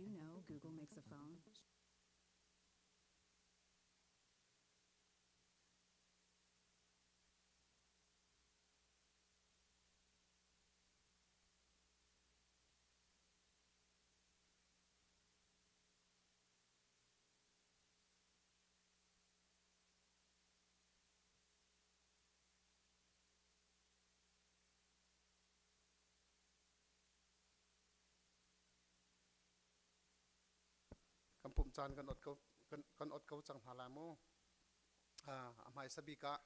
you know Google makes a phone? Kan pumh caan kan ot ko kan ot ko cang hna lai mu. A hmaisa bik ah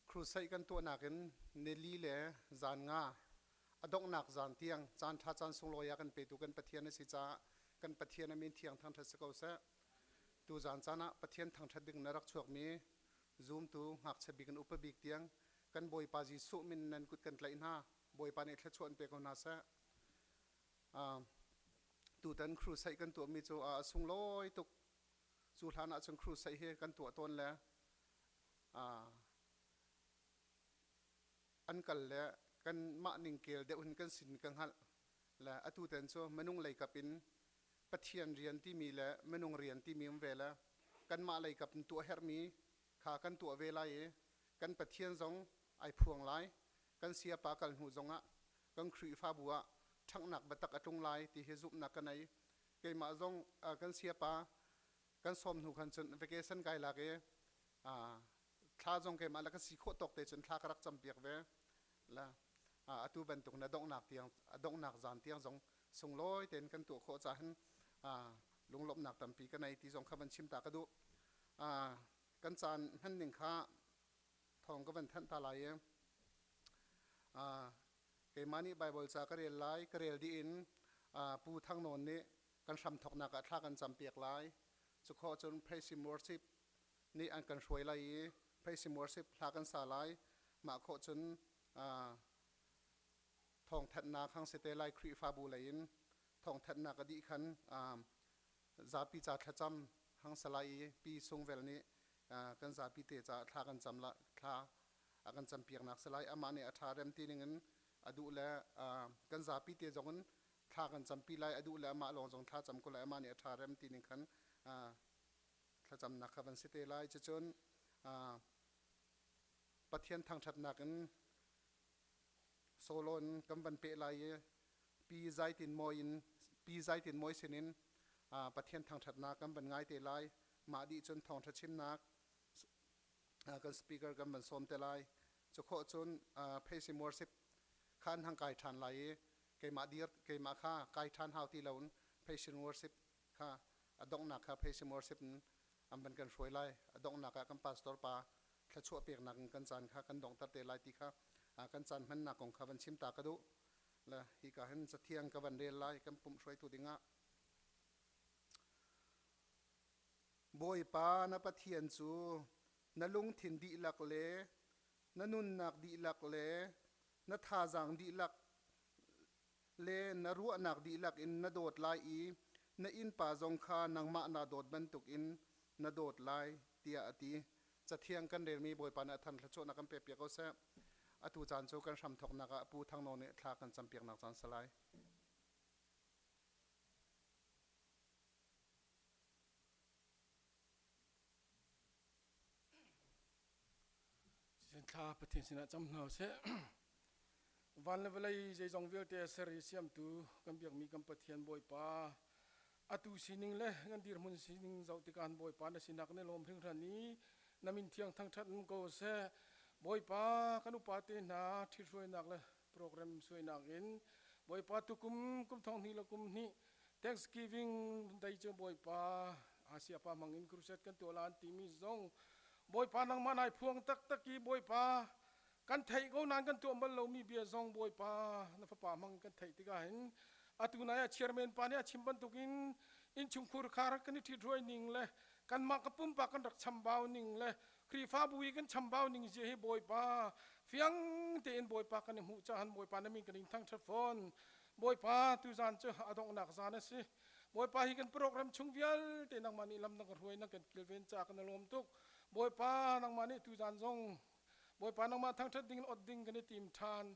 crusade kan tuahnak in nili le zan nga a donghnak zan tiang caan ṭha caan sunglawi a kan petu kan Pathian a si caah kan Pathian a min thiang thangṭhat si ko seh. Tu zan caan ah Pathian thangṭhat ding na rak chuakmi zumtu ngakchia bik in upa bik tiang kan Bawipa Jesuh min nan kut kan tlaih hna. Bawipa nih thluachuah in pe ko hna seh. Tutan crusade kan tuahmi cu a sunglawi tuk. Cu hlan ah cun crusade hi kan tuah tawn le an kal le kanmah ningkel deuh in kan sin ka hngalh le atu tan cu minung lei kap in Pathian rian timi le minung rian timi um ve le kanmah lei kap in tuah herhmi kha kan tuah ve lai i kan Pathian zong ai phuang lai kan siapa kal hnu zongah kan Khrihfabu ah ṭhanghnak biatak a tlung lai ti hi zumhnak ka nei. Keimah zong kan siapa kan sawm hnu khan cun vacation kai lak i thla zong keimah le ka si khawh tawk te cun thla ka rak campiak ve. La atu bantuk na donghnak tiang a donghnak zan tiang zong sunglawi tein kan tuah khawh caah hin lunglawmhnak tampi ka nei ti zong kha van chim ta ka duh. Kan caan hman ning kha thawng ka van thanh ta lai i keimah nih Baibal ca ka rel lai ka rel dih in Pu Thang Nawn nih kan hramthawknak ah thla kan campiak lai. Cu khawh cun Praise Worship nih an kan hruai lai i Praise Worship hla kan sa lai. Mah khawh cun thawngthanhnak hang si te lai Khrihfabu lei in thawngthanhnak a dih khan zapi ca thlacam hang salai i Pi Sung Vel nih kan zapi te caah thla kan cam la thla a kan campiaknak si lai. Amah nih a ṭha rem ti ning in a duh le kan zapi te zong in thla kan campi lai. A duh le amah lawng zong thla cam ko lai. Amah nih a ṭha rem ti ning khan thlacamnak kha van si te lai. Cucun Pathian thangṭhatnak in solo in kan van peh lai i Pi Zai Tin Mawi in Pi Zai Tin Mawi sinin Pathian thangṭhatnak kan van ngai te lai. Mah dih cun thawngṭha chimnak kan speaker kan van sawm te lai. Cu khawh cun Praise and Worship kha an hang kai ṭhan lai i keimah dir keimah kha kai ṭhan hau ti loin Praise and Worship kha a donghnak kha Praise and Worship in an van kan hruai lai. A donghnak ah kan pastor pa thluachuah peknak in kan caan kha kan donghter te lai ti kha kan caan hmannak kong kha van chim ta ka duh. Le hika hin cathiang ka van rel lai kan pumh hruaitu dingah. Bawipa na Pathian cu na lungthin dihlak le na nunnak dihlak le na thazaang dihlak le na ruahnak dihlak in na dawt lai i na innpa zong kha nangmah naa dawt bantukin na dawt lai, tiah a ti. Cathiang kan relmi Bawipa nih a than thluachuahnak kan pekpiak ko seh. Atu caan cu kan hramthawknak ah Pu Thang Nawn nih thla kan campiaknak caan si lai. Thla Pathian sinah cam hna usih. Van le vawlei zeizong vialte a ser i siamtu kan biakmi kan Pathian Bawipa atu sining le kan dirhmun sining zoh tikah Bawipa na sinak na lawm hringhran i na min thiang thangṭhat um ko seh. Bawipa kan upa te hna ṭhithruainak le program suainak in Bawipa tukum kum thong hnih le kum hnih Thanksgiving dei cu Bawipa Asia pa hmang in crusade kan tuah lan timi zong Bawipa nangmah nai phuang taktak i Bawipa kan theih ko nain kan tuah bal lomi bia zong Bawipa na fapa hmang kan theih tikah hin atu nai ah chairman pa nih a chim bantukin innchungkhur khar kan i ṭhithruai ning le kanmah ka pumpak kan rak chambau ning le Khrihfabu i kan chambau ning zia hi Bawipa fiang tein Bawipa kan i hmuh cahan Bawipa na min kan in thangṭhat fawn. Bawipa tuzan cu a donghnak zan a si. Bawipa hi kan program chung vialte nangmah nih lam na kan hruai na kan kilven ca kan i lawm tuk. Bawipa nangmah nih tuzan zong Bawipa nangmah thangṭhat ding in ot ding kan i tim ṭhan.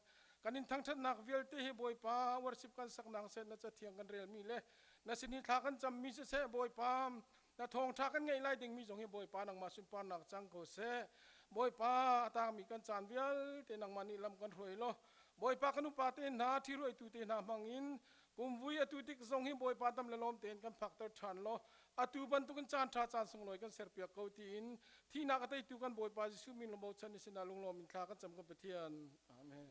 Kan in thangṭhatnak vialte hi Bawipa worship kan saknak seh na cathiang kan relmi le Na sin hi thla kan cammi siseh Bawipa, na thawngṭha kan ngeih lai dingmi zong hi Bawipa nangmah sunparnak cang ko seh. Bawipa, a tangmi kan caan vialte nangmah nih lam kan hruai law, Bawipa kan upa te hna, ṭhiruaitu te hna hmangin kumvui atu tik zong hi Bawipa dam le lawm tein kan phakter ṭhan law, atu bantukin caan ṭha caan sunglawi kan serpiak ko tiin thihnak a teitu kan Bawipa Jesuh min bochan i sinah lunglawm in thla kan cam kan Pathian. Amen.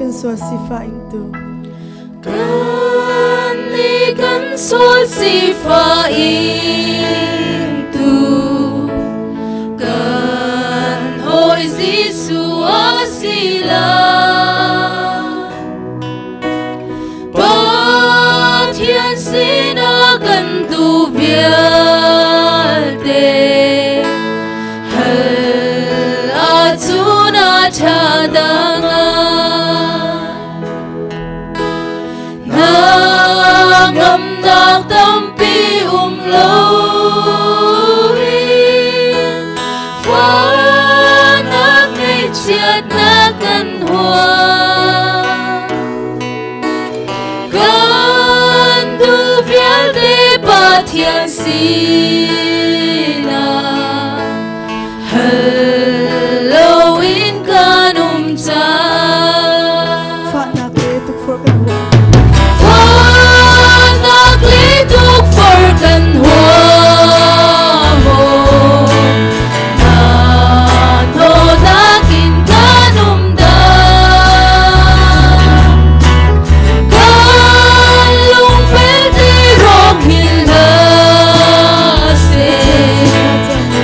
kan sual sifah ingtu. Kannih kan sual sifah ingtu kan hawi Jesuh a si lai. Pathian sinah kan duh vialte hal ahcun a ṭha dang Hnangamnak tampi um loin fahnak ngaihchiatnak kan huam. Kan duh vialte Pathian sinah hal loin kan um cang. Fahnak le tukforh kan huam. Fahnak le tukforh kan huam. Hnahnawhnak in kan um dah. Kan lungfelte rawk hngilh hlah seh.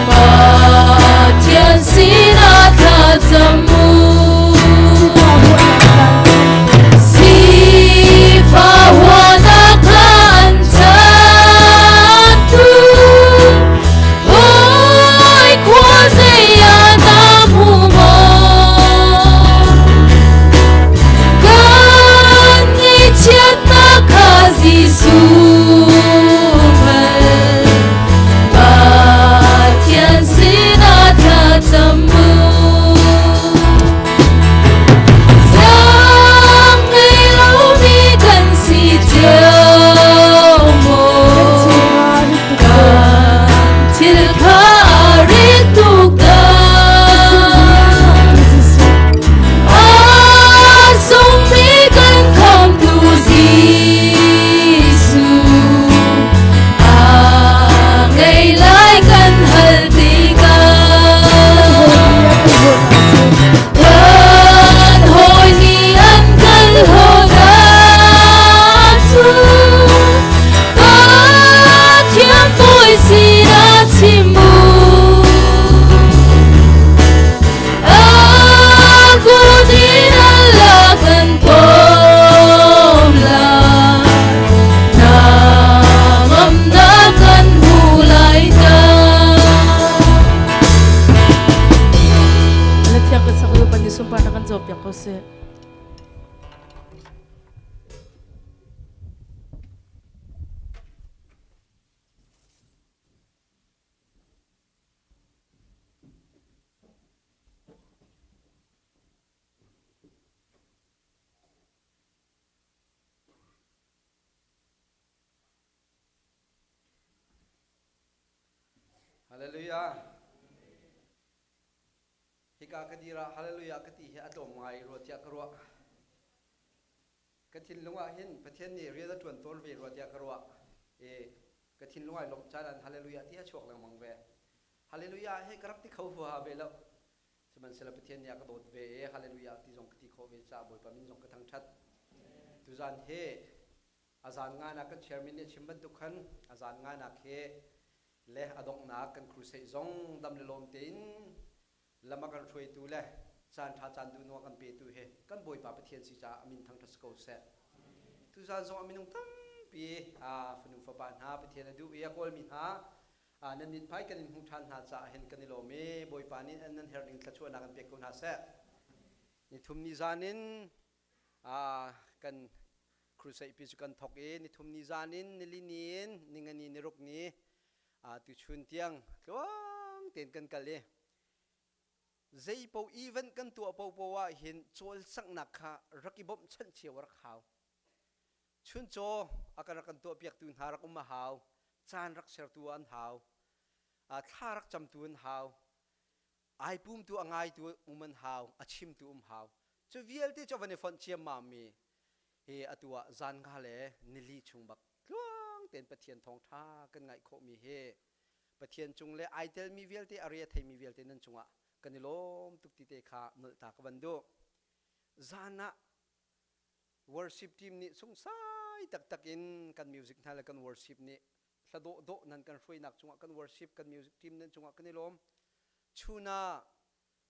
Pathian sinah thlacam u. Sifah huahnak hla an chattu. Hawi khua zei ah na hmu maw? Kan ngaihchiatnak kha Jesuh hngal. Pathian sinah thlacam u. Zaang ngei lomi kan si cio maw? Kan thil kha a rit tuk dah. A sungmi kan khamtu Jesuh a ngei lai kan hal tikah. Kan hawi nih an kan hlawt ahcun Pathian bawi sinah chim u. A kut in Allah kan pom lai. Hnangamnak kan hmu lai ta. Na thiang ka sak lu pan ni sunpar na kan caw piak ko seh. Hallelujah. Hika ka dir ah hallelujah ka ti hi a tlawm ngai rua tiah ka ruah. Ka thinlung ah hin Pathian nih rian a ṭuan tawn ve rua tiah ka ruah. E, ka thinlung ai lawmh caan an hallelujah ti a chuak lengmang ve. Hallelujah he ka rak ti kho huaha ve lo. Sihmanhsehlaw Pathian nih a ka dawt ve e hallelujah ti zong ka ti khawh ve caah Bawipa min zong ka thangṭhat. Tuzan he a zan nganak kan chairman nih a chim bantuk khan a zan nganak he le a donghnak kan crusade zong dam le lawm tein lam a kan hruaitu le caan ṭha caan duh nuam kan petu he kan Bawipa Pathian si caah a min thangṭhat si ko seh. Tuzan zong a minung tampi a fanu fapa hna Pathian a duh i a kawlmi hna nan mithmai kan in hmuh ṭhan hna caah hin kan i lawm i Bawipa nih nan herh ning thluachuahnak an pek ko hna seh. Nithum ni zan in kan crusade pi cu kan thok i nithum ni zan in nili ni in ningani niruk ni tuchun tiang tluang tein kan kal i zeipo event kan tuah popo ah hin cawlcanghnak kha rak i bawmhchanh cio rak hau. Chuncaw a kan rak kan tuahpiaktu hna rak um a hau. Caan rak sertu an hau. Thla rak camtu an hau. Ai pumtu a ngaitu um an hau. A chimtu um hau. Cu vialte cu van i fonh ciammam mi hi atu ah zan nga le nili chung bak tluang tein Pathian thawngṭha kan ngaih khawhmi hi Pathian cung le ai telmi vialte a ria theimi vialte nan cungah kan i lawm tuk ti te kha nolh ta ka van duh. Zan ah Worship team nih sungsai taktak in kan music hna le kan worship nih hla dawh dawh nan kan hruainak cungah kan worship kan music team nan cungah kan i lawm. Chuna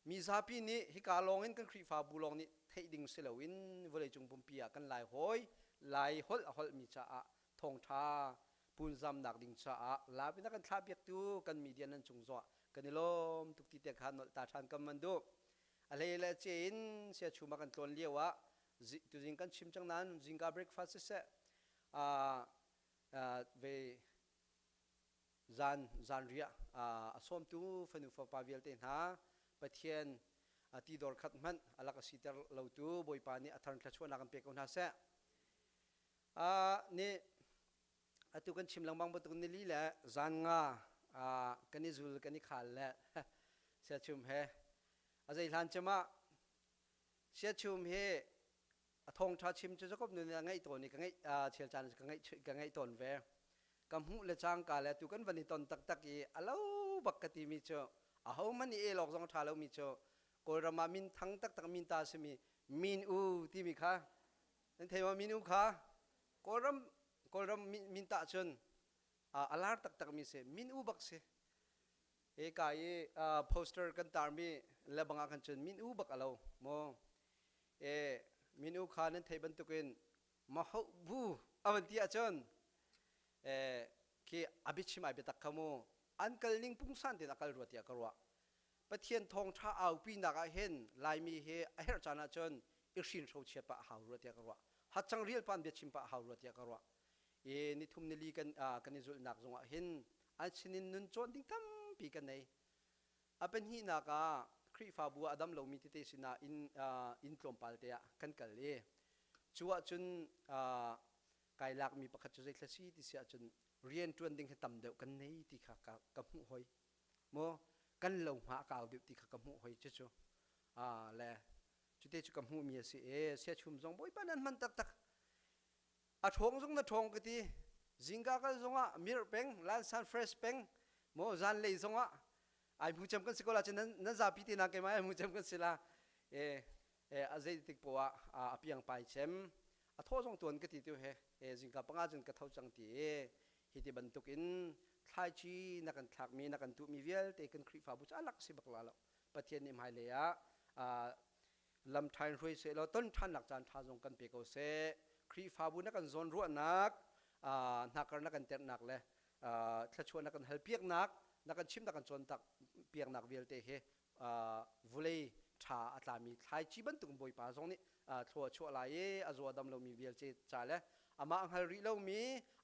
mizapi nih hika lawng in kan Khrihfabu lawng nih theih ding si loin vawleicung pumpi ah kan lai hawi lai holh a holhmi caah thawngṭha punzamnak ding caah lap in a kan thlah piaktu kan media nan cung zongah kan i lawm tuk ti te kha nolh ta ṭhan kan van duh. A hlei le ce in siachum ah kan tlawn lio ah tuzing kan chim cang nain zingka breakfast siseh ve zan zanriah a sawmtu fanu fapa vialte hna Pathian ti dor khat hmanh a lak a siter lotu Bawipa nih a thar thluachuahnak an pe ko hna seh. Nih atu kan chim lengmang bantuk nili le zan nga kan i zul kan i khal le siachum he a zei hlan cem ah siachum hi a thawngṭha chim cu Jakob nun a ngaih tawn i ka ngaih chel caan ka ngaih ka ngaih tawn ve ka hmuh le cangka le tu kan van i ton taktak i a lo bak ka timi cu aho hmanh i el awk zong ṭha lomi cu Kawlram ah min thang taktak min ta simi min u timi kha nan thei ma min u kha Kawlram Kawlram min tah cun a lar taktak mi si min u bak si he ka i poster kan tarmi lebang ah khan cun min u bak alo maw e min u kha nan thei bantukin maho bu avan ti ahcun e khi abichim ai biatak kha mu an kal ning pungsan ten akal rua tiah ka ruah Pathian thawngṭha aupinak ah hin Laimi hi a herh caan ahcun i hrin hro chiat pah a hau rua tiah ka ruah hacang rial pa an biachim pah a hau rua tiah ka ruah i nithum nili kan kan i zulhnak zongah hin an sinin nun cawn ding tampi kan nei a pahnihnak ah Khrihfabu ah a dam lomi tete sinah inn inn tlawmpal te ah kan kal i cu ahcun kai lakmi pakhat cu zeithla si ti si ahcun rian ṭuan ding hi tam deuh kan nei ti kha ka ka hmuh hoi maw kan lo hma a kau deuh ti kha ka hmuh hoi cucu le cute cu ka hmuhmi a si i siachum zong bawipa nan hman taktak a ṭhawng zong na ṭhawng ka ti zingka kal zongah mirh peng lansan fresh peng maw zanlei zongah ai hmu cem kan si ko la cun nan zapi te na keimah ai hmu cem kan si la e e a zei tik poah a piang pai cem a thaw zong tuan ka ti tu he e zingka panga cun ka tho cang ti e hi ti bantuk in thlaici na kan thlakmi na kan tuhmi vialte kan Khrihfabu cu alak si bak la lo Pathian nih hmailei ah lam ṭha in hruai seh law ton ṭhannak caan ṭha zong kan pe ko seh Khrihfabu na kan zawn ruahnak hnakar na kan terhnak le thluachuah na kan hal piaknak na kan chim na kan cawntak piaknak vialte hi vulei ṭha a tlami thlaici bantuk Bawipa zong nih thlua chuah lai i a zaw dam lomi vialte ca le amah hngal rih lomi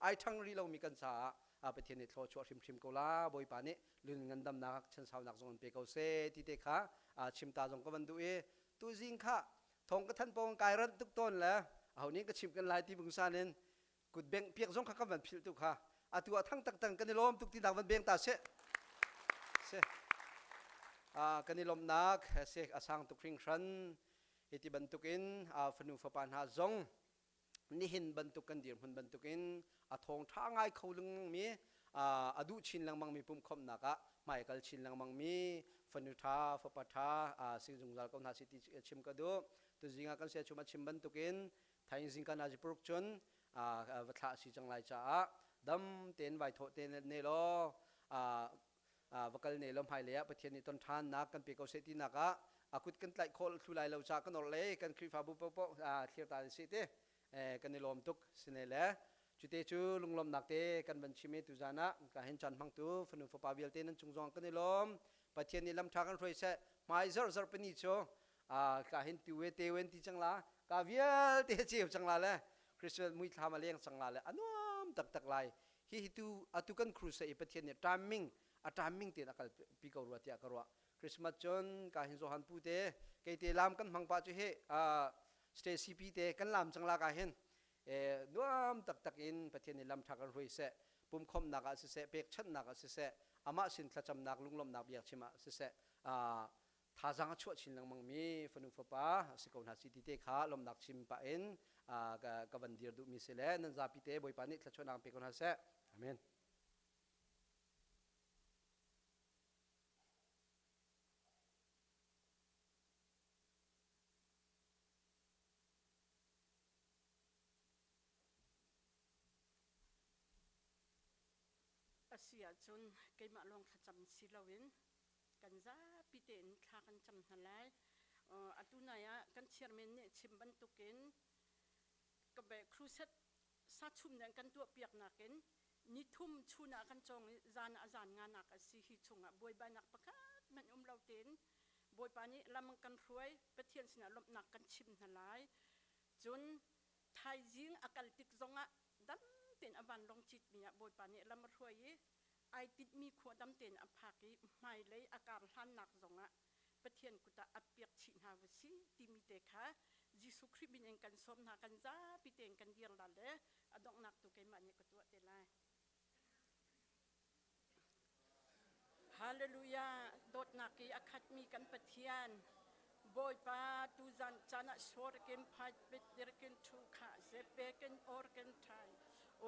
ai ṭhang rih lomi kan caah Pathian nih thlua chuah hrimhrim ko la Bawipa nih lun ngandamnak chansaunak zong an pe ko seh ti te kha chim ta zong ka van duh i tuzing kha thong ka than pawng kai ranh tuk tawn le aho nih ka chim kan lai ti bungsan in kut beng piak zong kha kan van philh tu kha atu ah thang tak kan i lawm tuk ti nak van beng ta seh se kan i lawmnak se a sang tuk hringhran hi ti bantukin fanu fapa hna zong nihin bantuk kan dirhmun bantukin a thawngṭha ngai kho lengmangmi a duh chin lengmangmi pumhkhawmhnak ah hmai kal chin lengmangmi fanu ṭha fapa ṭha si zungzal ko hna si ti chim ka duh tuzing ah kan sia chum a chim bantukin thaing zingkan ah puruk cun va thlah si cang lai caah dam tein vai thawh te ne law va kal ne lo hmailei ah Pathian nih ton ṭhannak kan pe ko seh tinak ah a kut kan tlaih khawh thlu lai lo ca kan orh le kan Khrihfabu paohpaoh thlir ta sih ti kan i lawm tuk sine le cute cu lunglawmnak te kan van chim i tuzan ah ka hin caan hmangtu fanu fapa vialte nan cung zong kan i lawm Pathian nih lam ṭha kan hruai seh hmai zarh zarh pani cu ka hin tuwe tewen ti cang la ka vialte ceu cang la le Christmas muithlam a leng cang la le a nuam taktak lai hihi tu atu kan crusade i Pathian nih timing a timing tein a kal pi ko rua tiah ka ruah Christmas cun ka hin Johan pu te kei te lam kan hmang pa cu hi Stacy pi te kan lam cang la ka hin nuam taktak in Pathian nih lam tha kan hrui seh pumkhomnak ah siseh pekchanhnak ah siseh amah sin thlacamnak lunglawmhnak biak chim ah siseh thazaang a chuah chin lengmang mi fanu fapa a si ko hna si ti te kha lawmnak chim pah in ka van dir duhmi si le nan zapi te Bawipa nih thluachuahnak pe ko hna seh. Amen. si ahcun keimah lawng thlacam si loin kan zapi tein thla kan cam hna lai. Atu nai ah kan chairman nih chim bantukin ka be crusade sachum nih an kan tuahpiak nakin nithum chun ah kan cawng i zan ah zan nganak a si hi chungah buaibainak pakhat hmanh um lo tein Bawipa nih lam an kan hruai Pathian sinah lawmhnak kan chim hna lai cun thaizing a kal tik zongah dam tein a vanlawng citmi ah Bawipa nih lam a hruai i ai tinhmi khua dam tein a phak i hmailei a kar hlannak zongah Pathian kut ah ap piak chih hna va si timi te kha Jesuh Khrih min in kan sawm hna kan zapi tein kan dir la le a donghnak tu keimah nih ka tuah te lai. Hallelujah dawtnak i a khatmi kan Pathian Bawipa tuzan caan ah sorkin phait bit dirkin thu kha zepekin orkin thai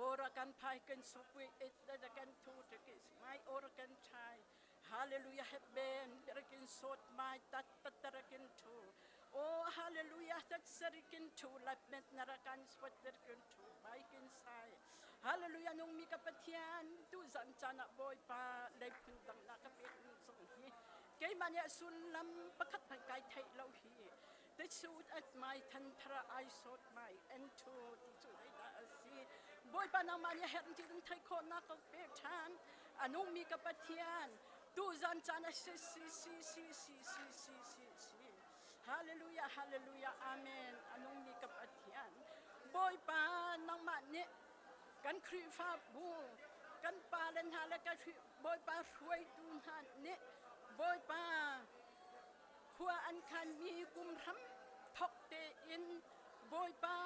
ora kan phai kan sukui it da kan thu tikis mai or kan thai Hallelujah ben berikin sot mai tat tatarakin thu Oh hallelujah tat sarikin thu lap met narakan swat berikin thu baikin sai Hallelujah nung mi ka Pathian tu zan caan ah Bawipa leiphun dang na ka pek mi zong hi keimah nih sullam pakhat hmanh kai theih lo hi te suit at mai than thara ai sot mai en thu ti cu dah a si Bawipa nangmah nih herh ti kan theih khawhnak ka pek ṭhan a nungmi ka Pathian tuzan caan a si si si si si si si si si Hallelujah Hallelujah Amen a nungmi ka Pathian Bawipa nangmah nih kan Khrihfabu kan pa le hna le kan Bawipa hruaitu hna nih Bawipa khua an khanmi kum hram thok tein Bawipa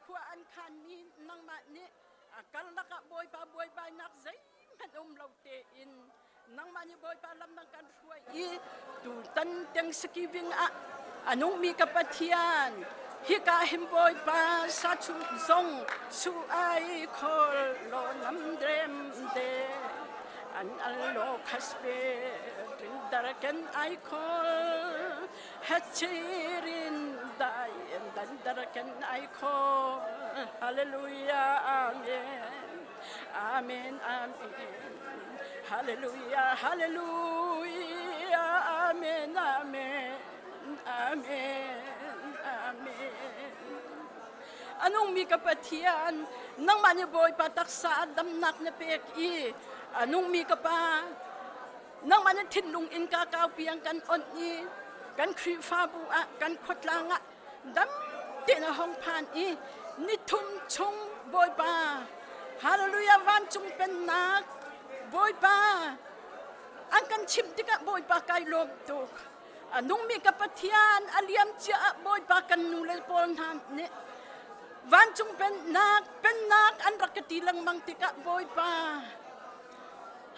khua an khanmi nangmah nih karlak ah Bawipa buaibainak zeihmanh um lo tein nangmah nih Bawipa lam na kan hruai i tutan Thanksgiving ah a nungmi ka Pathian hika hin Bawipa sa chung zong su ai khol lo nam drem de an al lo khaspe tin darken ai khol Hachirin dai dan darken ai khol Hallelujah Amen Amen Amen Hallelujah Hallelujah Amen Amen Amen Amen Anung mi ka Pathian nangmah nih Bawipa taksa damnak na pek i anung mi ka pa nangmah na thinlung in ka kau piang kan on i kan Khrihfabu ah kan khuatlang ah dam tein a hong phan i nithum chung Bawipa Hallelujah vancung pennak Bawipa an kan chimh tikah Bawipa kai lawm tuk a nungmi ka Pathian a liam cia ah Bawipa kan nu le pawl hna nih vancung pennak pennak an rak ka ti lengmang tikah Bawipa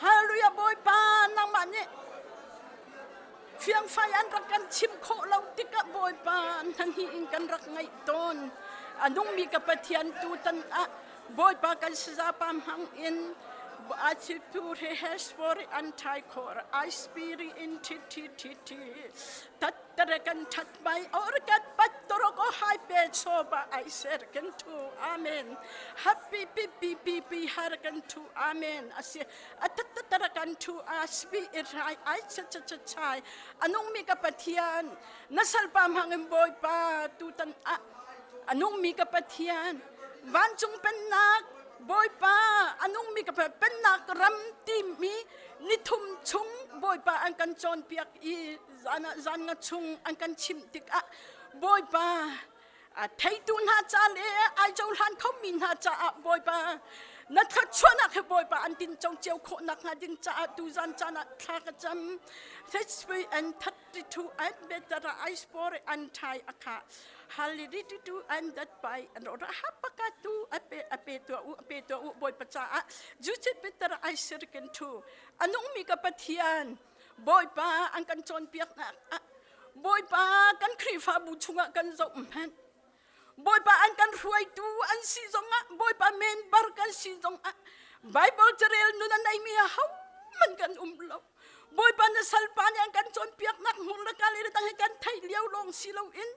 Hallelujah Bawipa nangmah nih fiangfai an rak kan chim khawh lo tikah Bawipa hna in kan rak ngaih tawn a nungmi ka Pathian tutan ah Bawipa kan sazapa hmang in Achipure hespori anthai khor ai spiri in thi thi thi thi tat kan that mai or kat pat toro ko hai pe cho ba ai ser kan thu amen happy pi pi pi pi har kan thu amen asi atat kan thu asbi irai ai cha cha cha chai anung mi ka pathian na salpa hmangin bawipa tutan a anung mi ka pathian vancung pennak bawipa anung mi ka pennak ram timi nithum chung bawipa an kan cawnpiak i zan ah zan nga chung an kan chimh tikah bawipa a theitu hna ca le ai cohlan khomi hna caah bawipa na thluachuahnak he bawipa an tin co cio khawh nakhnga ding caah tuzan caan ah thla ka cam Thispi and 32 and better I spore and thai akha haliditutu and that by and ora hapakatu ape ape to u ape to u bawipa caah jucit better I sirkin thu anung mi ka pathian Bawipa an kan cawnpiaknak ah Bawipa kan Khrihfabu chungah kan zoh hmanh Bawipa an kan hruaitu an si zongah Bawipa member kan si zongah Bible carel nun a neimi ahohmanh kan um lo Bawipa na salpa nih an kan cawnpiaknak hmur le kal le dang hi kan theih lio lawng si loin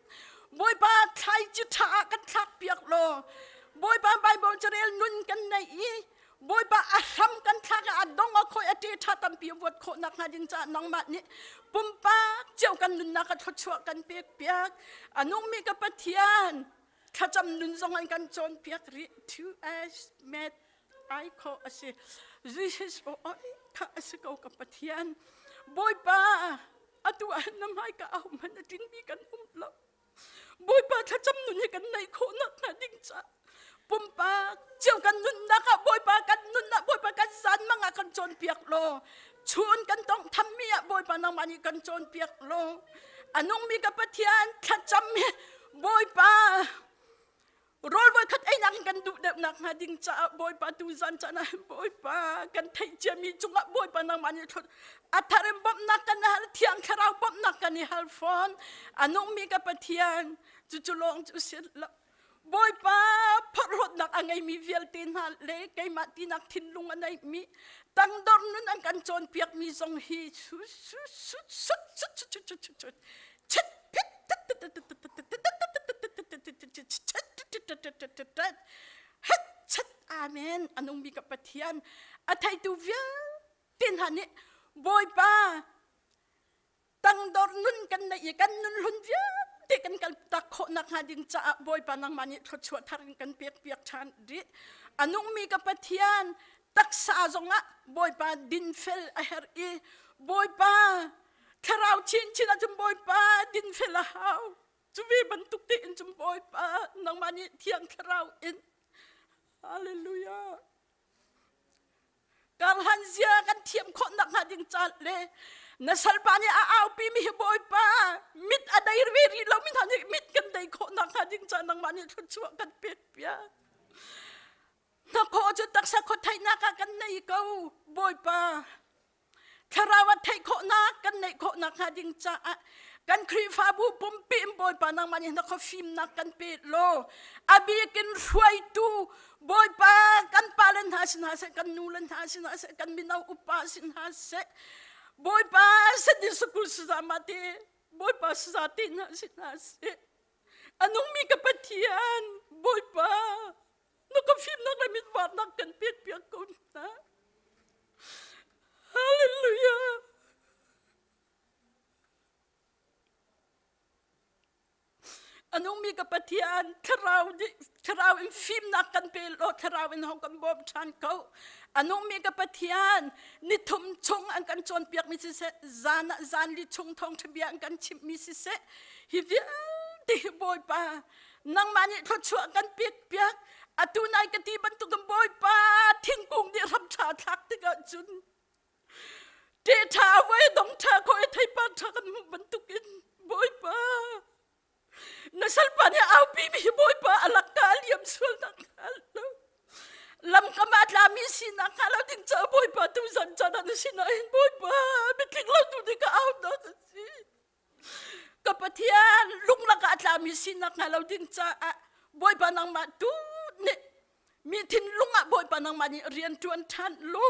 Bawipa thlaici ṭha ah kan thlak piak law Bawipa Bible carel nun kan nei i. Bawipa a hram kan thlak i a dong a khoi a ṭe ṭha tampi a vuat khawh nakhnga ding caah nangmah nih pumpak cio kan nunnak a thluachuah kan pek piak. A nungmi ka Pathian, thlacam nun zong an kan cawnpiak rih. Thu as met ai kho a si. Jesus o oi kha a si ko ka Pathian. Bawipa, atu ah na hmai ka au man a tingmi kan um lo. Bawipa thlacam nun hi kan neih khawh nakhnga ding caah pumpak cio kan nunnak ah Bawipa kan nunnak Bawipa kan zanmang ah kan cawnpiak law chun kan tong thammi ah Bawipa nangmah nih kan cawnpiak law a nungmi ka Pathian thlacam hi Bawipa Rawl voikhat einak in kan duh deuh nakhnga ding caah Bawipa tu zan caan ah Bawipa kan theih ciami cungah Bawipa nangmah nih thlut a thar in bawmhnak kan hal thiang thlarau bawmhnak kan i hal fawn a nungmi ka Pathian cucu lawng cu si lo Bawipa phorhlawtnak a ngeimi vialte hna le keimah tinak thinlung a neimi tangdor nun an kan cawnpiakmi zong hi su su su su su su su su su Amen. Anung bik ka Pathian. A theitu vialte hna nih Bawipa tangdor nun kan neih i kan nun hlun vialte kan kal tak khawh nakhnga ding caah Bawipa nangmah nih thluachuah thar in kan pek piak ṭhan rih. A nungmi ka Pathian taksa zongah Bawipa dinfel a herh i Bawipa Thlarau chinchin ahcun Bawipa dinfel a hau. Cu ve bantuk tein cun Bawipa nangmah nih Thiang Thlarau in Hallelujah. Karhlan zia kan thiam khawh nakhnga ding ca le na salpa nih a aupi mi hi Bawipa mit a dei ve rih lo mi hna nih mit kan dei khawh nakhnga ding ca nangmah nih thluachuah kan pek piak. Hnakhaw cu taksa khuatheihnak ah kan nei ko Bawipa. Thlarau a theih khawhnak kan neih khawh nakhnga ding caah kan Khrihfabu pumpi in Bawipa nangmah nih na khuafimnak kan pe law a bikin hruaitu Bawipa kan pale hna sin hna seh kan nule hna sin hna seh kan mino upa sin hna seh Bawipa Sunday School sazama te Bawipa saza te hna sin hna seh a nungmi ka Pathian Bawipa na ka fimnak le mitvarnak kan pek piak ko hna Hallelujah. A nungmi ka Pathian thlarau thlarau in fimnak kan pe law thlarau in hong kan bawm ṭhan ko. A nungmi ka Pathian nithum chung an kan cawnpiakmi siseh zan ah zan li chung thawngṭha bia an kan chimhmi siseh hi vialte hi Bawipa nangmah nih thluachuah kan pek piak atu nai ka ti bantukin bawipa thingkung nih ram ṭha thlak tikah cun ṭe ṭha voi dong ṭha kho i theipar ṭha kan hmuh bantukin bawipa na salpa nih aupi mi hi bawipa a lakka a liam sual nak hnga lo lamkam ah tlami sinak hnga lo ding caah bawipa tu zan caan ah na sinah hin bawipa mitling lo tu nih ka au nak a si Ka Pathian lunglak ah a tlami sinak hnga lo ding caah Bawipa nangmah tu nih mi thinlung ah Bawipa nangmah nih rian ṭuan ṭhan lu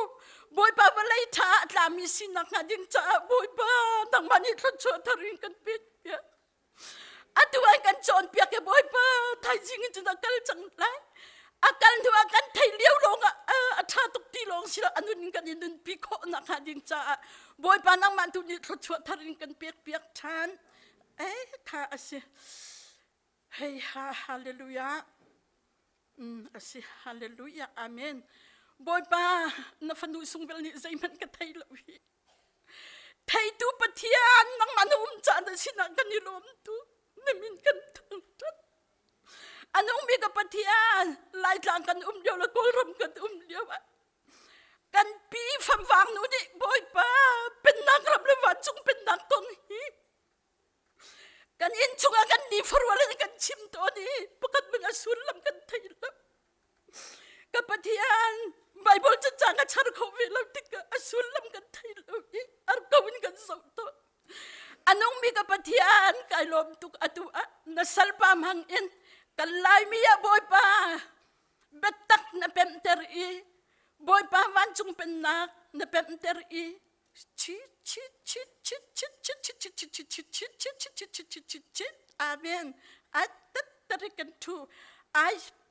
Bawipa vawlei ṭha ah a tlami sinak hnga ding caah Bawipa nangmah nih thluachuah thar in kan pek piak atu an kan cawnpiak i Bawipa thaizing in cun a kal cang lai a kal hnu ah kan theih lio lawng ah a ṭha tuk ti lawng si lo a nun in kan i nunpi khawh nakhnga ding caah Bawipa nangmah tu nih thluachuah thar in kan pek piak ṭhan. Eh, kha a si. Hei ha hallelujah. Mm, a si hallelujah amen. Bawipa na fanu sungvel nih zeihmanh ka thei lo hi. Theitu Pathian nangmah na um caan na sinah kan i lawm tu. Na min kan thangṭhat. A nungmi ka Pathian Laitlang kan um lio le Kawlram kan um lio ah Kan pi famvang nu nih Bawipa pennak ram le vancung pennak kong hi kan inn chungah kan ni farual in kan chim tawn i pakhat hmanh a sullam kan thei lo. Ka Pathian Bible cacang a char kho ve lo tikah a sullam kan thei lo i ar ko in kan zoh tawn. A nungmi ka Pathian kai lawm tuk atu ah na salpa hmang in kan Laimi ah Bawipa biatak na pemhter i Bawipa vancung pennak na pemhter i chi chi chi chi chi chi chi chi chi chi chi chi chi chi chi chi chi chi amen ai tat kan thu ai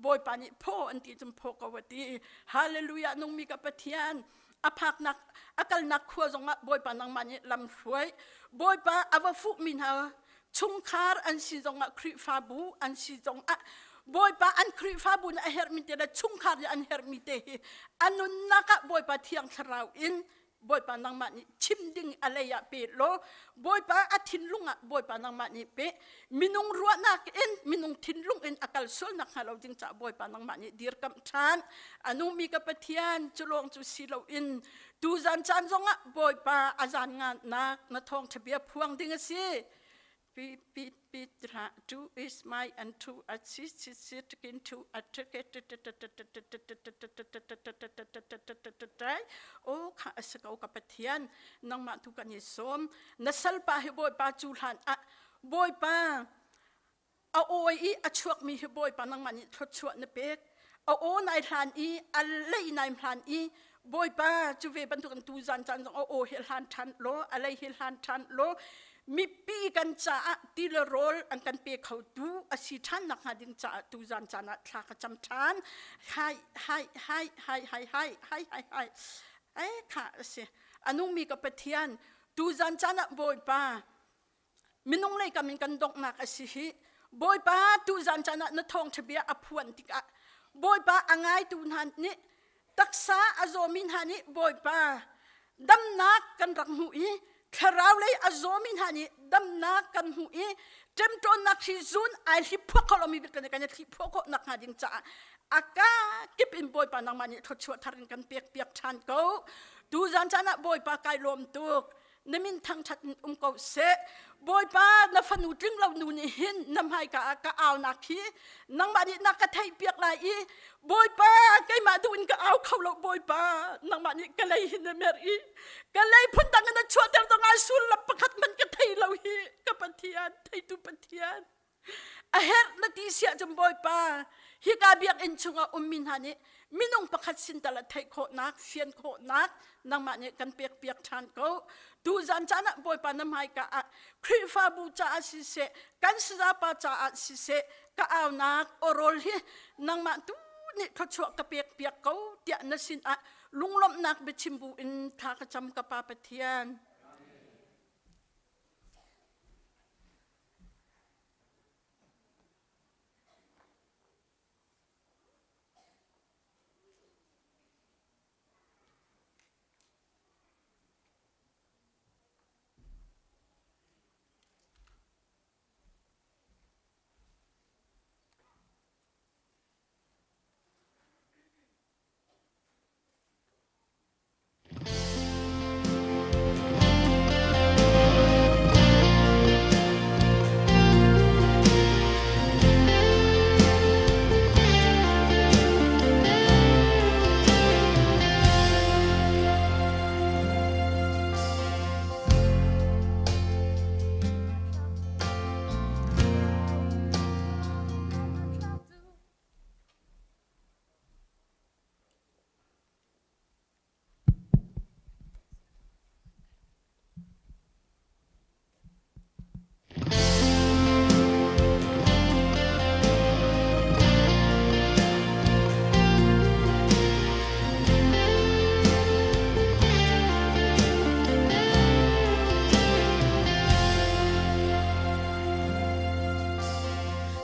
Bawipa nih phaw an ti cun phaw ko a ti. Hallelujah nungmi ka Pathian a phaknak a kalnak khua zongah Bawipa nangmah nih lam hruai. Bawipa a va fuhmi hna chungkhar an si zongah Khrihfabu an si zongah Bawipa an Khrihfabu nih a herhmi te le chungkhar nih an herhmi te hi a nunnak ah Bawipa Thiang Thlarau in Bawipa nangmah nih chim ding a lei ah pe law Bawipa a thinlung ah Bawipa nangmah nih pe minung ruahnak in minung thinlung in a kal sual nak hnga lo ding caah Bawipa nangmah nih dirkamh ṭhan a nungmi ka Pathian cu lawng cu si loin tuzan caan zongah Bawipa a zan ngannak na thawngṭha bia phuang ding a si pi pi pi tra tu is my and tu a chi chi chi kin tu a o kha a si ko ka Pathian nangmah tu kan i sawm na salpa hi Bawipa cu hlan ah Bawipa a awi i a chuakmi hi Bawipa nangmah nih thluachuah na pek a aw nai hlan i a lei nai hlan i Bawipa cu ve bantuk in tu zan caan zong a aw hi hlan ṭhan law a lei hi hlan ṭhan law mipi kan caah ti le rawl an kan pe kho tu a si ṭhan nak hnga ding caah tu zan caan ah thla ka cam ṭhan hai hai hai hai hai hai hai hai hai ai kha a si a nungmi ka Pathian tu zan caan ah Bawipa minung lei kam in kan donghnak a si hi Bawipa tuzan caan ah na thawngṭha bia a phuan tikah Bawipa a ngaitu hna nih taksa a zawmi hna nih Bawipa damnak kan rak hmuh i thlarau lei a zawmi hna nih damnak kan hmuh i ṭemṭawnnak hri zun ai hliphuak kho lomi kan kan i hliphuak khawh nak hnga ding caah a ka kip in Bawipa nangmah nih thluachuah thar in kan pek piak ṭhan ko tuzan caan ah Bawipa kai lawm tuk na min thangṭhat in um ko seh Bawipa na fanu tling lo nu nih hin na hmaika ah ka aunak hi nangmah nih na ka theihpiak lai i Bawipa keimah duh in ka au kho lo Bawipa nangmah nih ka lei hi na mer i ka lei phundang in na chuahter zong ah sullam pakhat hmanh ka thei lo hi ka Pathian theitu Pathian A herh na ti siah cun Bawipa, hika biakinn chungah ummi hna nih minung pakhat sin tal ah theih khawhnak, fian khawhnak nangmah nih kan pekpiak ṭhan ko. Tuzan caan ah Bawipa na hmaika ah Khrihfabu caah siseh, kan sazapa caah siseh, ka aunak awrawl hi nangmah tu nih thluachuah ka pekpiak ko tiah na sinah lunglawmhnak biachim bu in thla ka cam ka Pa Pathian.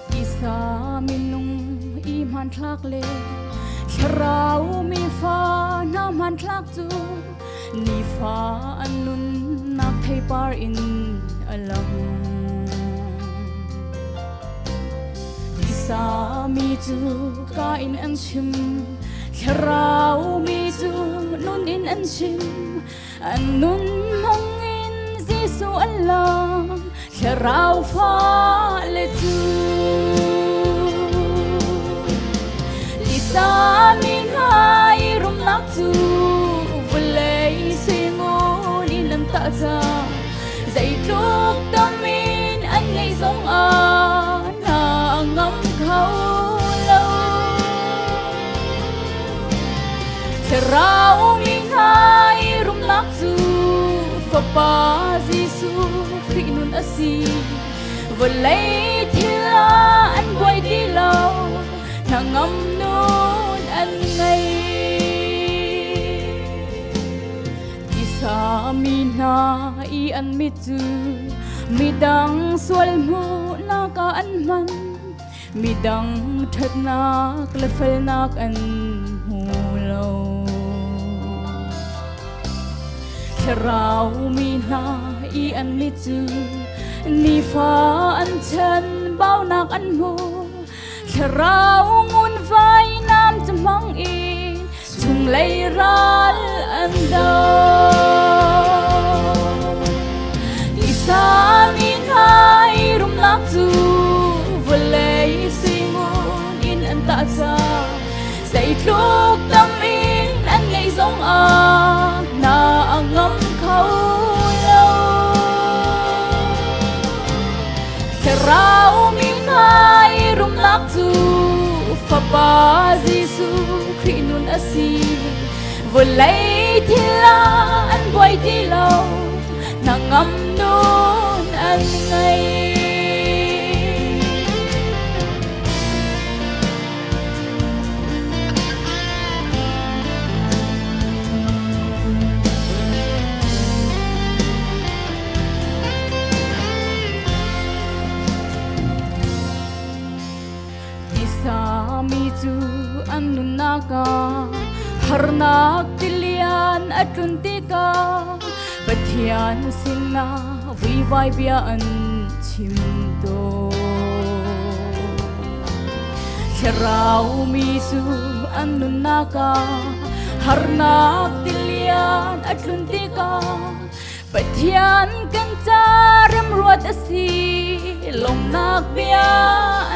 Tisa minung i hmanthlak le thlarau mi fa hna hmanthlak cu nifa an nunnak theipar in a lang. Tisa mi cu ka in an chim, thlarau mi cu nun in an chim, an nun hmang in Jesuh an lang thlarau fale cu Lisa mi hna i rumnak cu vawlei suingun in an tah cang zeitluk tam in an ngei zong ah hna ngam kho lo Thlarau mi hna i rumnak cu Fapa Jesuh Khrih nun a si. Vawlei thil ah an buai ti lo. Hnangam nun an ngei. Tisa mi hna i an mit cu midang sual hmuhnak ah an hman. Midang ṭhatnak le felnak an hmu lo. Thlarau mi hna i an mit cu nifa an chan baunak an hmu. Thlarau ngun vainam cu hmang in chunglei ral an do. Tisa mi hna i rumnak cu vawlei suingun in an tah cang. Zeitluk tam in an ngeih zongah hna a ngam kho lo. Thlarau mi hna i rumnak cu Fapa Jesuh Khrih nun a si. Vawlei thil ah an buai ti lo, hnangam nun an ngei. Tisa mi cu an nunnak ah harnak tilian a tlun tikah Pathian sinah vuivai bia an chim tawn. Thlarau mi cu an nunnak ah harnak tilian a tlun tikah Pathian kan ca remruat a si, lawmhnak bia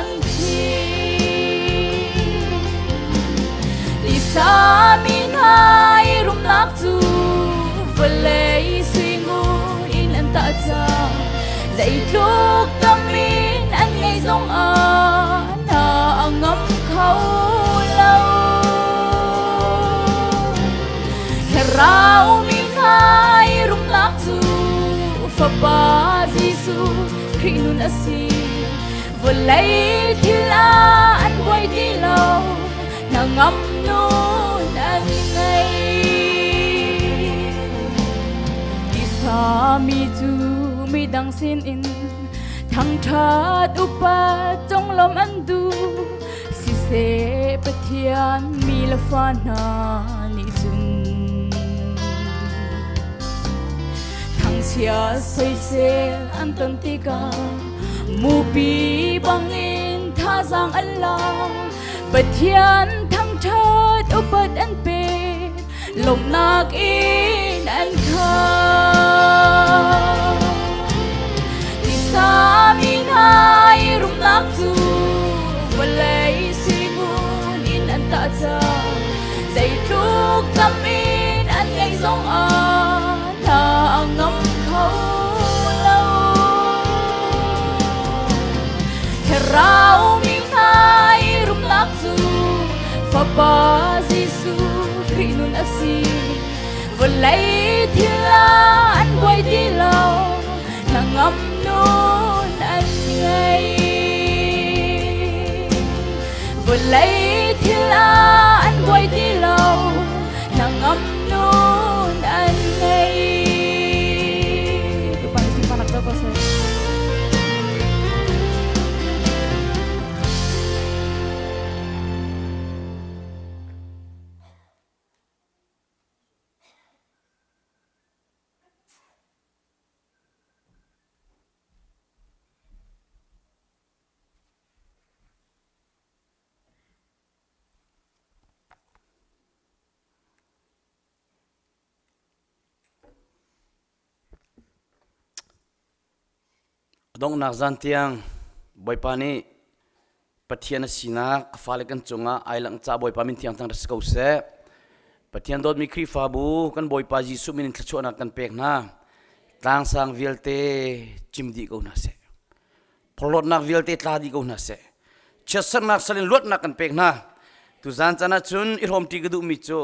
an chim. Tisa mi hna i rumnak cu vawlei suingun in an tah cang. Zeitluk tam in an ngei zongah hna a ngam kho lo. Thlarau mi hna i rumnak cu Fapa Jesuh Khrih nun a si. Vawlei thil ah an buai ti lo, hnangam nun an ngei. Tisa mi cu midang sinin thangṭhat upat conglawmh an duh. Siseh Pathian mi le fa hna nih cun thangchia soisel an ton tikah mupi bangin thazaang an la. Pathian thangṭhat upat an pek, lawmhnak in an khat. Tisa mi hna i rumnak cu vawlei suingun in an tah cang. Zeitluk tam in an ngeih zongah hna a ngam kho lo. Thlarau mi hna i rumnak cu Fapa Jesuh Khrih nun a si. Vawlei thil ah an buai ti lo, hnangam nun an ngei. Vawlei thil ah an buai ti lo, hnangam nun an ngei. A donghnak zan tiang Bawipa nih Pathian a sinak a fale kan cungah ai langh ca Bawipa min thiang thang si ko seh. Pathian dawtmi Khrihfabu kan Bawipa Jesuh min in thluachuahnak kan pek hna. Tlangsang vialte cim dih ko hna seh. Phorhlawtnak vialte tla dih ko hna seh. Chiatsernak sal in luatnak kan pek hna. Tuzan caan ah cun i hrawmṭi ka duhmi cu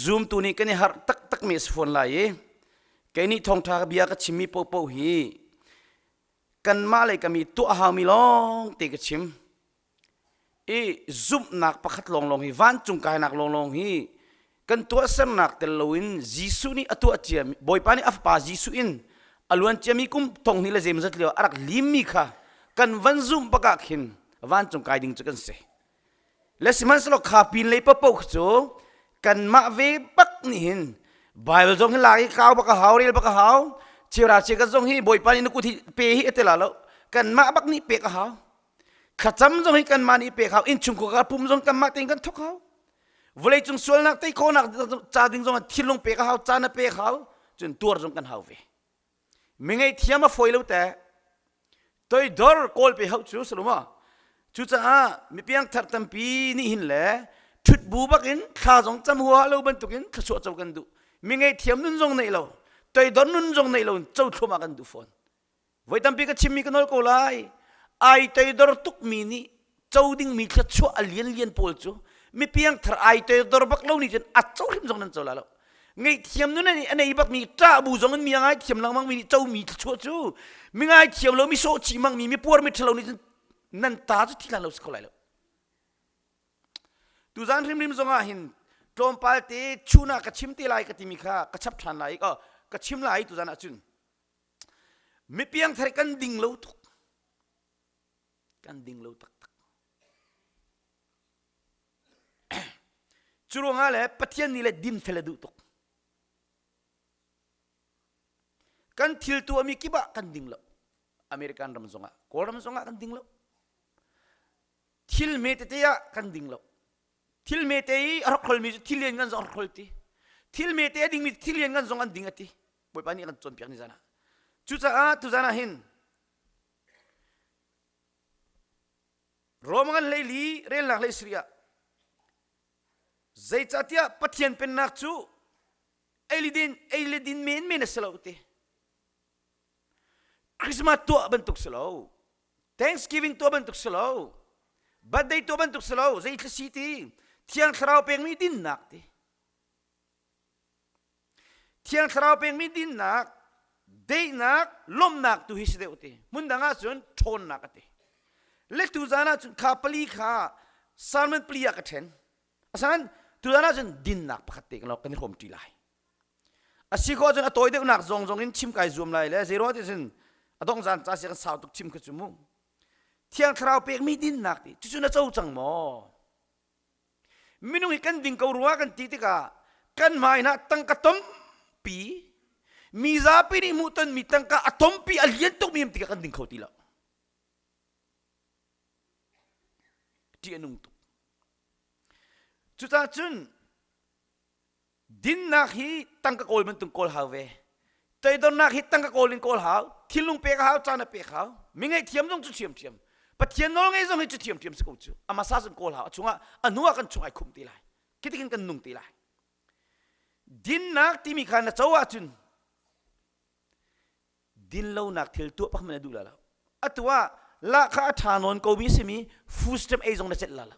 zumtu nih kan i harh taktakmi a si fawn lai i Kei nih thawngṭha bia ka chimmi paohpaoh hi kanmah le ka mi tuah haumi lawng te ka chim. I zumhnak pakhat lawnglawng hi vancung kainak lawnglawng hi kan tuahsernak tel loin Jesuh nih a tuah ciami Bawipa nih a fapa Jesuh in a luan ciami kum thong hnih le zeimawzat lio a rak limmi kha kan van zumh bak ah khin vancung kai ding cu kan si. Le sihmanhsehlaw kha pin lei paohpaoh cu kanmah ve bak nih hin Bible zong hi lak i kau bak a hau rel bak a hau cheuhra cheukhat zong hi Bawipa nih na kut hi pe hi a ti la lo kanmah bak nih pek a hau thlacam zong hi kanmah nih pek hau innchungkhar pum zong kanmah tein kan thok hau vawleicung sualnak tei khawhnak ca ding zong thinlung pek a hau caan a pek hau cun tuar zong kan hau ve mi ngaihthiam a fawi lo te toidor kawl pe hau cu saluma cucaah mipiang thar tampi nih hin le thut bu bakin thla zong cam hua lo bantukin thluachuah co kan duh mi ngaihthiam nun zong nei lo toidor nun zong nei lo co thluahmah kan duh fawn Voi tampi ka chimmi ka nawl ko lai. Ai toidor tukmi nih co dingmi thluachuah a lianlian pawl cu mipiang thar ai toidor bak lo nih cun a co hrim zong nan co la lo. Ngaihthiam nun a nei bakmi ṭah bu zong in mi a ngaithiam lengmang mi nih comi thluachuah cu mi ngaithiam lo mi sawhchih mangmi mi puar mi ṭhalo nih cun nan ta cu thi hlan lo si kho lai lo. Tuzan hrimhrim zong ah hin tlawmpal te chun ah ka chim te lai ka timi kha ka chap ṭhan lai i ka chim lai tuzan ah cun Mipiangthar kan ding lo tuk. Kan ding lo taktak. Cu ruangah le Pathian nih le dinfel a duh tuk. Kan thil tuahmi kip ah kan ding lo. American ram zongah, Kawlram zongah kan ding lo. Thil hme tete ah kan ding lo. Thil hmete i a hrokhrolmi cu thil lian ngan zong a hrokhrol ti. Thil hmete a dingmi thil lian ngan zong an ding a ti. Bawipa nih a kan cawnpiak ni zan ah. Cucaah tuzan ah hin Rom ngan hleili relnak hlei sarih ah zeicahtiah Pathian pennak cu ei le din ei le din men men a si lo ti. Christmas tuah bantuk si lo. Thanksgiving tuah bantuk si lo. Birthday tuah bantuk si lo. Zei thla si ti. Thiang Thlarau pekmi dinnak ti. Thiang Thlarau pekmi dinnak, daihnak, lawmhnak tu hi si deuh ti. Hmun dang ah cun ṭhawnnak a ti. Le tu zan ah cun kha pali kha sermon pali ah ka ṭhen. Asan tu zan ah cun dinnak pakhat te kan i hrawm ṭi lai. A si khawh cun a tawi deuhnak zong zong in chim kai zuam lai le zei ruang ti cun a dongh zan ca si kan sau tuk chim kha cu mu. Thiang Thlarau pekmi dinnak ti cucu na co cang maw? Minung hi kan ding ko rua kan ti tikah kan hmai hna tangka tampi mi zapi nih hmuhtonmi tangka a tampi a lian tukmi um tikah kan ding kho ti lo. Ṭih a nung tuk. Cucaah cun Dinnak hi tangka kawl bantuk kawl hau ve. Toidornak hi tangka kawl in kawl hau. Thinlung pek a hau, caan a pek hau. Mi ngaihthiam zong cu ṭhiamṭhiam. Pathian nawl ngei zong hi cu ṭhiamṭhiam si ko cu. A hmasa cun kawl hau. A chungah a hnu ah kan chung ai khumh te lai. Khitikin kan nung te lai. Dinnak timi kha na co ahcun dinlonak thil tuah pak man na duh la lo. Atu ah lahkhah a ṭha nawn komi simi food stamp ei zong na celh la lo.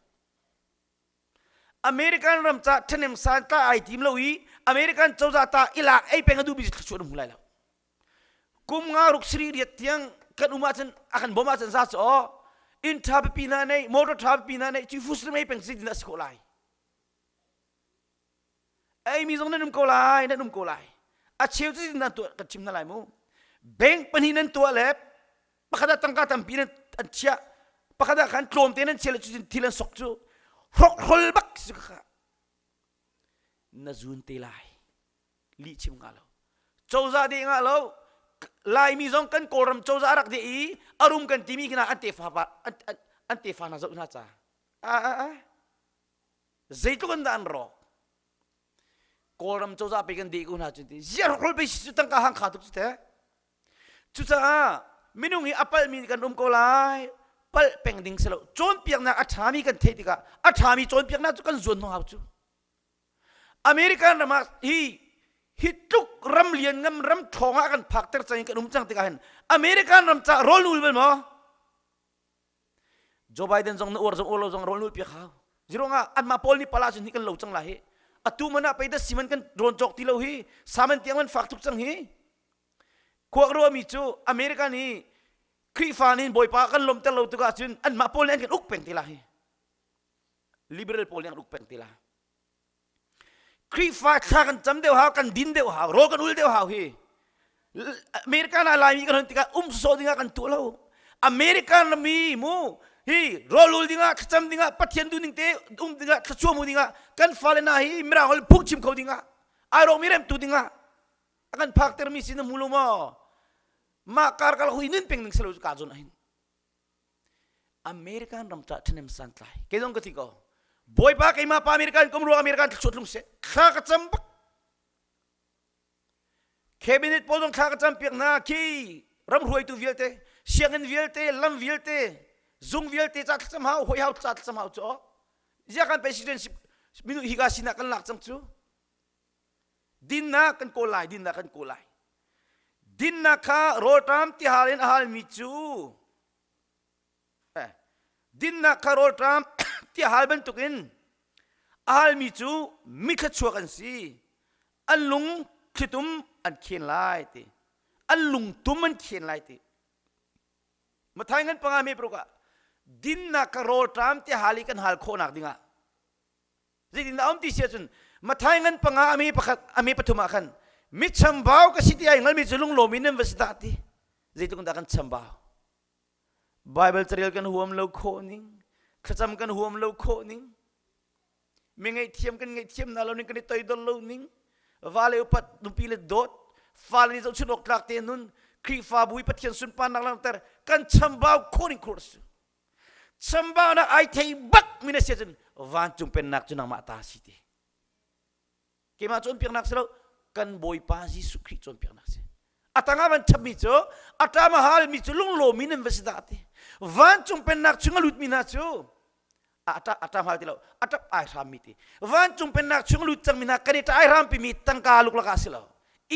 American ram ca ṭhahnem san tla ai tim lo i American cozah ta i lak ei peng a duhmi thluachuah na hmu lai lo. Kum nga ruk siri riat tiang kan um ahcun a kan bawmh ahcun za cu aw inn ṭha pipi hna nei motor ṭha pipi hna nei cu fusrim ei peng si din a si khawh lai. Ei mi zong nan um ko lai nan um ko lai. A cheu cu nan tuah kan chim hna lai mu. Bank pahnih nan tuah le pakhat ah tangka tampi nan an chiah pakhat ah khan tlawmte nan chiah le cutin thil an sok cu hrokhrol bak si kha na zun te lai lih chim nga lo cozah deh nga lo laimi zong kan kawlram cozah rak deh i arum kan timi khina an tefa pa an tefa hna zoh hna ca a a a zeitluk in dah an rawk kawlram cozah pe kan deh ko hna cun ti ziar hrokhrol pe si cu tangka hang kha tuk cu te Cucaah minung hi a palhmi kan um ko lai. Palh peng ding si lo. Cawnpiaknak a ṭhami kan theih tikah a ṭhami cawnpiaknak cu kan zuan hnu hau cu. American ram ah hi hi tluk ram lian ngam ram ṭhawng ah kan phakter cang i kan um cang tikah hin American ram ca rawl nul bal maw? Joe Biden zong na uar zong uar lo zong rawl nul piak hau. Ziruangah anmah pawl nih pala cun hi kan lo cang lai hi. Atu man ah pei da siman kan rawn cawk ti lo hi. Saman tiang man fak tuk cang hi. Khuak ruahmi cu America nih Khrihfa nih Bawipa kan lawmter lo tikah cun anmah pawl nih an kan uk peng te lai. Liberal pawl nih an uk peng ti la. Khrihfa thla kan cam deuh hau, kan din deuh hau, rawl kan ul deuh hau hi. American ah Laimi kan hon tikah um sawsawh dingah kan tuah lo. American mi mu hi rawl ul dingah, thlacam dingah, Pathian duh ning te um dingah, thluachuah mu dingah, kan fale hna hi mirang holh phungchim kho dingah, ai rawkmi remtu dingah a kan phakter mi si na hmu lo maw? Mah kar kal hui nun peng ning selo ka zon ahin. American ram ca ṭhahnem santlai. Kei zong ka ti ko. Bawipa keimah pa American kum ruang American thluachuah tlung seh. Thla ka cam bak. Cabinet pawl zong thla ka cam piak hna khi ram hruaitu vialte, sianginn vialte, lam vialte, zung vialte ca thlacam hau, hoi hau ca thlacam hau cu. Zia kan president minu higa sinah kan lak cang cu. Dinnak kan kawl lai, dinnak kan kawl lai. Dinnak kha rawlṭam tihal in a halmi cu eh, dinnak kha rawlṭam tihal bantukin a halmi cu mithluachuak an si. An lung thlitum an khen lai ti. An lungtum an khen lai ti. Mathai ngan panga me paruk ah dinnak kha rawlṭam tihal i kan hal khawhnak dingah Zeitindah um ti si ahcun Mathai ngan panga a mi pakhat a mi pathum ah khan mi chambau ka si ti ai hngalmi cu lunglawm in nan va si dah ti zeitluk dah kan chambau Bible carel kan huam lo khawh ning thlacam kan huam lo khawh ning mi ngaihthiam kan ngaihthiam na lo ning kan i toidor lo ning vale upat nupi le dawt fale nih zohchun awk tlak te nun Khrihfabu i Pathian sunparnak langhter kan chambau khawh ning khur su chambaunak ai thei bak mi na si ahcun vancung pennak cu nangmah ta si ti keimah cawnpiaknak si lo kan bawipa Jesuh Khrih cawnpiaknak si a tangah van chapmi cu a ṭam a halmi cu lunglawmi nan va si dah ti vancung pennak chung a lutmi hna cu a ṭam hal ti lo a ṭap ai hrammi ti vancung pennak chung a lut cangmi hna kan i ṭah ai hrampimi tangka luklak ah si lo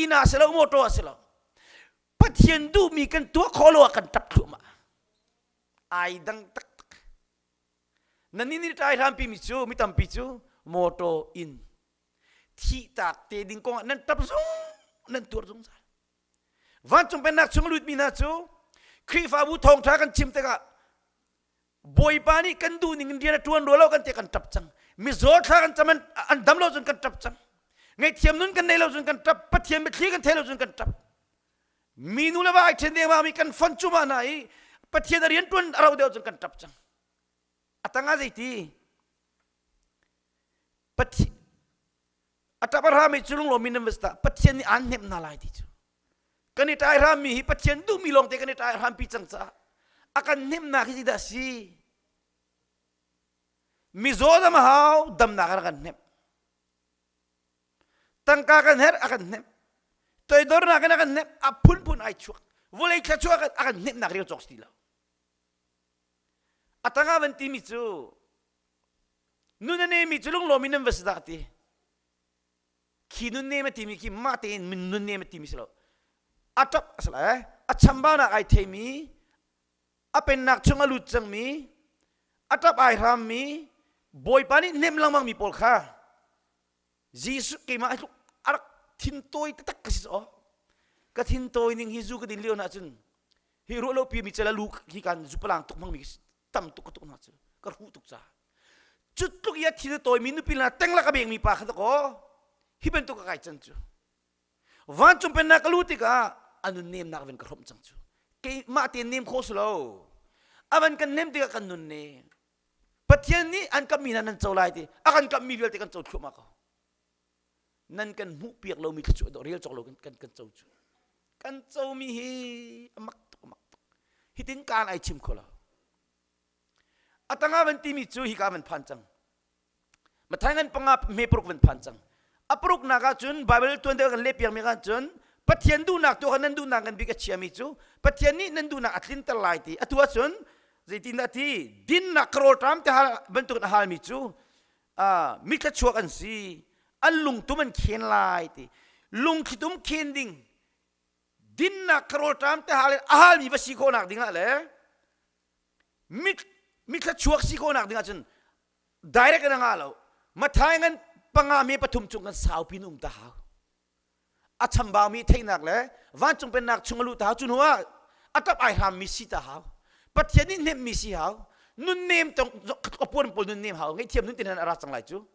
inn ah si lo motor ah si lo Pathian duhmi kan tuah khawh lo ah kan ṭap thluahmah ai dang taktak na ni ni ṭai hrampi mi cu mi tampi cu motor in thihtak te ding kong ah nan ṭap zung nan tuar zungzal vancung pennak chung lut mi hna cu Khrihfabu thawngṭha kan chim tikah Bawipa nih kan duh ning in rian a ṭuan rua lo kan ti kan ṭap cang mizaw thla kan cam an dam lo cun kan ṭap cang ngaihthiam nun kan nei lo cun kan ṭap Pathian biathli kan thei lo cun kan ṭap mi nu le va ai ṭhen dengmang mi kan fon cuma hna i Pathian a rian ṭuan a rauh deuh cun kan ṭap cang a tangah zeiti Pathian a ṭap a hrami cu lunglawm mi nan va si ta Pathian nih aan hnemh hna lai ti cu kan i ṭai hrammi hi Pathian duhmi lawngte kan i ṭai hrampi cang caah a kan hnemhnak hi zeidah a si mizaw dam a hau damnak a kan hnemh tangka kan herh a kan hnemh toidornak in a kan hnemh a phunphun ai chuak vawlei thluachuah a kan hnemhnak rel cawk si ti lo a tangah van timi cu nun a nemi cu lunglawm in nan va si dah ti khi nun nem a timi khi mah tein nun nem a timi si lo a ṭap a si lai a chambaunak ai theimi a pennak chung a lut cangmi a ṭap ai hrammi bawipa nih hnem lengmang mi pawl kha Jesuh keimah hi a rak thintawi taktak ka si caw ka thintawi ning hi zu ka din lio na cun hi ruah lo pi mi cela lu hi kan zu palang tuk hmang mi tam tuk ka tuk na cu ka hruh tuk ca cu tluk i a thin a tawi mi nupi la teng la ka beng mi pa kha ko hi bantuk ka kai can cu vancung pennak ka lu tikah a nun nemnak van ka hrawmh cang cu keimah te nem kho si lo avan kan nem tikah kan nun ne Pathian nih an kammi hna nan co lai ti a kan kammi vialte kan co thluahmah ko nan kan hmuh piak lomi thluachuah rel cawk lo kan kan kan co cu kan comi hi a mak tuk a mak tuk hitin kaan ai chim kho lo a tangah van timi cu hika van phan cang Mathai ngan panga me paruk van phan cang a paruk nak ah cun Bible tuan deuh kan leh piak mi kan cun Pathian duhnak tu kha nan duhnak ngan bik a chiami cu Pathian nih nan duhnak a tlinter lai ti atu ahcun zeitindah ti dinnak ka rawlṭam te hal bantukin a halmi cu mithla chuak an si an lungtum an khen lai ti lungthlitum khen ding dinnak ka rawlṭam te hal a halmi va si khawhnak dingah le mithla chuak si khawhnak dingah cun direct in a ngah lo Mathai ngan panga me pathum chung kan saupi in um ta hau a chambaumi theihnak le vancung pennak chung a luh ta hau cu hnu ah a ṭap ai hrammi si ta hau Pathian nih hnemhmi si hau. Nunnem tong ka puan pawl nunnem hau ngaihthiam nun tin han a ra cang lai cu.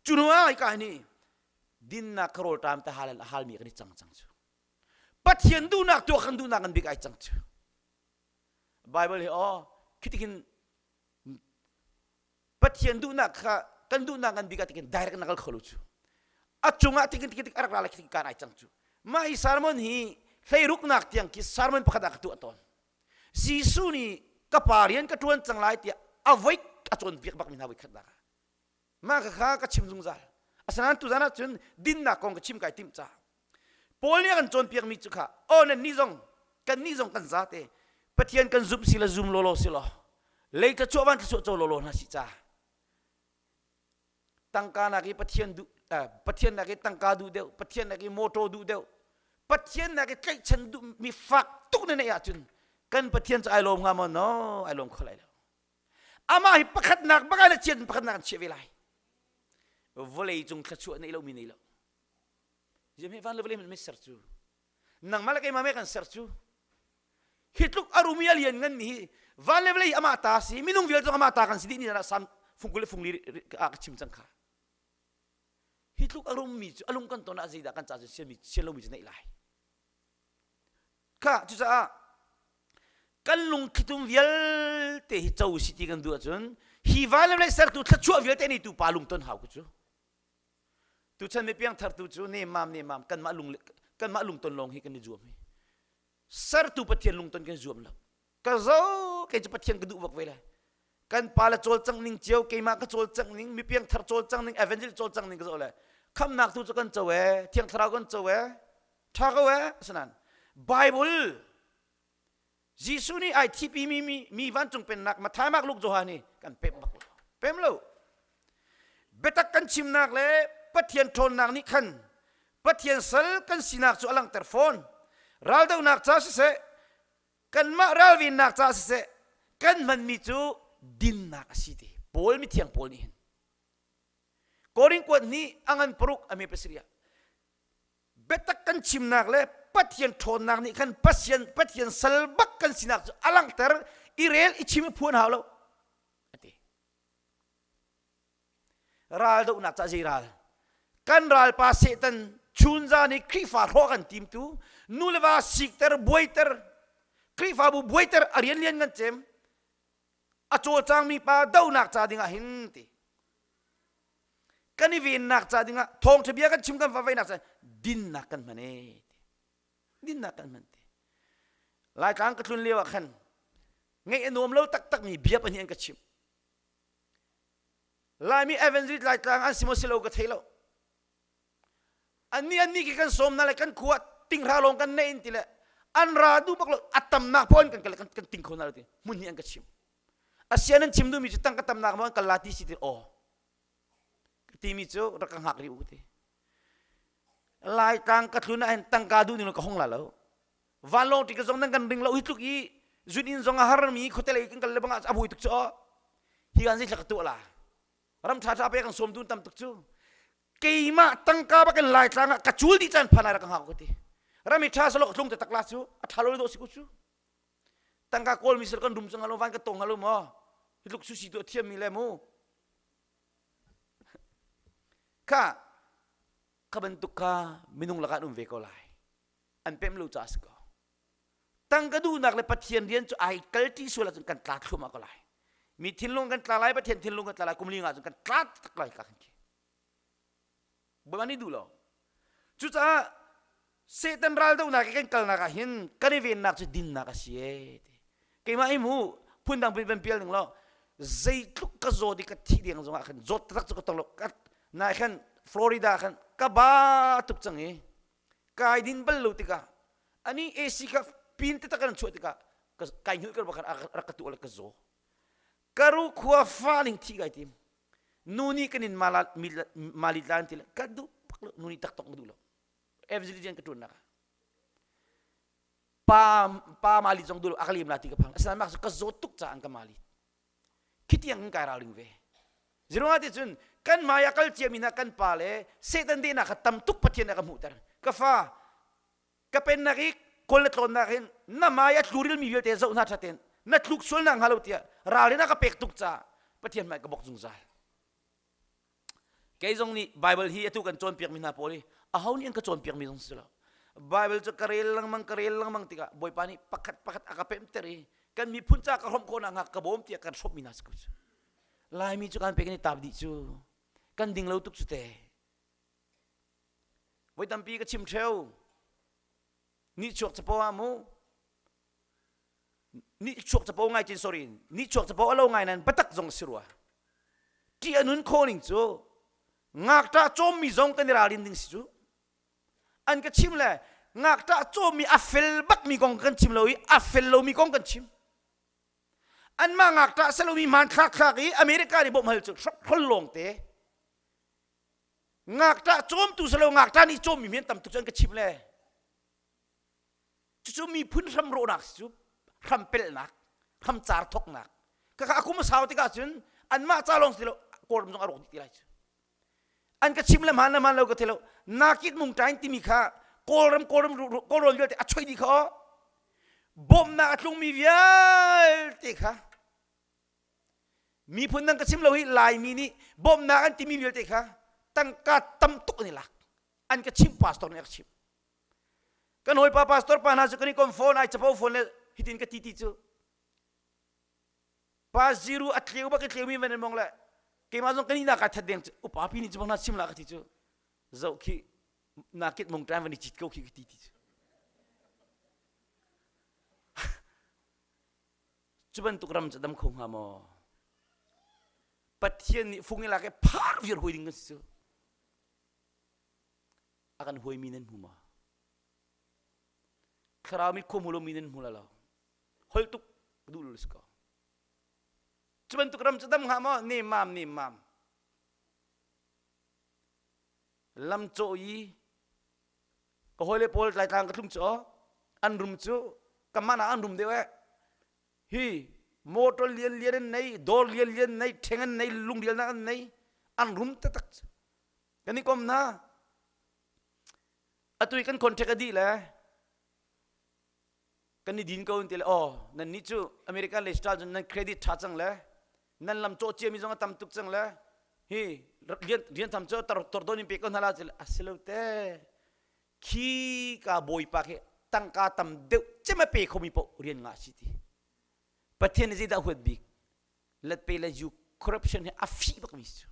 Cu hnu ah hika ni dinnak ka rawl ṭam te hal hal mi kan i cang cang cu. Pathian duhnak tuah kan duhnak kan bik ai cang cu. Bible hi aw khitikin Pathian duhnak kha kan duhnak ngan bik ah tikin direct na kal kho lo cu. A cungah tikin tikin a rak ra lai khi kan ai cang cu. Mah hi sermon hi hleiruknak tiang khi sermon pakhat ah ka tuah tawn. Jesuh nih ka pa rian ka ṭuan cang lai tiah a voi a cawnpiak bak mi hna voi khatnak ah. Mah kha ka chim zungzal. Asinain tuzan ah cun dinnak kong ka chim kai timh caah Paul nih a kan cawnpiakmi cu kha aw nan nih zong kan nih zong kan zate Pathian kan zumh si le zum lawlaw si law lei thluachuah van thluachuah co lawlaw hna si ca tangka nak i Pathian duh Pathian nak i tangka duh deuh Pathian nak i motor duh deuh Pathian nak i tlaihchan duh mi fak tuk na neih ahcun kan Pathian cu ai lawm hnga maw no ai lawm kho lai lo amah hi pakhatnak bak ai na chiat pakhatnak an chiah ve lai vawlei cung thluachuah nei lo mi nei lo Ziam he van le vawlei hmanh ser cu. Nangmah le keimah me kan ser cu. Hi tluk a rumi a lian ngan mi hi van le vawlei amah ta si minung vialte zong amah ta kan si dih ni ah sam fungkul le fungli ah ka chim cang kha. Hi tluk a rummi cu a lung kan ton ah zeidah kan ca cu siami sian lomi cu neih lai. Kha cucaah kan lungthlitum vialte hi co si ti kan duh ahcun hi van le vawlei sertu thluachuah vialte nei tu pa lungton hau ku cu. Tuchan mi piangthar tu cu nemmam nemmam kanmah lung kanmah lungton lawng hi kan i zuam hi. Sertu Pathian lungton kan zuam lo. Ka zo kei cu Pathian ka duh bak ve lai. Kan pa le cawlcangh ning cio keimah ka cawlcangh ning mi piangthar cawlcangh ning evangel cawlcangh ning ka zoh le khamnak tu cu kan co ee thiang thlarau kan co ee tha ko ee asinain Bible Jesuh nih ai thipi mi mi, mi vancung pennak Matthai Mark Luke Johan hi kan pem bak lo. Pem lo. Biatak kan chimnak le Pathian ṭhawnnak nih khan Pathian sal kan sinak cu a langhter fawn. Raldohnak ca siseh, kanmah ralvennak ca siseh, kan hmanmi cu dinnak a si ti. Paul mithiang Paul nih hin. Korin kuat nih a ngan paruk a me pasarih ah biatak kan chimnak le Pathian ṭhawnnak nih khan Pathian Pathian sal bak kan sinak cu a langhter i rel i chim i phuan hau lo a ti. Ral dohnak ca zei ral? Kan ralpa Satan chunzan i Khrihfa hrawh kan timtu nu le va sikter buaiter Khrihfabu buaiter a rian lian ngan cem a cawlcangmi pa dohnak ca dingah hin ti kan i vennak ca dingah thawngṭha bia kan chim kan vaveinak ca dinnak kan hman e dinnak kan hman te Laitlang ka tlun lio ah khan ngeih a nuam lo taktak mi bia pahnih an ka chimh Laimi Evangelist Laitlang an si maw si lo ka thei lo annih annih khi kan sawm hna le kan khua tinghra lawng kan neih in ti le an ra duh bak lo a tamnak paoh in kan kal kan ting kho hna lo ti hmun hi an ka chim asian an chim duhmi cu tangka tamnak maw an kal la ti si ti aw ka timi cu rak ka hngak rih u ti Laitlang ka tlun ah hin tangka duh ning ka hong la lo vanlawng ti ka zong nan kan ring lo hi tluk i zun inn zong a har mi khuate lei kan kal le bang ah a bui tuk cu aw hi kan zei thla ka tuah la ram ṭha ṭha pe kan sawm dun tam tuk cu keimah tangka bak in laitlang ah ka cul dih caan phan ai rak ka hngak ko ti rami ṭha salo ka tlung te tak la cu a ṭha lo do si ko cu tangka kawl mi sal kan rum cang lo van ka tong halo maw hi tluk susi tu a thiam mi le mu kha kha bantuk kha minung lakah an um ve ko lai an pem lo ca si ko tangka duhnak le Pathian rian cu ai kalṭi sual ahcun kan tla thluahmah ko lai mi thinlung kan tla lai Pathian thinlung kan tla lai kum li nga cun kan tla tak lai ka kan khi Bawipa nih duh lo cucaah Satan ral dohnak i kan kalnak ah hin kan i vennak cu dinnak a si e ti keimah hi mu phundang pin van pial ning law zeitluk ka zawt i ka thih deng zongah khan zawt taktak cu ka tong lo nai khan Florida khan ka ba tuk cang i kai din bal lo tikah ani AC kha pin taktak kan chuah tikah kai hngilh ka bakhan rak ka tuah le ka zaw karu khua fa ning thi kai tim nu nih kan in malit lan ti le ka duh bak lo nu nih taktok ka duh lo evangelism ka tuan nak pa pa mali zong duh lo akalim la ti ka phang asinain mak ka zawt tuk ca an ka mali khitiang kan kai ralring ve Zeruangah ti cun kan hmai ah kal ciami hna kan pa le Satan dehnak kha tam tuk Pathian a ka hmuhter. Ka fa, ka pennak i kawl na tlawnnak hin na hmai a tlurilmi vialte zoh hna ṭha tein. Na tluk sual nak hnga lo tiah ralrin a ka pek tuk caah Pathian hmai ka bok zungzal. Kei zong nih Bible hi atu kan cawnpiak mi hna pawl hi aho nih an ka cawnpiak mi zong si lo. Bible cu ka rel lengmang ka rel lengmang tikah Bawipa nih pakhat pakhat a ka pemter i kan miphun ca ka hrawmh khawh nakhnga ka bawm tiah kan hrawmh mi hna si ko cu. Laimi cu kan pek in i taap dih cu. Kan ding lo tuk cu te. Voi tampi ka chim theo. Nihchuak capo ah mu nihchuak capo ngai cin sorry nihchuak capo a lo ngai nan biatak zong si rua. Ṭih a nun khawh ning cu ngakṭah cawmmi zong kan i ralrin ding si cu. An ka chim le ngakṭah cawmmi a fel bakmi kong kan chim lo i a fel lomi kong kan chim. Anmah ngakṭah selomi hmanthlak thlak i America nih bawmh hal cu hrokhrol lawng te. Ngakṭah cawmtu selo ngakṭah nih cawmmi men tam tuk cu an ka chim le cucu miphun hram rawhnak si cu hram pelhnak hram car thoknak kaka a kum a sau tikah cun anmah ca lawng si lo kawlram zong a rawk dih ti lai cu an ka chim le hmaan le hmaan lo ka thei lo nakit mung tain timi kha kawlram kawlram kawlrawn vialte a choi dih kha aw bawmhnak a tlungmi vialte kha Miphun dang ka chim lo hi Laimi nih bawmhnak an timi vialte kha tangka tam tuk an i lak. An ka chimh pastor nih a ka chimh. Kan hawipa pastor pa hna cu kan i kom phone ai capo phone le hitin ka ti ti cu pa ziru a tleu bak i tleumi van in mong le keimah zong kan ihnak kai that deng cu upa pi nih cu bang hna chim la ka ti cu zoh khi nakit mong ṭan van i cit ko khi ka ti ti cu Cu bantuk ram cu dam kho hnga maw? Pathian nih fung i lak i phar viar huai ding kan si cu. A kan huaimi nan hmu maw? Thlarau mi khua hmu lomi nan hmu la lo. Hol tuk duh lo si ko. Cu bantuk ram cu dam hnga maw? Nem mam nem mam. Lam cawh i ka hawile pawl tlaitlang ka tlung cu an rum cu kanmah nak an rum deuh eh hi motor lian lian an nei dawr lian lian nei ṭheng an nei lungrialnak an nei an rum taktak kan i kom hna atu i kan contract a dih le kan i din ko an ti le oh nan nih cu American le Israel cun nan credit ṭha cang le nan lam cawh ciami zong a tam tuk cang le hi rian rian tham cu tor tor don in pe ko hna la a si lo te khi ka bawipa khi tangka tam deuh cem a pe khomi paoh rian ngah si ti Pathian nih zeidah huat bik let pe le you corruption hi a fih bak mi cu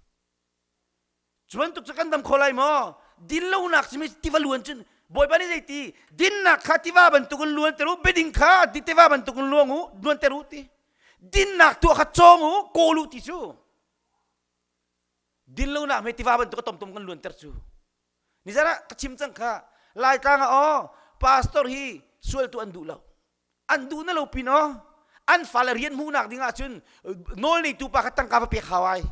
Cu bantuk cu kan dam kho lai maw? Dinlonak simi tiva luan cun Bawipa nih zeiti dinnak kha tiva bantukin luanter u, biading kha tiva bantukin luang u, luanter u ti. Dinnak tuah kha cawng u, kawl u ti cu. Dinlonak me tiva bantuk a tomtom kan luanter cu. Nizan ah ka chim cang kha Laitlang ah aw pastor hi sual tu an duh lo. An duh na lo pin aw an fale rian hmuhnak ding ah cun nawl neitu pa kha tangka va pek hau ai.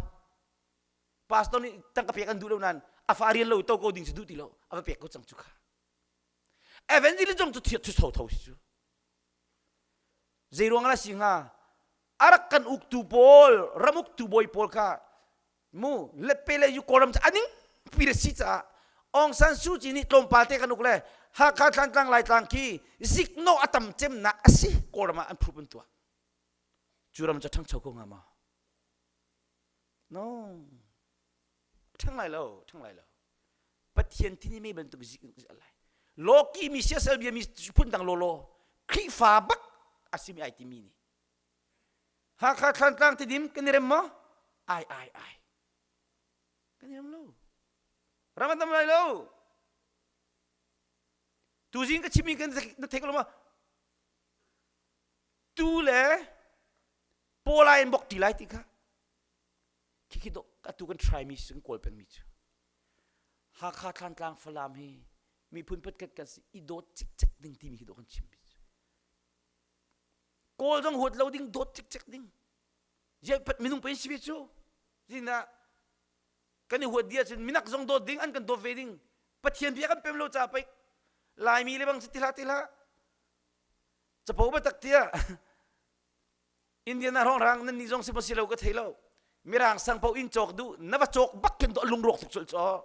Pastor nih tangka pek an duh lo nain a fa rian lo to ko ding cu duh ti lo a va pek ko cang cu kha evangelism zong cu thiat cu tho tho si cu zei ruang la si hnga a rak kan uktu pawl ram uktu bawi pawl kha mu lepe le yu kawlram cu aning pi le si caah Aung San Suu Kyi nih tlawmpal te kan uk le Hakha Thlantlang Laitlang khi ziknawh a tam cemnak a si Kawlram ah an phup an tuah cu ram cu ṭhangcho ko hnga maw No. Ṭhang lai lo, ṭhang lai lo. Pathian thin i mei bantuk zik lai. Lawki mi siasal bia mi phun dang lawlaw Khrihfa bak a simi ai timi nih. Hakha Thlantlang Tidim kan i rem maw? Ai ai ai. Kan i rem lo. Ram an dam lai lo. Tuzing ka chimmi kan na thei ko lo ma? Tu le Pawlai in bok ti lai ti kha khikhi dawh atu kan try mi kan kawl peng mi cu Hakha Thlantlang Falam hi miphun patkhat kan si i dawt cikcek ding timi hi dawh kan chim mi cu Kawl zong huat lo ding dawt cikcek ding je pat minung pe si cu zina kan i huat dia cun minak zong dawt ding an kan dawt ve ding Pathian bia kan pem lo ca pei Laimi le bang si ti hlah ti hlah capo batak tiah Indian ah rang nan ni zong si maw si lo ka thei lo mirang sang po in cawk duh na va cawk bak khin to lungrawk tuk cul caw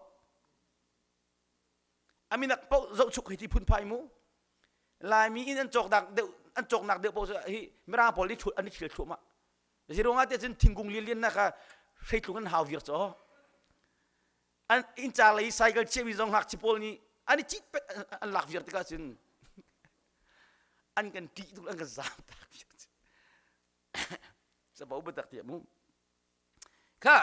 aminak po zohchuk hei ti phun phai mu laimi in an cawk dak deuh. an cawknak deuh paoh hi mirang pawl nih an i thil thluahmah. Zeiruangah tiah cun thingkung lianlian nak ah hreitlung an hau viar caw. An inncar lei cycle chiahmi zong ngakchia pawl nih an i cit pet an lak viar tikah cun an kan ṭih tuk an kan zaam tak viar. Sabo biatak tiah mu. Kha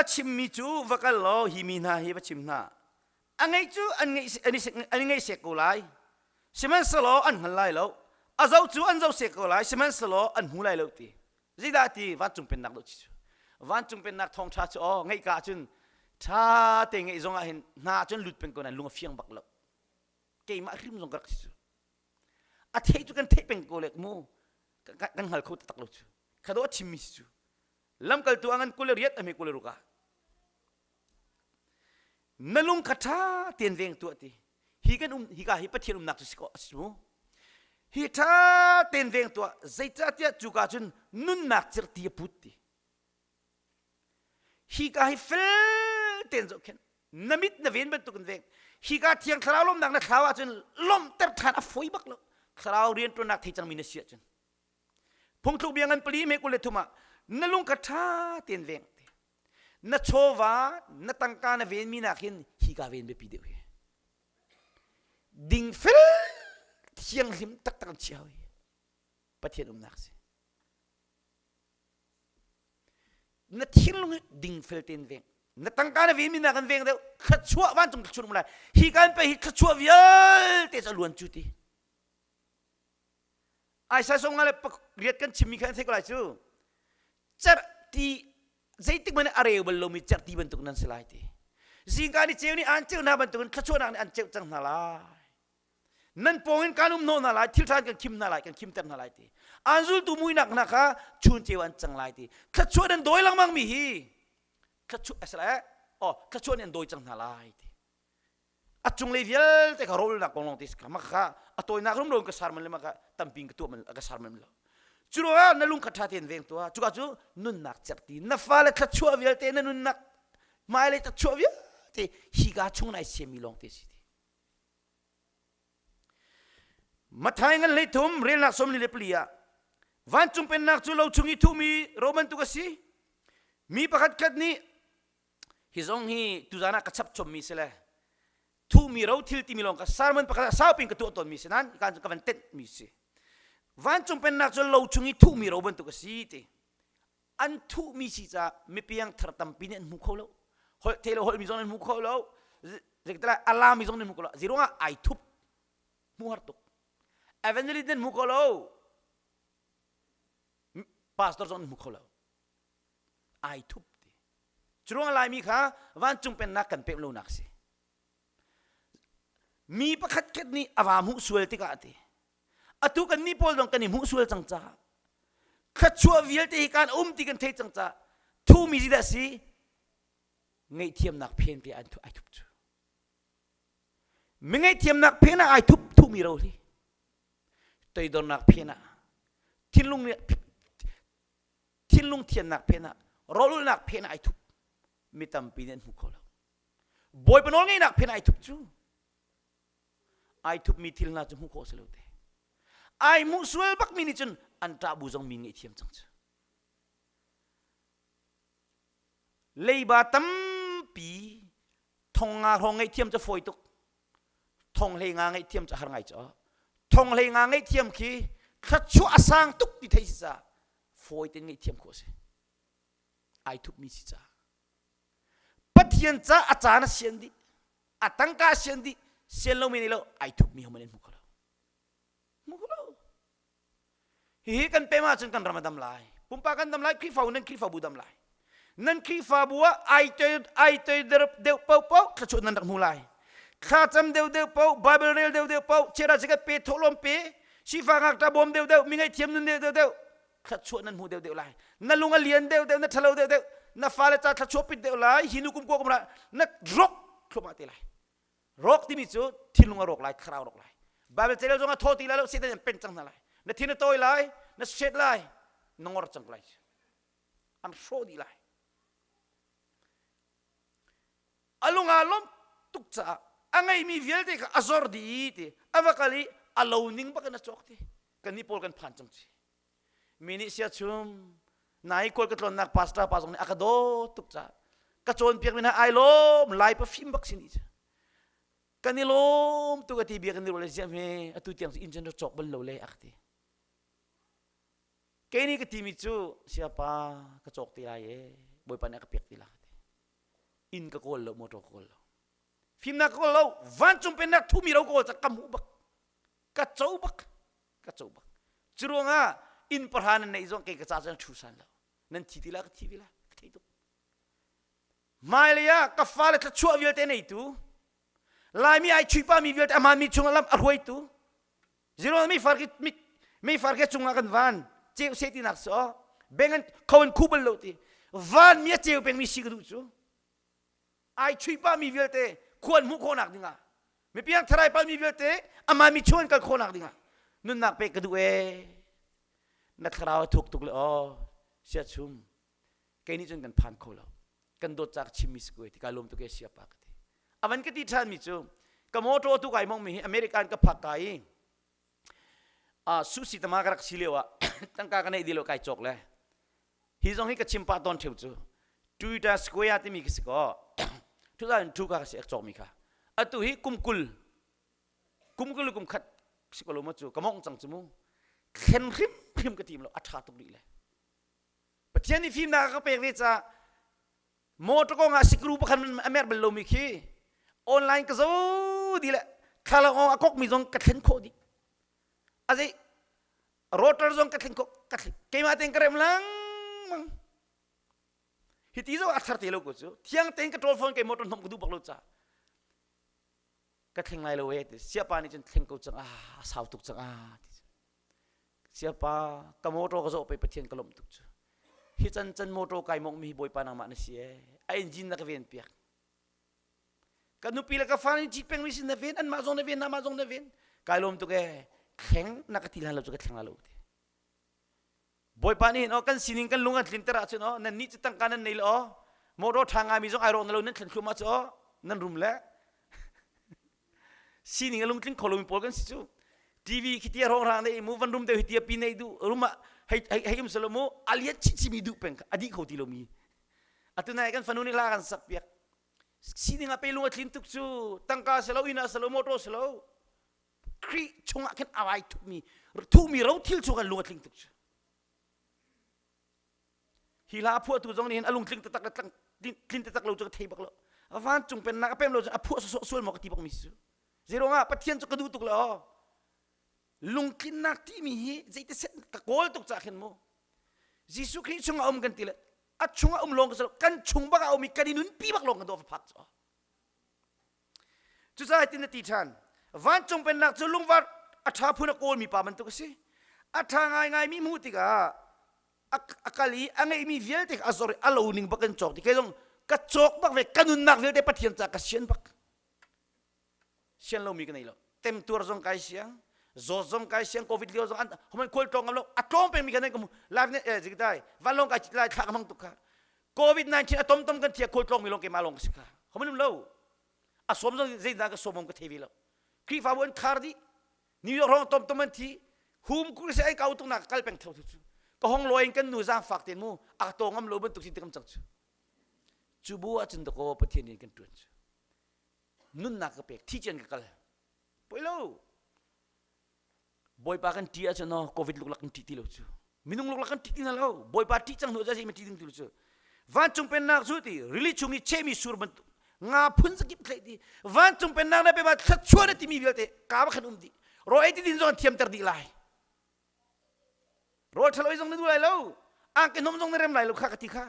a chimmi cu va kal law hi mi hna hi va chim hna. A ngeih cu an ngeih an i ngeihsek ko lai. Sihmanhsehlaw an hngal lai lo. A zoh cu an zoh sek ko lai, sihmanhsehlaw an hmu lai lo ti. Zeidah ti vancung pennak dawh cu. Vancung pennak thawngṭha cu aw ngeih ka ahcun ṭha te ngeih zong ah hin hna cun lut peng ko nain lung a fiang bak lo. Keimah hrim zong ka rak si cu. A theih cu kan theih peng ko le mu kan hngal kho taktak lo cu. Kha dawh a chimmi si cu. Lamkaltu a ngan 28 a hme 26 ah na lung kha ṭha tein veng tuah ti. Hi kan um hika hi Pathian umnak cu si ko a si mu. Hi ṭha tein veng tuah zeicahtiah cuka cun nunnak cirhti a put ti. Hika hi fel tein zohkhenh. Na mit na ven bantukin veng. Hika thiang thlarau lawmnak na thlau ahcun lawmhter ṭhan a fawi bak lo. Thlarau rianṭuannak thei cangmi na si ahcun. Phungthluk bia ngan pali me 23 ah na lung kha ṭha tein veng te. Na chawva, na tangka na venmi nak hin hika ven biapi deuh hi. Dingfel thianghlim taktak an chia hi. Pathian umnak si. Na thinlung hi dingfel tein veng. Na tangka na venmi nak an veng deuh. Thluachuah vancung thluachuah um lai. Hi kan pe hi thluachuah vialte cu a luan cu ti. Aisa song le riat kan chimmi kha an theih ko lai cu. Cerhti zeitik hmanh a reu bal lomi cerhti bantuk nan si lai ti. Zingka ni ceu nih aan ceu hna bantukin thluachuahnak nih an ceuh cang hna lai. Nan pawng in kan um hnawh hna lai, thil ṭha kan khim hna lai, kan khimter hna lai ti. Aan zultu muinak hna kha chun ceu an cang lai ti. Thluachuah nan dawi lengmang mi hi thluachuah asala oh thluachuah nih an dawi cang hna lai ti. A cunglei vialte kha rawlnak kong lawng te kha mah kha a tawinak rumro in ka sar man le mah kha tampi in ka tuah man ka sar man lo. Cu ruangah na lung kha ṭha tein veng tuah. Cuka cu nunnak cerhti na fale thluachuah vialte na nunnak hmailei thluachuah vialte hika chung nai siammi lawng te si ti. Matthai ngan 13 relnak 44 ah vancung pennak cu lo chung i thuhmi ro bantuk a si. Mi pakhat khat nih hi zong hi tuzan ah ka chap chommi si le thuhmi ro thil timi lawng ka sermon pakhat ah saupi in ka tuah tawnmi si nain kan ka van tenhmi si. Vancung pennak cu lo chung i thuhmi ro bantuk a si ti. An thuhmi si caah mipiang thar tampi nih an hmu kho lo. Holh thei lo holhmi zong an hmu kho lo. Zeitlai a lami zong nan hmu kho lo. Zeiruangah ai thup hmu har tuk. Evangelist nan hmu kho lo. Pastor zong nan hmu kho lo. Ai thup ti. Curuang Laimi kha vancung pennak kan pemh lonak si. Mi pakhat khat nih a va hmuh sual tikah ti. Atu kan nih pawl zong kan i hmuh sual cang caah thluachuah vialte hi kan um ti kan thei cang caah thumi zeidah si ngaihthiamnak phen te an ai thup cu. Mi ngaihthiamnak phen ah ai thup thumi ro hi. Toidornak phen ah thinlung thinlung thiannak phen ah rawlulnak phen ah ai thup mi tampi nih an hmu kho lo. Bawipa nawl ngeihnak phen ah ai thup cu. Ai thupmi thil hna cu hmuh khawh a si lo te. Ai hmuh sual bakmi nih cun an ṭah bu zong mi ngaihthiam cang cu. Leiba tampi thong nga hrawng ngaihthiam cu fawi tuk. Thong hlei nga ngaihthiam cu har ngai cu. Thong hlei nga ngaihthiam khi thluachuah a sang tuk ti thei si caah fawi tein ngaihthiam khawh a si. Ai thupmi si caah. Pathian ca a caan a sian dih. A tangka a sian dih. Sian lomi nih lo ai thupmi hohmanh an hmu kho lo. Hmu kho lo. Hihi kan pem ahcun kan ram a dam lai. Pumpak kan dam lai, Khrihfabu nan Khrihfabu dam lai. Nan Khrihfabu ah ai toi ai toi deuh paohpaoh thluachuah nan rak hmu lai. Thlacam deuh deuh paoh, Bible rel deuh deuh paoh, chiara chikat pe, thawhlawm pe, sifak ngakṭah bawm deuh deuh, mi ngaihthiam nun deuh deuh deuh, thluachuah nan hmu deuh deuh lai. Na lung a lian deuh deuh, na ṭhalo deuh deuh, na fale ca thluachuah pit deuh lai, hi nu kum kua kum ra, na rawk thluahmah te lai. Rawk timi cu thinlung a rawk lai, thlarau rawk lai. Bible carel zong a thaw ti lai lo, Satan an pen cang hna lai. Na thin a tawi lai, na set lai, na ngor cang lai. An hrawh dih lai. A lung aa lawmh tuk caah a ngeimi vialte kha a zor dih ti a va kal i A lo ning bak in a cawk ti. Kan nih pawl kan phan cang ci. Mi nih sia chum nai kawl ka tlawnnak pastor pa zong nih a ka dawt tuk ca ka cawnpiak mi hna ai lawm lai pa fim bak sin i kan i lawm tuk a ti bia kan i ruah le ziah hme atu tiang cu inn cun cawk bal lo le a ka ti kei nih ka timi cu siapa ka cawk te lai e bawipa nih a ka pek ti la ka ti inn ka kawl lo motor ka kawl lo fimnak ka kawl lo vancung pennak thumi ro ka kawl cak ka hmuh bak ka co bak ka co bak cu ruangah inn pahra nan neih zong kei ka ca cun thu san lo nan thi ti la ka thi ti la ka thei tuk hmailei ah ka fale thluachuah vialte neitu Laimi ai chuipa mi vialte aman mi chungah lam a hruaitu zero mi far ki mi far ke chungah kan van ceu se ti nak so beng an kho an khu bal lo ti van mi a ceu peng mi si ka duh cu ai chuipa mi vialte khuan hmuh khawhnak dingah mi piang tharai pal mi vialte ama mi chung an kal khawhnak dingah nunnak pek ka duh e na thlarau a thuk tuk le aw sia chum kei nih cun kan phan kho lo kan dawt ca ka chimmi si ko ti ka lawm tuk e siapa ka ti avan ka ti ṭhan mi cu ka motor tu kai mong mi hi American ka phak ka i a susi tama ka rak si lio ah tangka ka nei di lo kai cawk le hi zong hi ka chim pah tawn theu cu Twitter Square timi ka si ko 2002 ka ka si ek cawk mi kha atu hi kum kul kum kul kum khat si ko lo ma cu ka mong cang cu mu thlen hrim hrim ka tim lo a ṭha tuk rih le Pathian nih fimnak a ka pek ve caah motor kong ah sikru pakhat a mer bal lomi khi online ka zo di le thlalangawng a kokmi zong ka thlen khawh dih a zei rotor zong ka thlen khawh ka thlen keimah tein ka rem lengmang hi ti zong a thar te lo ko cu thiang tein ka ṭawl phone kei motor hnom ka duh bak lo ca ka thleng lai lo e ti siapa nih cun thleng ko cang ah a sau tuk cang ah ti Siapa ka motor ka zawh pe Pathian ka lawmh tuk cu. Hi can can motor kai mong mi hi Bawipa nangmah na si ee. A engine na ka ven piak. Ka nupi le ka fa nih cit peng mi sin na ven anmah zong na ven namah zong na ven. Kai lawm tuk ee. Thleng na ka ti hlan lo cu ka thleng la lo ti. Bawipa nih hin aw kan sining kan lung an tlinter ahcun aw nan nih cu tangka nan nei le aw motor ṭha ngaimi zong ai rawk na lo nan thlen thluahmah cu aw nan rum le sining a lungtling kho lomi pawl kan si cu TV khi tia rong rang nei mu van rum deuh hi tia pi nei du rum ah hei hei hei um selo mu aliat chi chi mi duh peng a dih kho ti lomi atu nai kan fanu nih la kan sak piak sining a pe lung a tlin tuk cu tangka selo inn ah selo motor selo Khrih chungah khin a vai thukmi thuhmi rothil chung kan lung a tling tuk cu hi hla a phuahtu zong nih hin a lungtling taktak le tlin taktak lo cu ka thei bak lo vancung pennak a pem lo cu a phuah sawsawh sual maw ka ti bak mi cu zeiruangah Pathian cu ka duh tuk le aw lungtlinnak timi hi zeiti set ka kawl tuk cah khin mu Jesuh Khrih chungah um kan ti le a chungah um lawng ka kan chung bak ah um i kan i nunpi bak lawng kan dawh phak cu Cucaah hitin a ti ṭhan. Vancung pennak cu lungvar a ṭha phun a kawlmi pa bantuk a si. A ṭha ngaingaimi hmuh tikah a kal i a ngeihmi vialte kha a zor i a lo ning bak in cawk ti. Kei zong ka cawk bak ve ka nunnak vialte Pathian caah ka sian bak. Sian lomi ka nei lo. Temtuar zong kai siang, zawt zong kai siang, COVID lio zong an human khual tlawng ngam lo. A tlawm pengmi kha nan ka hmu. Live ne eh zikitai vanlawng kai cit lai thla ka hmang tuk kha. COVID-19 a tomtom kan thia khual tlawng mi lawng keimah lawng ka si kha. Homan um lo. A sawm zong zeidah ka sawm om ka thei ve lo. Khrihfabu an khar dih. New York rong tomtom an thi. Hum kur se ai kau tuk nak kal peng tho cu. Ka hong lo in kan nu zaang fak ten mu a to ngam lo bantuk sin te kam cang cu. Cu bu ah cun dakaw Pathian in kan tuan cu. Nunnak ka pek thi cian ka kal. Poi lo. Bawipa kan ṭih ahcun aw COVID luklak kan ṭih ti lo cu. Minung luklak kan ṭih ti hna lo. Bawipa ṭih cang hnu cu ma ṭih ding ti lo cu. Vancung pennak cu ti rili chung i chehmi sur bantuk nga phun zakip thlei ti vancung pennak na pe ma thluachuah na timi vialte ka ba khan um dih rawl ei ti din zong an thiamter dih lai rawl ṭhalo ei zong na duh lai lo angke hnawm zong na rem lai lo kha ka ti kha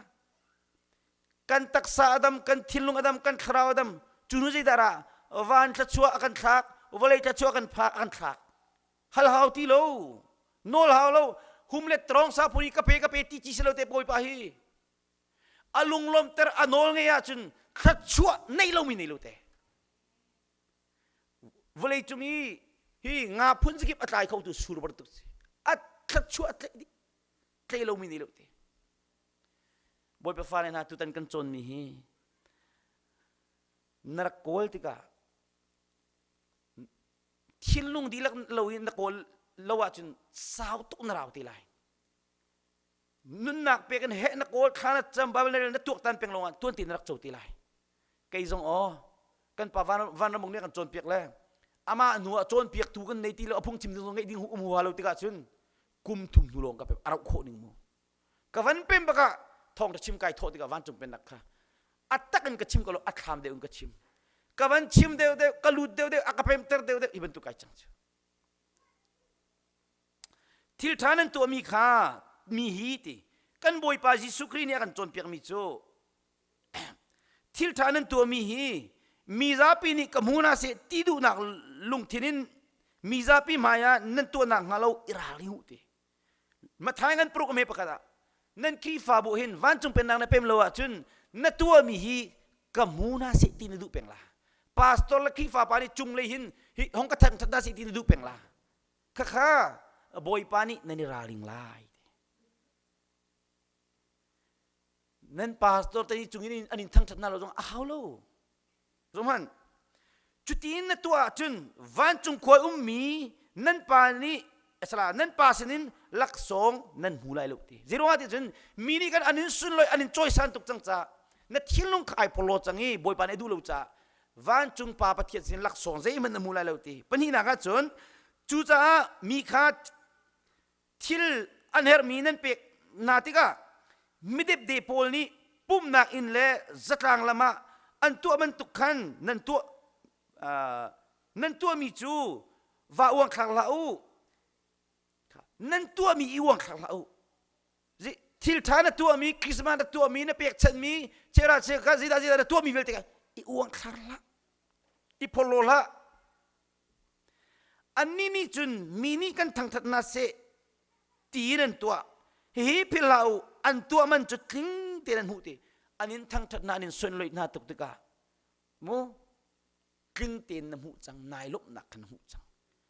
kan taksa a dam kan thinlung a dam kan thlarau a dam cu nu zeidah ra van thluachuah a kan thlak vawlei thluachuah kan phak a kan thlak hal hau ti lo nawl hau lo hum le trong sa phun ka pe ka pe ti chi si lo te bawipa hi a lunglawmter a nawl ngei ahcun thluachuah nei lomi nei lo te vawlei cung i hi nga phun zakip a tlai kho tu sur bantuk si a thluachuah tlaih dih tlai lomi nei lo te Bawipa fale hna tutan kan cawnmi hi na rak kawl tikah Thinlung dihlak lo in na kawl lo ahcun sau tuk na rau te lai. Nunnak pek in heh na kawl thla na cam Bible na rel na tuaktan peng lawngah tuan te na rak co te lai. Kei zong aw kan pa van vanramung nih kan cawnpiak le amah hnu ah cawnpiaktu kan nei ti lo a phungchim ding zong ngeih ding um huha lo tikah cun kum thum hnu lawng ka pem a rauh khawh ning mu ka van pem bakah thawngtha chim kai thawh tikah vancung pennak kha a tak in ka chim ko lo a thlam deuh in ka chim ka van chim deuh deuh ka lut deuh deuh a ka pemter deuh deuh hi bantuk kai cang cu thil ṭha nan tuahmi kha mi hi ti kan Bawipa Jesuh Khrih nih a kan cawnpiakmi cu thil ṭha nan tuahmi hi mi zapi nih ka hmu hna seh ti duhnak lungthin in mi zapi hmai ah nan tuahnak hnga lo i ralring u ti Mathai ngan paruk me pakhat ah nan Khrihfabu hin vancung pennak na pem lo ahcun na tuahmi hi ka hmu hna seh ti na duh peng la. Pastor le Khrihfa pa nih cunglei hin hi hong ka thangthat hna seh ti na duh peng la. Khakha Bawipa nih nan i ralring lai. Nan pastor te nih cung in an in thangthat hna lo zong a hau lo. Zohhmanh, cutin na tuah ahcun vancung khua ummi nan pa nih asala nan pa sinin laksawng nan hmu lai lo ti. Zeiruangah ti cun mi nih kan an in sunlawih an in cawisan tuk cang caah na thinlung kha ai porhlaw cang i Bawipa nih a duh lo caah vancung pa Pathian sin laksawng zeihmanh na hmu lai lo ti. Pahnihnak ah cun cucaah mi kha thil an herhmi nan pek hna tikah midepde pawl nih pumhnak inn le zatlang lam ah an tuah bantuk khan nan tuah nan tuahmi cu va uangthlak hlah u nan tuahmi i uangthlak hlah u thil ṭha na tuahmi Christmas na tuahmi na pekchanhmi chera chekha zeidah zeidah na tuahmi vialte kha i uangthlar hlah i phorhlaw hlah Annih nih cun mi nih kan thangṭhat hna seh ti in an tuah. Hihi philh hlah u, an tuah man cu tling tein an hmuh ti. An in thangṭhat hna, an in sunloih hna tuk tikah mu tling tein na hmuh cang, nai lawmhnak kha na hmuh cang.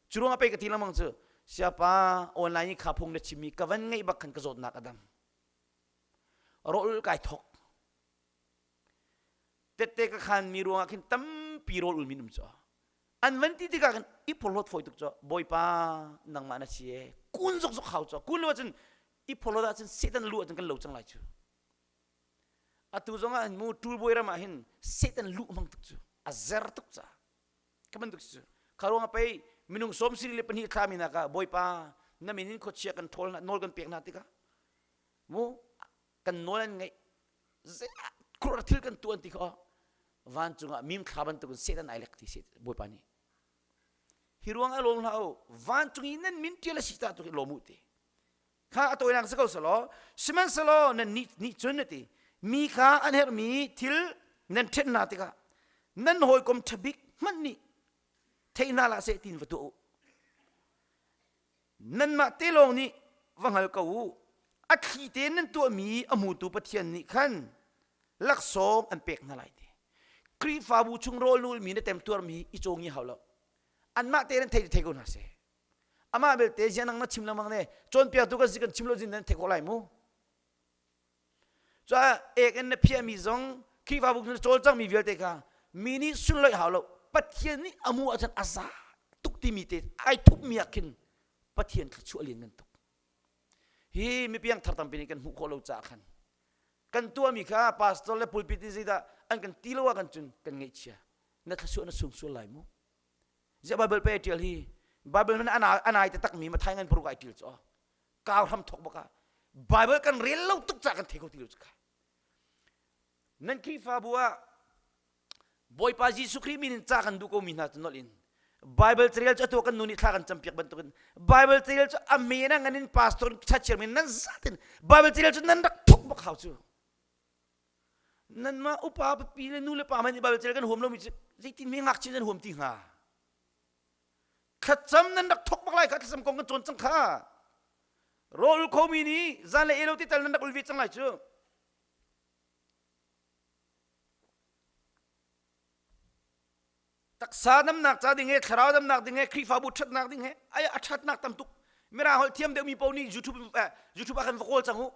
Cu ruangah pei ka ti lengmang cu, siapa online i kha phung na chimmi ka van ngeih bak khan ka zawtnak a dam. Rawl kai thok. Tette ka khan mi ruangah khin tampi rawl ulmi um cu. An van ti tikah khin i phorhlawt fawi tuk cu Bawipa nangmah na si e kun zokzok hau cu kun lo ahcun i phorhlawt ahcun Satan lu ahcun kan lo cang lai cu. Atu zong ah mu ṭulbawi ram ah hin Satan lu hmang tuk cu a zer tuk ca ka bantuk cu kha ruangah pei minung sawm siri le pahnih thlami nak ah Bawipa na min in khuachia kan ṭhawl nawl kan pek hna tikah mu kan nawl an ngaih zeiah thil kan tuan ti kha vancung ah mim thla bantukin Satan ai lek ti si Bawipa nih hi ruang ah lawm hlah u vancung i nan min ṭial a si ta tu hi lawm u ti kha a tawinak si ko selaw sihmanhsehlaw nan nih nih cun na ti mi kha an herhmi thil nan ṭhen hna tikah nan hawikom ṭha bik hmanh nih thei hna hlah seh tiin va tuah u Nanmah te lawng nih va hngal ko u. A thli tein nan tuahmi a hmutu Pathian nih khan laksawng an pek hna lai ti. Khrihfabu chung rawl nulmi na temtuarmi i cawngi hau lo. Anmah te nan thei thei ko hna seh. Amah belte ziang nang na chim lengmang ne cawnpiaktu kan si kan chim lo zin nan thei khawh lai mu. Cuah ek in na phiahmi zong Khrihfabu na cawlcangmi vialte kha mi nih sunlawih hau lo Pathian nih a mu ahcun a za tuk timi te ai thupmi ah khin Pathian thluachuah lian ngan tuk. Hi mipiang thar tampi nih kan hmuh khawh lo caah khan kan tuahmi kha pastor le pulpit in zeidah an kan ti lo ah kan cun kan ngaihchia na thluachuah na sung sual lai mu ziah Bible pe ai tial hi Bible man anai te takmi mathai ngan paruk ai tial cu kau hram thok baka Bible kan rel lo tuk ca kan thei kho ti lo cu kha nan Khrihfabu ah Bawipa Jesuh Khrih min in ca kan duh ko mi hna cu nolh in Bible carel cu atu kan nu nih thla kan campiak bantukin Bible carel cu a men a ngan in pastor chachiar min nan zatin Bible carel cu nan rak thuk bak hau cu nanmah upa papi le nu le pa man Bible carel kan huam lomi cu zeitin mi ngakchia nan huam ti hnga Thlacam nan rak thok bak lai kha thlacam kong kan cawn cang kha. Rawl khomi nih zan le elo ti tal nan rak ul ve cang lai cu. Taksa damnak ca ding he thlarau damnak ding he Khrihfabu ṭhatnak ding he ai a ṭhatnak tam tuk. Mirang holh thiam deuhmi paoh nih YouTube eh, YouTube ah khan va kawl cang u.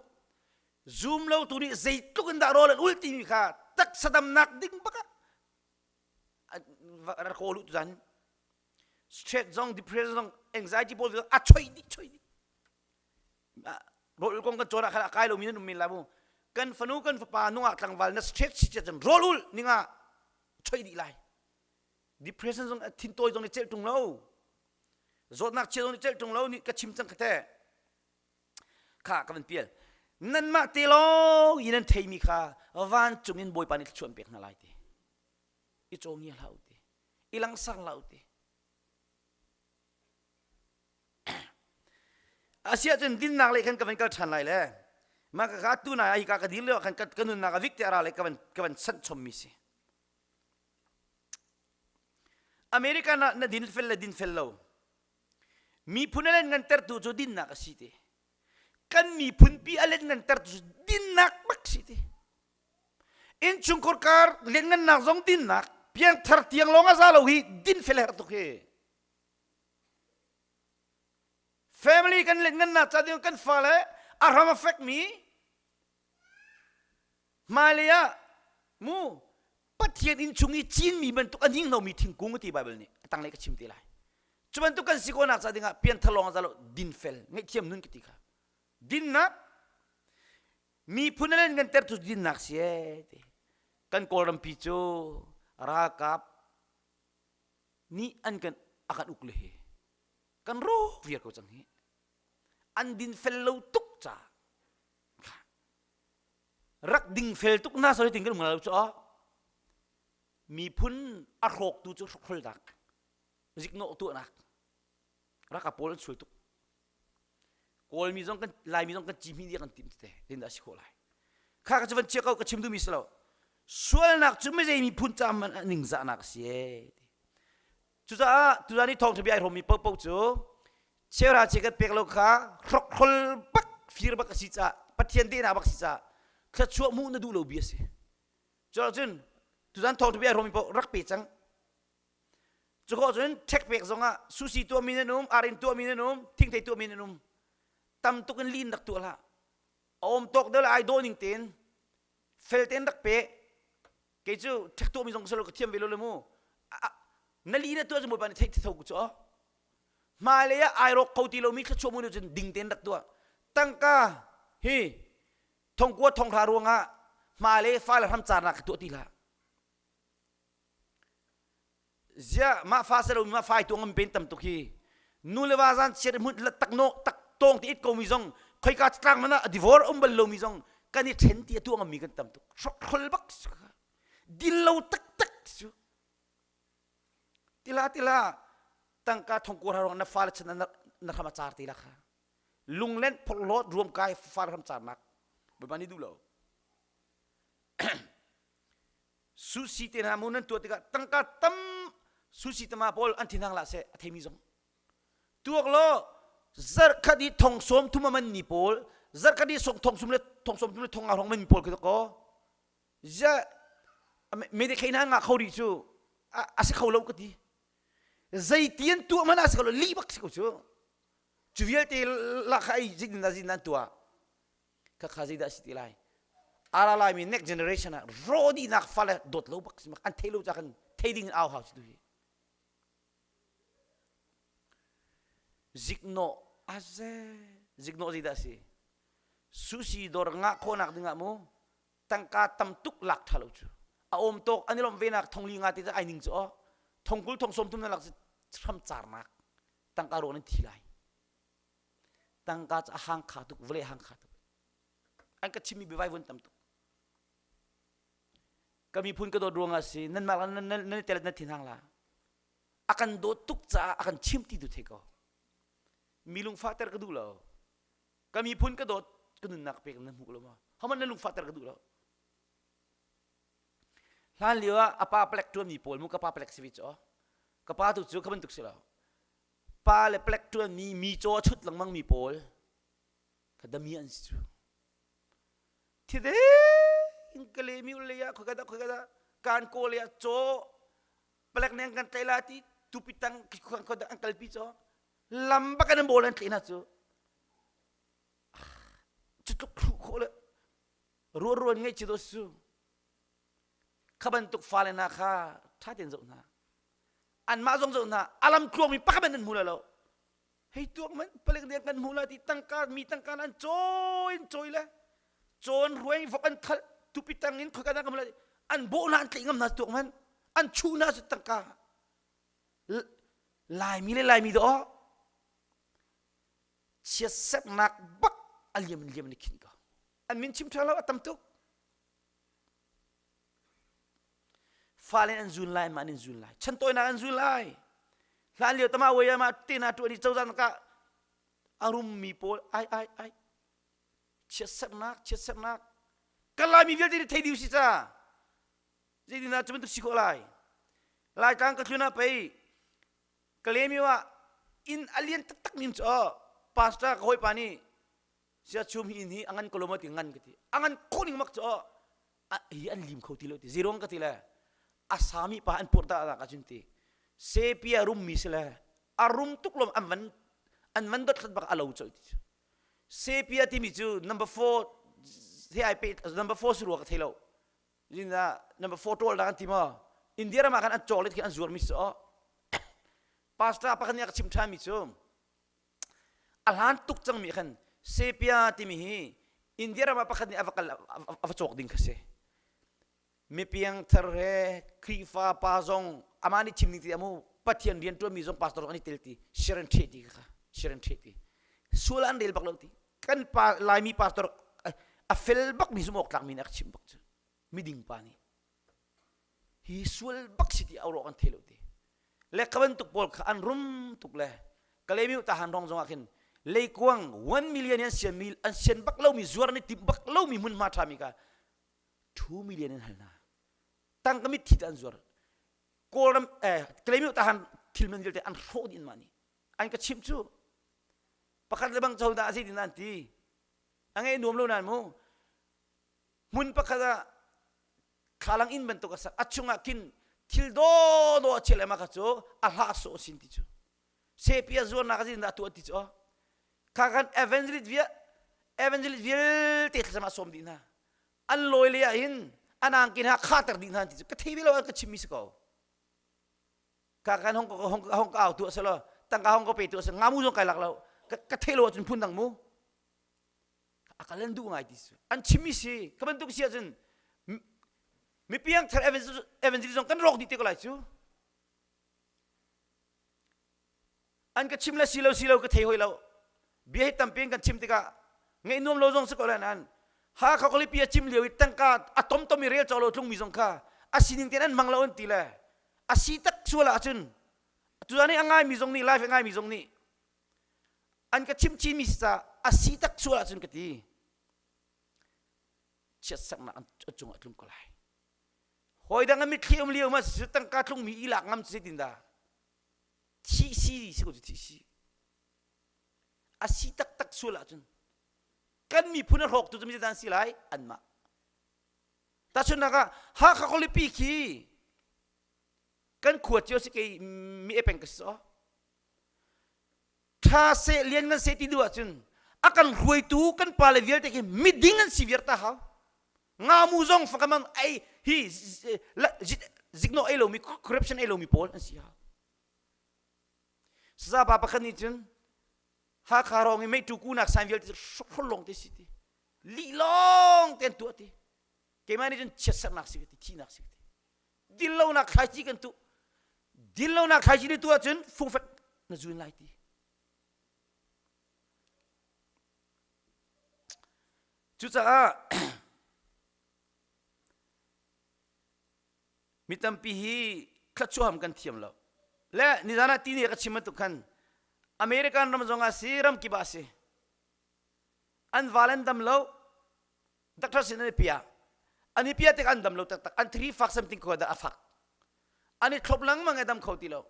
Zoom lo tu nih zeitluk in dah rawl an ul timi kha taksa damnak ding bak ah rak kawl u tuzan. Stress zong depression zong anxiety pawl zong a choi dih choi dih. Rawl kong kan cawn ah khan a kai lomi nan um men lai mu. Kan fanu kan fapa nungak tlangval na stress si cun rawl ul ninga choi dih lai. Depression zong thintawi zong ni celh tung lo. Zawtnak chia zong ni celh tung lo ni ka chim cang ka te. Kha ka van pial. Nanmah te lawng i nan theimi kha vancung in Bawipa nih thluachuah an pek hna lai ti. I cawngia hlah u ti. I langsar hlah u ti. Asiahcun dinnak lei khan ka van kal ṭhan lai le mah ka ka tu nai ah hika ka dir lio ah khan ka nunnak a vik te a ra le ka van ka van sanh chommi si. American ah na din fel le din fel lo. Miphun a len ngantertu cu dinnak a si ti. Kan miphunpi a len ngantertu cu dinnak bak si ti. Innchungkhar kar lianngannak zong dinnak, piangthar tiang lawng a za lo hi dinfel herh tuk hi. Family kan lianngannak ca ding kan fale a hram a fekmi Hmailei ah mu Pathian inn chung i cinmi bantuk a hninghnomi thingkung a ti Baibal nih a tanglei ka chim te lai. Cu bantuk kan si khawhnak ca dingah pianthar lawng za lo dinfel ngaihthiam nun ka ti kha. Dinnak miphun a len kan tertu dinnak si ee ti. Kan Kawlrampi cu ralkap nih an kan a kan uk le hi kan rawk viar ko cang hi. An dinfel lo tuk caah rak dingfel tuk na soi ting kan um lo cu miphun a hrawktu cu hrokhrolnak ziknawh tuahnak raka pawl an sual tuk kawlmi zong kan laimi zong kan cihmih dih kan timh tete tin dah si khawh lai kha ka cu van chia ko ka chim duhmi si lo sualnak cu mizei miphun ca man a ningzahnak a si e Cucaah tuzan i thawngṭha bia ai hrawmmi paohpaoh cu cheuhra che kan pek lo kha hrokhrol bak fir bak a si caah Pathian dehnak bak a si caah thluachuah hmuh na duh lo bia a si. Cucun tuzan thawngṭha bia ai hrawmmi paoh rak pe cang. Cukhawh cun ṭhek pek zongah sushi tuahmi nan um, arin tuahmi nan um, thingthei tuahmi nan um. Tam tuk in lin rak tuah hlah. A um tawk deuh le ai dawh ning tein fel tein rak pe. Kei cu ṭhek tuahmi zong ka si lo ka thiam ve lo le mu. Na li na tuah cu Bawipa nih theih tho ku cu hmailei ah ai rawk kho ti lomi thluachuah mu cun ding tein rak tuah. Tangka hi thongkua thonghra ruangah hmailei fale hramcarnak ka tuah ti hlah. Ziah mah fa se lomi mah fa i tuang am pen tam tuk hi. Nu le va zan chiat hmun tak no tak tawng ti it ko mi zong khoika tlang mana a divorce um bal lomi zong kan i then ti a tuang mi kan tam tuk. Hrokhrol bak dil lo taktak cu. Tila tila tangka thongkua ruang na fale chan na hram a car ti la kha. Lunglen phorhlawt ruam kai fale hram carnak. Bawipa nih duh lo. Sushi te hna mu nan tuah tikah tangka tam sushi tama pawl an thinhang lah seh a theimi zong tuak law zarkhat i thong sawm thum a man mi pawl zarkhat i song thong sum le thong sawm thum le thong nga hrawng man mi pawl khi ko zia me de kheina nga kho ri cu a si kho lo ka ti zeiti an tuah mana si kho lo li bak si ko cu cu vialte la kha ai zin na zin nan tuah khakha zeidah si ti lai ara laimi next generation ah raw dihnak fale dawt lo bak si an thei lo ca kan thei ding in au hau si tu hi zikno aze zikno zeidah si sushi dawr ngah khawhnak dingah mu tangka tam tuk lak tha lo cu a awm tawk an i lawmh ve nak thongli nga te ai ning cu aw thongkul thong som thum na lak hram carnak tangka ruang nan thi lai tangka cu a hang kha tuk vawlei a hang kha tuk an ka chimmi biavai vun tam tuk ka miphun ka dawt ruangah si nanmah nan nan nan tel na thin hang la a kan dawt tuk caah a kan chim ti tu thei ko mi lungfahter ka duh lo ka miphun ka dawt ka nunnak pek na hmuh lo ma haman na lungfahter ka duh lo hlan lio ah a pa palek ṭuanmi pawl mu ka pa palek si ve cu ka pa tu cu kha bantuk si lo Pa le palek ṭuanmi mi caw a chut lengmang mi pawl kha dami an si cu. Thide in ka le mi ule ah khoi ka dah khoi ka dah kan kawl ah caw palek neng kan tlaih la ti tupi tang khoi dah an kalpi caw lam bak an bawl an tlaih hna cu cu tluk hruh khawh le ruan ruan ngeih ci do su kha bantuk fale hna kha ṭha tein zoh hna. Anmah zong zoh hna alam tluangmi pakhat an hmu lo. Hei tuak man palik nih kan hmu la ti tangka mi tangka an cawi in cawi le cawn ruai vok an khalh tupi tang in khoika kan hmu la an bawh hna an tlaih ngam hna tuak man an chuh hna cu tangka Laimi le Laimi dawh chiatserhnak bak a liam in liam in khin ko an min chim ṭha lo a tam tuk fale an zun lai mah an zun lai chantawinak an zun lai hlan lio tama wei ma te na tuan i cozah ka a rummi pawl ai ai ai chiatserhnak chiatserhnak kan laimi vialte nih thei diu si ca zeitindah cu bantuk si khawh lai laitlang ka tlun ah pei Kalaymyo ah inn a lian taktak mi cu pastor ka hawipa nih sia chum hi inn hi a ngan ko lo maw ti ngan ka ti a ngan khawh ning mak cu hi an lim kho ti lo ti zeruang ka ti le a sami pa an purh dah nak ahcun ti sepia rum mi si le a rum tuk lom an van an van dot hlat bak a lo choi ti sepia timi cu number 4 he ai pe number 4 si rua ka thei lo Zinah number 4 ṭawl dah an ti maw? India ram ah khan an cawk khi an zuar mi cu pastor pakhat nih a ka chim ṭhan mi cu a hlan tuk cang mi khan sepia timi hi India ram ah pakhat nih a va kal a va cawk ding kha si mipiang thar he Khrihfa pa zong amah nih chim ding ti amu Pathian rian ṭuan mi zong pastor zong an i tel ti share and the ti kha share and the ti sual an rel bak lo ti kan pa Laimi pastor a fel bak mi zumh awk tlak mi nih a ka chimh bak cu miding pa nih hi sual bak si ti auro kan thei lo ti le ka bantuk pawl kha an rum tuk le Kalaymyo tahan rong zong ah khin leikuang 1 million an sian mi an sian bak lo mi zuar ni tim bak lo mi hmunhma tha mi ka 2 million an hal hna tangka mit thi an zuar kawlram eh Kalaymyo tahan thil man vialte an hrawh dih mah nih an ka chimh cu pakhat le bang dah a zeitin an ti a ngei nuam lo nan mu hmun pakhat ah thlalang inn bantuk a sak a chungah khin thil daw daw a chiah le mah kha cu a hlah sawh sin ti cu sepi a zuarnak a zeitin dah tuah ti cu kha kan evangelist vial evangelist vialte thlacam ah sawm dih hna an lawi le ah hin an angki hna khater dih hna ti cu ka thei ve lo an ka chimmi si ko ka kan hong hong hong ka au tu asalo tangka hong ko pe tu asalo ngamu zong kai lak lo ka thei lo ahcun phun dang mu a kal an duh ngai ti su an chimmi si ka bantuk si ahcun mipiang thar evangelism kan rawk dih te ko lai cu an ka chim le si lo si lo ka thei hoi lo bia hi tampi in kan chim tikah ngaih nuam lo zong si ko lai nain Hakha khualipi a cim lio i tangka a tomtom i rel cawk lo tlungmi zong kha a sining tein an hmang lo an ti le a si tak sual ahcun tuzan i a ngaimi zong nih live a ngaimi zong nih an ka chim chinmi si caah a si tak sual ahcun ka ti chiatserhnak an cungah tlung ko lai hawi dang a mitthli um lio ma si tangka tlungmi i lak ngam si tin dah thih si si ko cu thih si a si taktak sual ahcun kan miphun a hrawktu cu mi zeidah an si lai anmah tahchunhnak ah Hakha khualipi khi kan khua cio si kei mi e peng ka si tha seh lian ngan seh ti duh ahcun a kan hruaitu kan pale vialte khi miding an si viar ta hau ngamu zong fakamang ei hi zikno ei lomi corruption ei lomi pawl an si hau Saza pa pakhat nih cun Hakha rawng i meitu kunak sign vialte hrokhrol lawng te si ti lih lawng te an tuah ti keimah nih cun chiatserhnak si ka ti thihnak si ka ti dillonak thlaici kan tuh dillonak thlaici ni tuah cun fungfek na zun lai ti cucaah Mi tampi hi thluachuah kan thiam lo. Le nizan ah tini ka chim bantuk khan American ram zong ah si ram kip ah si. An val an dam lo. Doctor sin an i pia. An i pia tik an dam lo taktak. An thiri fak something ko dah a fak. An i thlop lengmang e dam kho ti lo.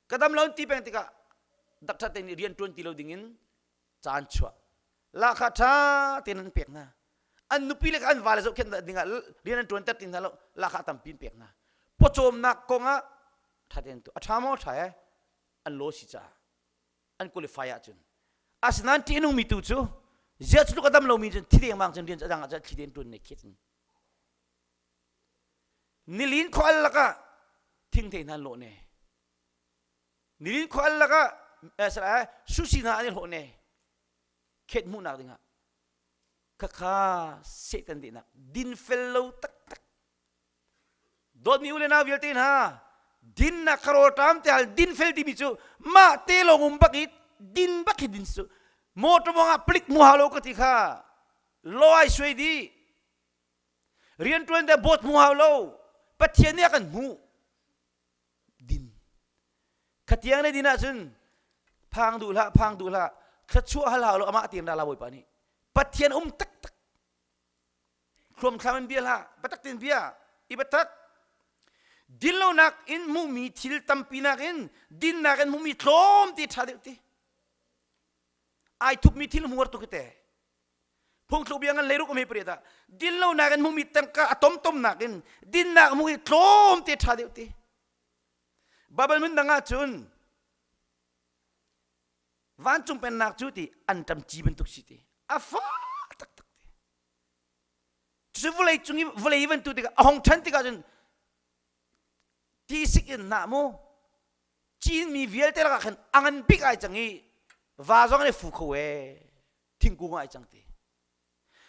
Ka dam lo ti peng tikah doctor te nih rian tuan ti lo ding in caan chuah lahkhah ṭha tein an pek hna an nupi le an vale zohkhenh dingah rian an ṭuanter ti hna lo lahkhah tampi an pek hna pawcawmnak kongah ṭha tein a ṭha maw ṭha e an law si caah an qualify ahcun asinain ṭih a nungmi tu cu ziah cu tluk a dam lomi cun thi dengmang cun rian cu a dang ah cun thli tein ṭuan ne khit nilin khual lakah thingthei hna an lawh ne. Nilin khua al lakah eh susi hna an i hlawh ne. Khet hmuhnak dingah. Khakha Satan dihnak dinfel lo taktak. Dawtmi u le nau vialte hna, dinnak kha rawlṭam te hal dinfel timi cu mah te lawng um bak i din bak hi din su. Motor mong ah palik mu hau lo ka ti kha. Law ai suai dih. Rianṭuan te bawt mu hau lo. Pathian nih a kan hmuh. Din. Khatiang na din ahcun phang duh hlah, phang duh hlah. Thluachuah hal hau lo amah tiin ra la Bawipa nih. Pathian um taktak. Thluamthlam in bia hlah, biatak tein bia. I biatak. Dinlonak in hmuhmi thil tampi nakin dinnak in hmuhmi tlawm te ṭha deuh ti. Ai thupmi thil hmuar tuk te. Phungthluk bia ngan leiruk um hi pariat ah dinlonak in hmuhmi tangka a tomtom nakin dinnak hmuh hi tlawm te ṭha deuh ti. Bible min dang ahcun vancung pennak cu ti anṭam ci bantuk si ti a fa taktak ti. Cucu vawlei cung i vawlei i van tu tikah a hong ṭhan tikah cun tisik in nah mu Chinmi vialte lakah khan a ngan bik ai cang i va zong an i fu kho ee thingkung ai cang ti.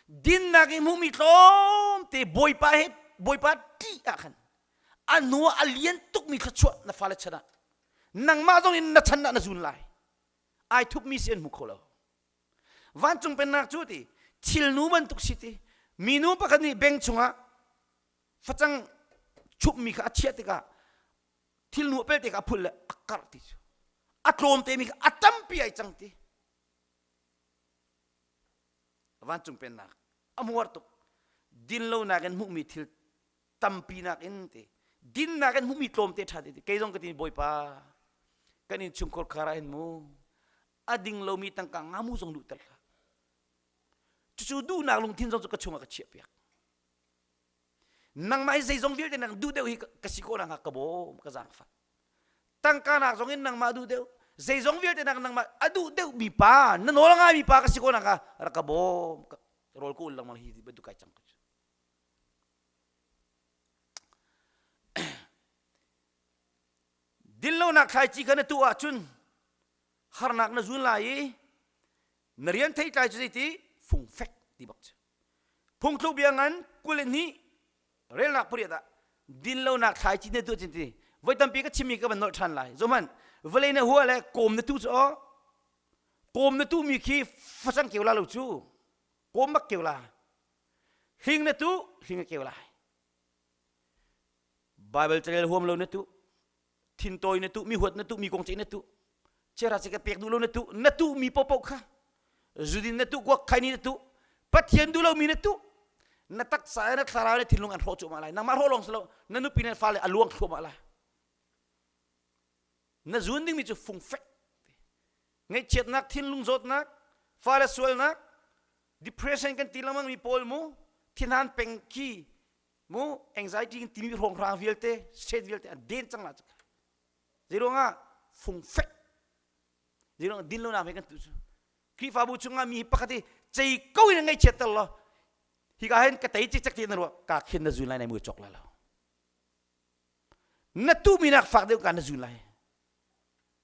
Dinnak i hmuhmi tlawmte Bawipa he Bawipa ṭih ah khan a hnu ah a lian tukmi thluachuah na fale chan ah nangmah zong in na chan ah na zun lai. Ai thupmi si an hmu kho lo. Vancung pennak cu ti thilnu bantuk si ti minu pakhat nih beng chungah facang chupmi kha a chiah tikah thilnu a pel tikah a phul le a karh ti cu a tlawm temi kha a tampi ai cang ti. Vancung pennak a muar tuk dinlonak in hmuhmi thil tampi nakin ti dinnak in hmuhmi tlawmte ṭha ti kei zong ka ti bawipa kan in chungkhur khar ah hin mu a ding lomi tangka ngamu zong luhter hlah cucu duhnak lungthin zong cu ka chungah ka chiah piak nangmah hi zeizong vialte nang duh deuh hi ka si khawh nakhnga ka bawm ka zaangfah tangka nak zong in nangmah duh deuh zeizong vialte nak nangmah a duh deuh mi pa na nawl ngai mi pa ka si ko nakhnga rak ka bawm rawl ka ul lengmang hi bantuk kai cang dinlonak thlaici kha na tuah ahcun harnak na zun lai i na rian theitlai cu zeiti fungfek ti bak cu phungthluk bia ngan 22 relnak pariat ah dinlonak thlaici na tuah cin ti voi tampi ka chimmi ka van nolh ṭhan lai zohmanh vawlei na hua le kawm na tu cu aw kawm na tu mi khi facang keu la lo cu kawm bak keu la hling na tu hling a keu lai Bible carel huam lo na tu thintawi na tuh mi huat na tuh mi kong ceih na tuh chera che ka pek duh lo na tuh na tuh mi popo kha zudin na tuh kuak khaini na tuh pathian duh lo mi na tuh na taksa na thlarau na thinlung an hrawh cuahmah lai nangmah hrawh lawng si lo na nupi na fale a luang thluahmah lai na zun dingmi cu fungfek ngaihchiatnak thinlung zawtnak fale sualnak depression kan ti lengmang mi pawl mu thinhan peng khi mu anxiety in timi hrawnghrang vialte stress vialte an den cang la zeiruangah fungfek zeiruangah din lo nak he kan tu cu Khrihfabu chungah mi pakhat hi cei ko in ngaihchiat ter lo hika hin ka tei cikcek ti na ruah ka khin na zun lai nai mu chok lai lo na tu mi nak fak deuh ka na zun lai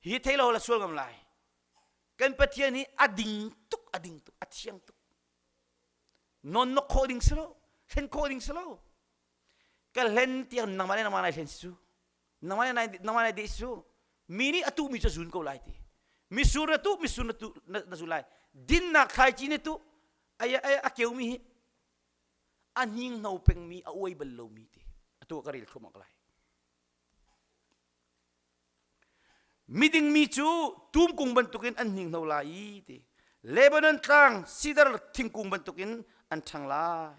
hi thei lo la sual ngam lai kan Pathian hi a ding tuk a ding tuk a thiang tuk Non nok khawh ding si lo hlen khawh ding si lo ka hlen tiang nangmah le nangmah nai hlen si cu nangmah le nangmah nai deh si cu mi nih a tuh mi cu zun ko lai ti misur na tuh misur na tuh na zun lai dinnak thlaici na tuh ai ai a keu mi hi a hning hno peng mi a uai bal lo mi ti atu ka rel thluahmah lai Miding mi cu tumkung bantukin an hninghno lai i ti. Lebanon tlang sidar thingkung bantukin an ṭhang lai.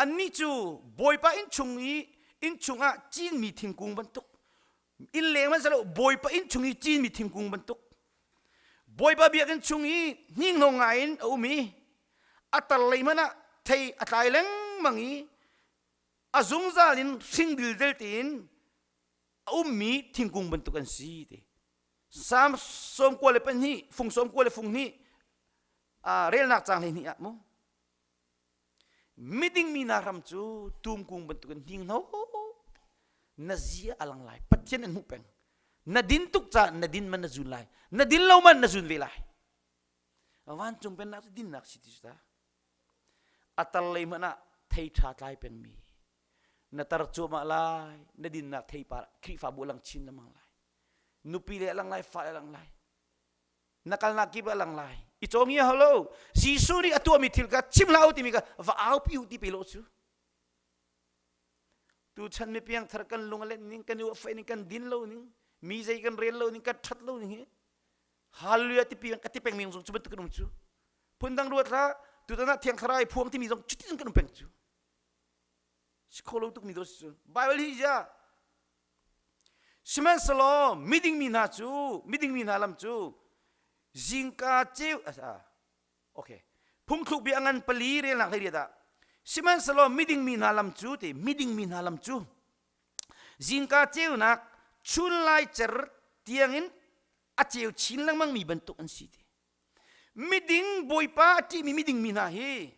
Annih cu Bawipa inn chung i inn chungah cinmi thingkung bantuk inn leng hmanh silo Bawipa inn chung i cinmi thingkung bantuk Bawipa biakinn chung i hninghno ngai in a um i a tar lei hmanh ah thei a tlai lengmang i a zungzal in hring dildel tein a ummi thingkung bantuk an si ti Salm 92 fung sawm kua le fung hnih relnak cang 12 ah mu miding mi na ram cu tumkung bantukin hninghno na zia a lang lai pathian an hmuh peng. Na din tuk caah na din man na zun lai. Na din lo man na zun ve lai. Vancung pennak cu dinnak si ti cu ta. A tar lei hmanh ah thei ṭha tlai pengmi. Na tar cuahmah lai, na dinnak theipar Khrihfabu a lang chin lengmang lai. Nupi le a lang lai, fale a lang lai. Na kalnak kip ah a lang lai. I cawngia hau lo. Jesuh nih a tuahmi thil kha chim hlah u timi kha va aupi u ti pe lo cu. Tuchan mi piangthar kan lung a len ning, kan i uahfeh ning, kan din lo ning, mi zei kan rel lo ning, kan ṭhat lo ning hi Hallelujah ti pi ka ti peng mi zong cu bantuk kan um cu. Phundang ruat hlah, tutan ah Thiang Thlarau i phuang timi zong cutin kan um peng cu. Si kho lo tuk mi do si cu. Bible hi ja Sihmanhsehlaw miding mi hna cu miding mi hna lam cu zingka ceu ah okay phungthluk bia ngan pali relnak hlei riat ah sihmanhsehlaw miding mi hna lam cu ti miding mi hna lam cu zingka ceunak chun lai cer tiangin a ceu chin lengmang mi bantuk an si ti miding bawipa a ṭihmi miding mi hna hi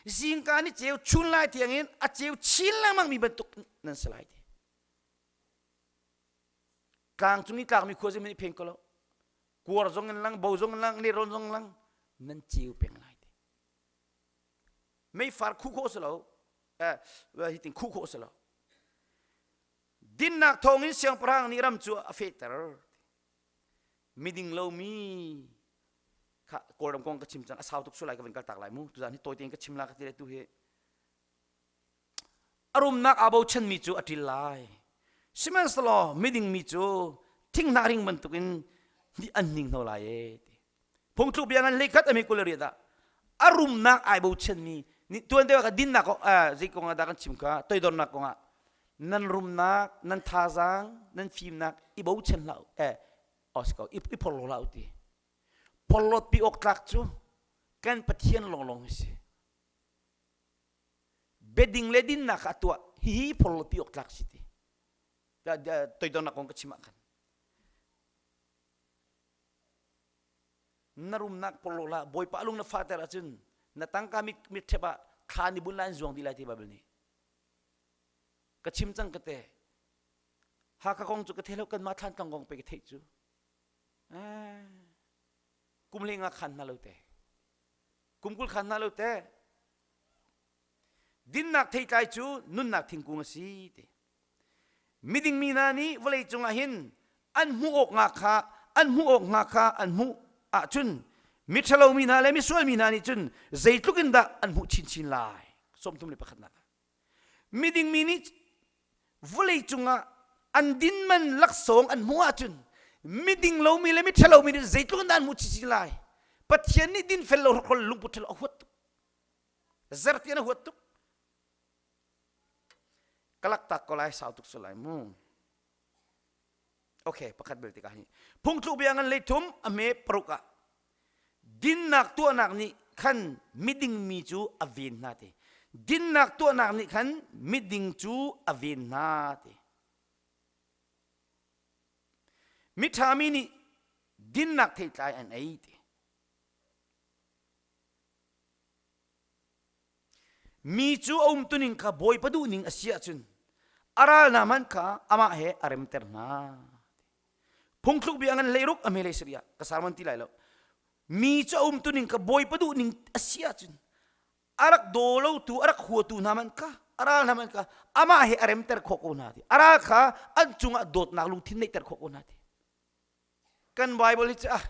zingka ni ceu chun lai tiangin a ceu chin lengmang mi bantuk nan si lai ti tlang cung i tlakmi khua zeihmanh i phen ko lo kuar zong in lang bo zong in lang nelrawn zong in lang nan ceu peng lai ti meifar khuh khawh si lo eh hitin khuh khawh si lo dinnak thawngin siangpahrang nih ram cu a fehter miding lomi kha kawlram kong ka chim cang a sau tuk sulai ka van kal tak lai mu tuzan hi tawi tein ka chim la ka ti le tu hi A rumnak aa bochanmi cu a ṭil lai. Sihmanhsehlaw miding mi cu thinghnah ring bantukin an hninghno lai ee ti. Phungthluk bia ngan hleikhat a mi 28 ah a rumnak ai bochanmi nih tuan deuh ah dinnak kong zei kong ah dah kan chim kha toidornak kong ah nan rumnak nan thazaang nan fimnak i bochan hlah eh o i phorhlaw hlah u ti phorhlawt pi awk tlak cu kan Pathian lawnglawng hi si Biading le dinnak kha a tuah. Hihi phorhlawtpi awk tlak si ti. Toidornak kong ka chim ah khan. Na rumnak porhlaw hlah, Bawipa lung na fahter ahcun na tangka mit mit ṭhep ah thla ni bun lai an zuang dih lai ti Bible nih. Ka chim cang ka te. Hakha kong cu ka thei lo kanmah Thlantlang kong pe ka theih cu. Eh, kum le nga khan hna lo te. Kum 20 khan hna lo te. Dinnak theitlai cu nunnak thingkung a si ti. Miding mi hna nih vawlei cungah hin an hmuh awk nga kha an hmuh awk hnga kha an hmuh ahcun miṭhalo mi hna le misual mi hna nih cun zeitluk in dah an hmuh chinchin lai. 31 nak ah. Miding mi nih vawlei cungah an din man laksawng an hmuh ahcun miding lomi le miṭhalo mi nih zeitluk in dah an hmuh chinchin lai. Pathian nih dinfel lo hrokhrawl lungput ṭhalo a huat tuk. Zertian a huat tuk. Ka laktak ko lai sau tuk su lai mu. Okay, pakhat bel tikah hi. Phungthluk bia ngan leithum a me paruk ah dinnak tuahnak nih khan miding mi cu a ven hna ti. Dinnak tuahnak nih khan miding cu a ven hna ti. Miṭha mi nih dinnak theitlai an ei ti. Mi cu a umtuning kha Bawipa duhning a si ahcun a ral hna hmanh kha amah he a remter hna. Phungthluk bia ngan hleiruk a hme lei sari ah ka sarman ti lai lo. Mi cu a umtuning kha Bawipa duhning a si ahcun a rak daw lotu a rak huatu hna hmanh kha a ral hna hmanh kha amah he a remter khawh ko hna ti. A ral kha an cungah dawtnak lungthin neihter khawh ko hna ti. Kan Bible hi cu ah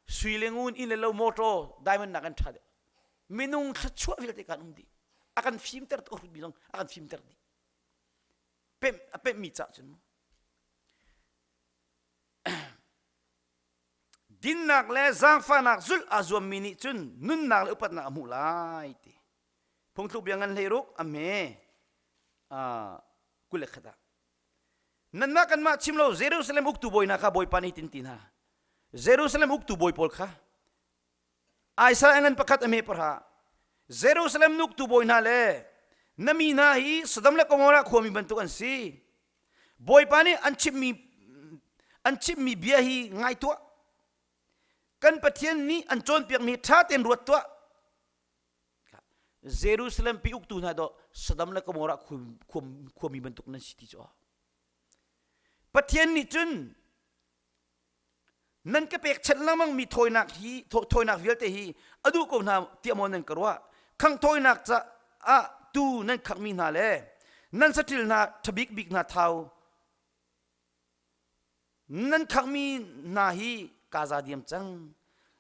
sui le ngun inn le lo motor diamond nak an ṭha deuh. Minung thluachuah vialte kan um dih. A kan fimter tuk mi zong a kan fimter dih. Pemh a pemhmi cah cun mu. Dinnak le zaangfahnak zulh aa zuammi nih cun nunnak le upatnak a hmuh lai ti. Phungthluk bia ngan 16 a hme 21 ah. Nanmah kanmah chim lo Jerusalem uktu bawi hna kha Bawipa nih tin ti hna. Jerusalem uktu bawi pawl kha Isaiah ngan pakhat a hme pahra. Jerusalem uktu bawi hna le na mi hna hi Sodom le Gomorrah khuami bantuk an si. Bawipa nih an chimmi an chimmi bia hi ngai tuah. Kan Pathian nih an cawnpiakmi ṭha tein ruat tuah. Jerusalem pi uktu hna dawh Sodom le Gomorrah khuami bantuk nan si ti cu. Pathian nih cun Nan ka pekchanh lengmang mi thawinak hi thawinak vialte hi a duh ko hna tiah maw nan ka ruah? Khangh thawinak caah tu nan khanghmi hna le nan saṭil hna ṭhabik bik hna thau nan khanghmi hna hi kaa za diam cang.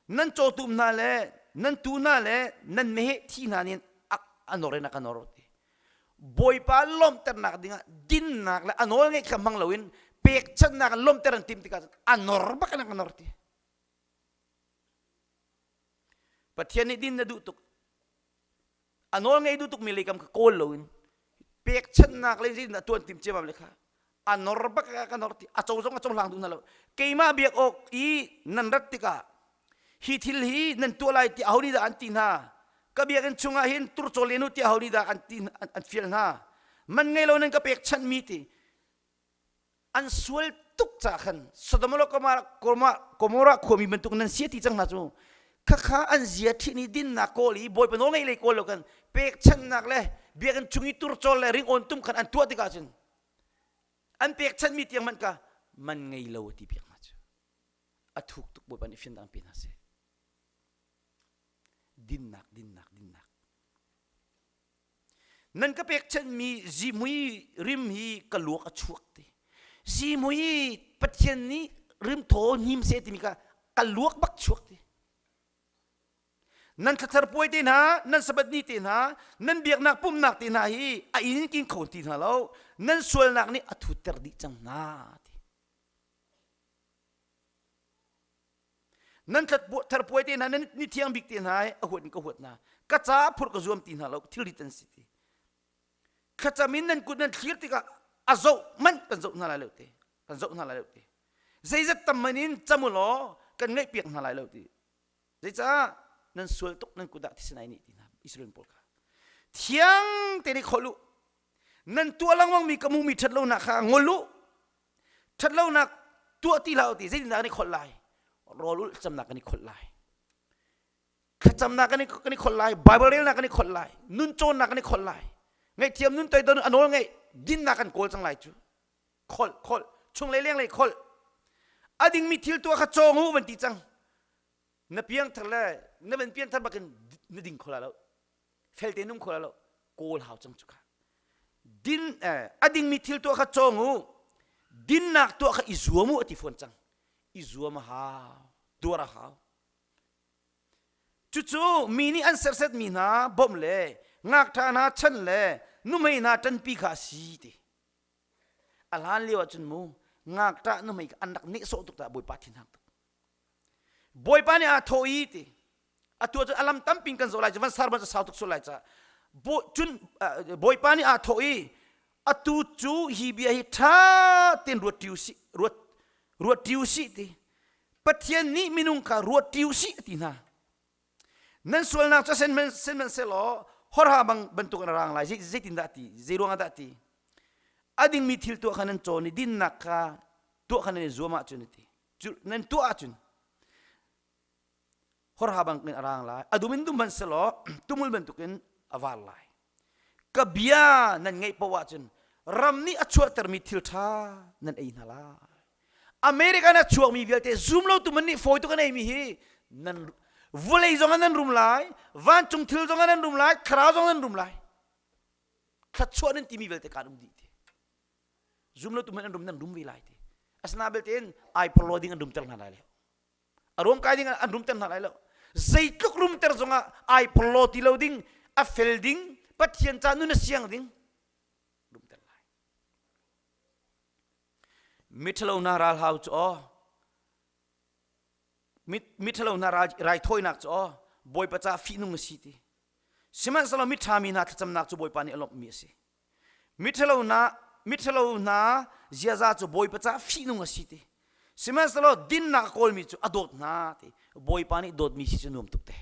Nan cawtum hna le nan tuu hna le nan meheh thi hna nih a nor in a ka nor ti. Bawipa lawmhternak dingah dinnak le a nawl ngeih kha hmang loin pekchanhnak in lawmhter an tim tikah a nor bak in a nor ti. Pathian nih din na duh tuk. A nawl ngei duh tuk mi leikam kha kawl loin pekchanhnak le zeitin tuan tim ciamam le kha a nor bak ka nor ti a co zong a cohlang duh hna lo keimah biak awk i nan rat tikah hi thil hi nan tuah lai ti aho nih dah an ti hna ka biakinn chungah hin turcaw len u ti aho nih dah an ti an fial hna man ngei lo nan ka pek chanhmi ti an sual tuk ca khan Sodom le Gomorrah khuami bantuk nan sia ti cang hna cu khakha an zia ṭhi ni dinnak kawl i bawipa nawl ngeih lei kawl lo kan pekchanhnak le biakinn chung i turcawl le ringawn tum khan an tuah tikah cun an pekchanhmi tiang hmanh ka man ngei lo ti piak hna cu a thuk tuk bawipa nih fian dang pe hna seh dinnak dinnak dinnak nan ka pekchanhmi zihmui rim hi ka luak a chuak ti zihmui pathian nih rimthaw hnim seh timi ka ka luak bak chuak ti Nan thlathar puai te hna, nan sabbath ni te hna, nan biaknak pumhnak te hna hi a inn kin kho ti hna lo. Nan sualnak nih a thutter dih cang hna ti. Nan thar puai te hna, nan ni thiang bik te hna hi a huat in ka huat hna. Ka ca phurh ka zuam ti hna lo, thilrit an si ti. Thlacam in nan kut nan thlir tikah a zoh manh kan zoh hna lai lo ti. Kan zoh hna lai lo ti. Zeizat tam man in cam u law kan ngaihpiak hna lai lo ti. Zeicah nan sual tuk nan kut ah thisen ai nih ti hna Israel pawl kha. Thiang te nih khol u. Nan tuah lengmang mi ka hmuhmi ṭhat lonak kha ngol u. Ṭhat lonak tuah ti hlah u ti zeitindah kan i kholh lai? Rawl ulh camnak kan i kholh lai. Thlacamnak kan i kan i kholh lai. Bible relnak kan i kholh lai. Nun cawnnak kan i kholh lai. Ngaihthiam nun toidor a nawl ngeih dinnak kan kawl cang lai cu. Kholh kholh chunglei lenglei kholh. A dingmi thil tuah kha cawng u van ti cang. Na piangthar le na van piangthar bakin na ding kho la lo felte nung kho la lo kawl hau cang cu kha din eh, a dingmi thil tuah kha cawng u dinnak tuah kha i zuam u a ti fawn cang i zuam a hau tuar a hau cucu mi nih an sersetmi hna bawmh le ngakṭha hna chan le nuhmei hna ṭanpi kha a si ti a hlan lio ahcun mu ngakṭah nuhmei kha an rak nehsawh tuk ta bawipa thinhang tuk Bawipa nih aa thawh i ti atu ahcun a lam tampi in kan zawh lai cu van sar ban cu sau tuk sual lai ca cun Bawipa nih aa thawh i atu cu hi bia hi ṭha tein ruat ṭi usih ruat ruat ṭi usih ti Pathian nih minung kha ruat ṭi usih a ti hna nan sualnak cu sen sihmanhsehlaw horha bang bantuk in a rang lai zeitindah ti zei ruangah dah ti a dingmi thil tuah kha nan cawn i dinnak kha tuah kha nan i zuam ahcun ti cu nan tuah ahcun horha bangin a rang lai a dum in dum hmanh selaw tumul bantukin a var lai ka bia nan ngaih paoh ahcun ram nih a chuahtermi thil ṭha nan ei hna lai American a chuakmi vialte zum lo tu man nih fawi tuk an eimi hi nan vawlei zong ah nan rum lai vancung thil zong ah nan rum lai thlarau zong nan rum lai thluachuah nan timi vialte kaan um dih ti zum lo tu hmanh an rum nan rum ve lai ti asina belte in ai porlo ding an rumter hna lai lo a ruam kai ding an rumter hna lai lo zeitluk rumter zongah ai porlo ti lo ding a fel ding pathian ca nun a siang ding rumter lai miṭhalo hna ralhau cu aw miṭhalo hna raithawinak cu aw bawipa ca fihnung a si ti sihmanhsehlaw miṭha mi hna thlacamnak cu bawipa nih a lawmhmi a si Miṭhalo hna miṭhalo hna ziaza cu Bawipa caah fihnung a si ti. Sihmanhsehlaw dinnak a kawlmi cu a dawt hna ti. Bawipa nih dawtmi si cu nuam tuk te.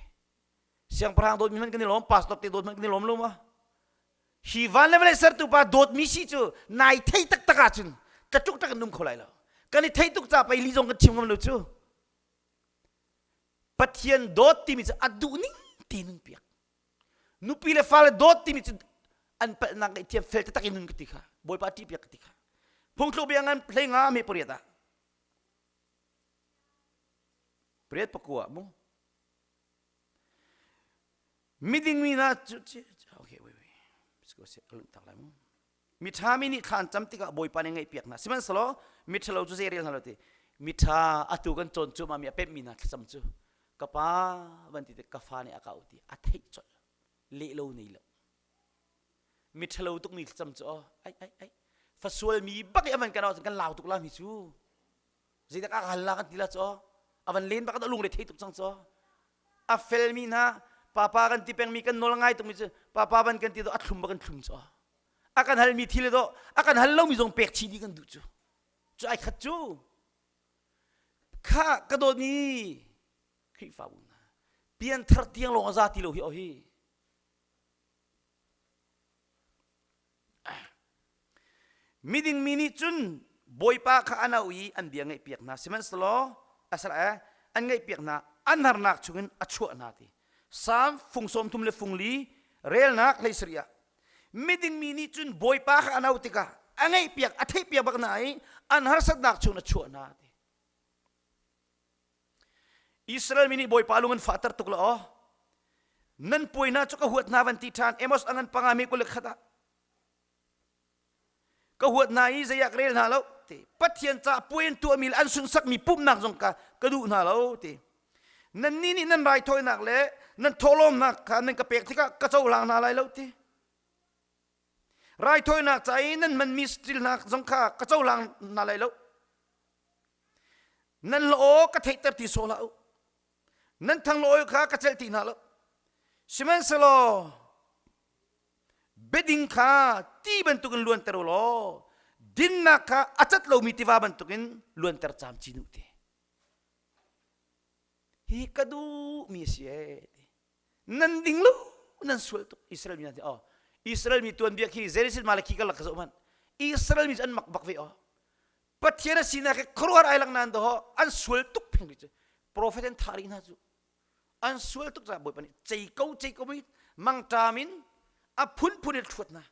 Siangpahrang dawtmi hmanh kan i lawm, pastor te dawt hmanh kan i lawm lo ma? Hi van le vawlei sertu pa dawtmi si cu nai thei taktak ahcun tlatuk tak in um kho lai lo. Kan i thei tuk ca pei li zong kan chim ngam lo cu. Pathian dawt timi cu a duh ning te nun piak. Nupi le fale dawt timi cu an palhnak ngaihthiam fel taktak in nun ka ti kha Bawipa ṭih piak ka ti kha phungthluk bia ngan hlei nga me pariat ah. Pariat pakua mu. Miding mi hna cu okay wait wait. Let's go se tak lai mu. Miṭha mi nih thla an cam tikah Bawipa nih ngaihpiak hna. Sihmanhsehlaw miṭhalo cu zei rel hna lo ti. Miṭha atu kan cawn cu mi a pemhmi hna thlacam cu ka pa van ti tik ka fa nih a ka auh ti a theih colh leh lo nei lo. Miṭhalo tukmi thlacam cu oh ai ai ai fasual mi bak i a van kan auh kan lau tuk la mi cu zeidak a hal la kan ti la cu a van len bak a lungre thei tuk cang cu a felmi hna papa kan ti pengmi kan nawl ngai tukmi cu papa ban kan ti do a thlum ba kan thlum cu a kan halmi thil do a kan hal lomi zong pek chih dih kan duh cu cu ai khat cu kha ka dawtmi Khrihfabu hna pianthar tiang lawng a za ti lo hi o hi Miding mi nih cun Bawipa kha an auh i an bia ngaihpiak hna. Sihmanhsehlaw asal an ngaihpiak hna, an harnak chungin a chuah hna ti. Salm fung sawm thum le fung li relnak hlei sarih ah miding mi nih cun Bawipa kha an auh tikah a ngaihpiak, a theihpiak bak hna i an harsatnak chungin a chuah hna ti. Israel mi nih Bawipa lung an fahter tuk la aw. Nan puai hna cu ka huat hna van ti ṭhan Amos a ngan panga mi 21 ah. Ka huat hna i zei ah ka rel hna lo ti. Pathian ca puai an tuahmi le an sunhsakmi pumhnak zong ka ka duh hna lo ti. Nannih nih nan raithawinak le nan thawhlawmnak kha nan ka pek tikah ka cohlang hna lai lo ti. Raithawinak ca i nan hmanmi saṭil hna zong kha ka cohlang hna lai lo. Nan law ka theihter ti sawh hlah u. Nan thanglawi kha ka celh ti hna lo. Sihmanhsehlaw biading kha ti bantukin luanter u law dinnak kha a cat lomi tiva bantukin luanter camcin u ti. Hi ka duhmi a si ee. Nan ding lo nan sual tuk Israel mi hna ti oh Israel mi tuanbia khi Genesis Malakhi ka lak ka zoh hmanh Israel mi cu an mak bak ve oh Pathian a sinak hi khuaruahhar ai lang nain daw an sual tuk phing rih cu profet an thah rih hna cu an sual tuk caah Bawipa nih cei ko cei ko mi mangṭam in a phunphun in thuat hna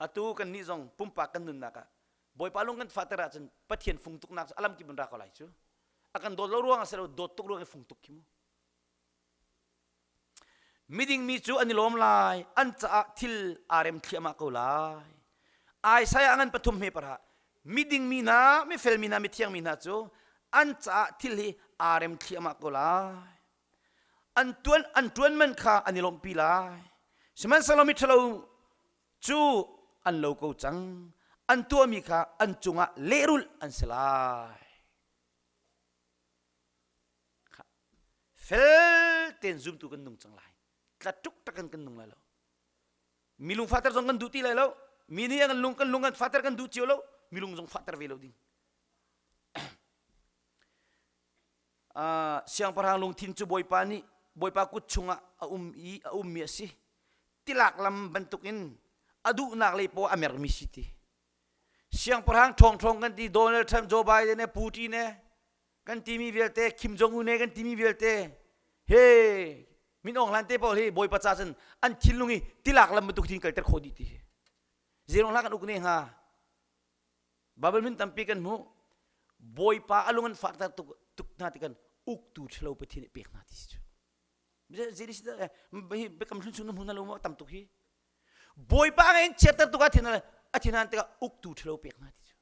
atu kan nih zong pumpak kan nunnak ah Bawipa lung kan fahter ahcun Pathian fung tuknak cu alam kip in ra ko lai cu a kan dawt lo ruang ah si lo dawt tuk ruang i fung tuk khi mu Miding mi cu an i lawm lai, an caah thil aa rem thliahmah ko lai. Isaiah ngan pathum hme parah miding mi hna, mifel mi hna, mithiang mi hna cu an caah thil hi aa rem thliahmah ko lai. An tuan an tuan man kha an i lawmhpi lai. Sihmanhsehlaw miṭhalo cu an lo ko cang. An tuahmi kha an cungah lehrulh an si lai. Fel tein zumtu kan nung cang lai. Tla tuk tak in kan nung lai lo. Mi lung fahter zong kan duh ti lai lo. Mi nih kan lung kan lung kan fahter kan duh cio lo. Mi lung zong fahter ve lo ding. Uh, siangpahrang lungthin cu Bawipa nih Bawipa kut chungah a um i a ummi a si. Tilak lam bantukin a duhnak lei poah a mermi si ti. Siangpahrang ṭhawngṭhawng kan ti Donald Trump, Joe Biden ne Putin ne kan timi vialte Kim Jong Un ne kan timi vialte he Min Aung Hlaing te pawl hi Bawipa ca cun an thinlung i tilak lam bantuk thin kalter khawh dih ti hi. Zeirong hlah kan uk ne hnga. Bible min tampi kan hmuh. Bawipa a lung an fakter tuk tuk hna ti kan uktu ṭhalo Pathian nih pek hna ti si cu. Zei hi biakam hlun chung na hmu hna lo maw tam tuk hi. Bawipa ngei in chiatter tuk a thin a thin tikah uktu ṭhalo pek hna ti cu.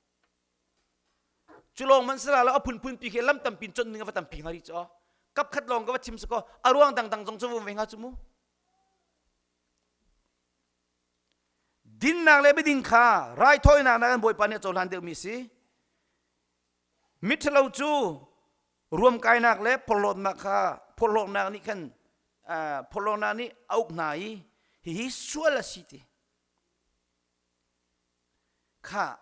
Cu lawng man sala lo a phunphun pi khi lam tampi in chawnh ning a va tampi hnga rih cu kap khat lawng ka va chim sakaw a ruang dangdang zong cu vum ve hnga cu mu. Dinnak le biading kha raithawinak nak in Bawipa nih a cohlan deuhmi a si. Miṭhalo cu ruamkainak le phorhlawtnak kha phorhlawtnak nih khan phorhlawtnak nih a uk hna i hihi sual a si ti kha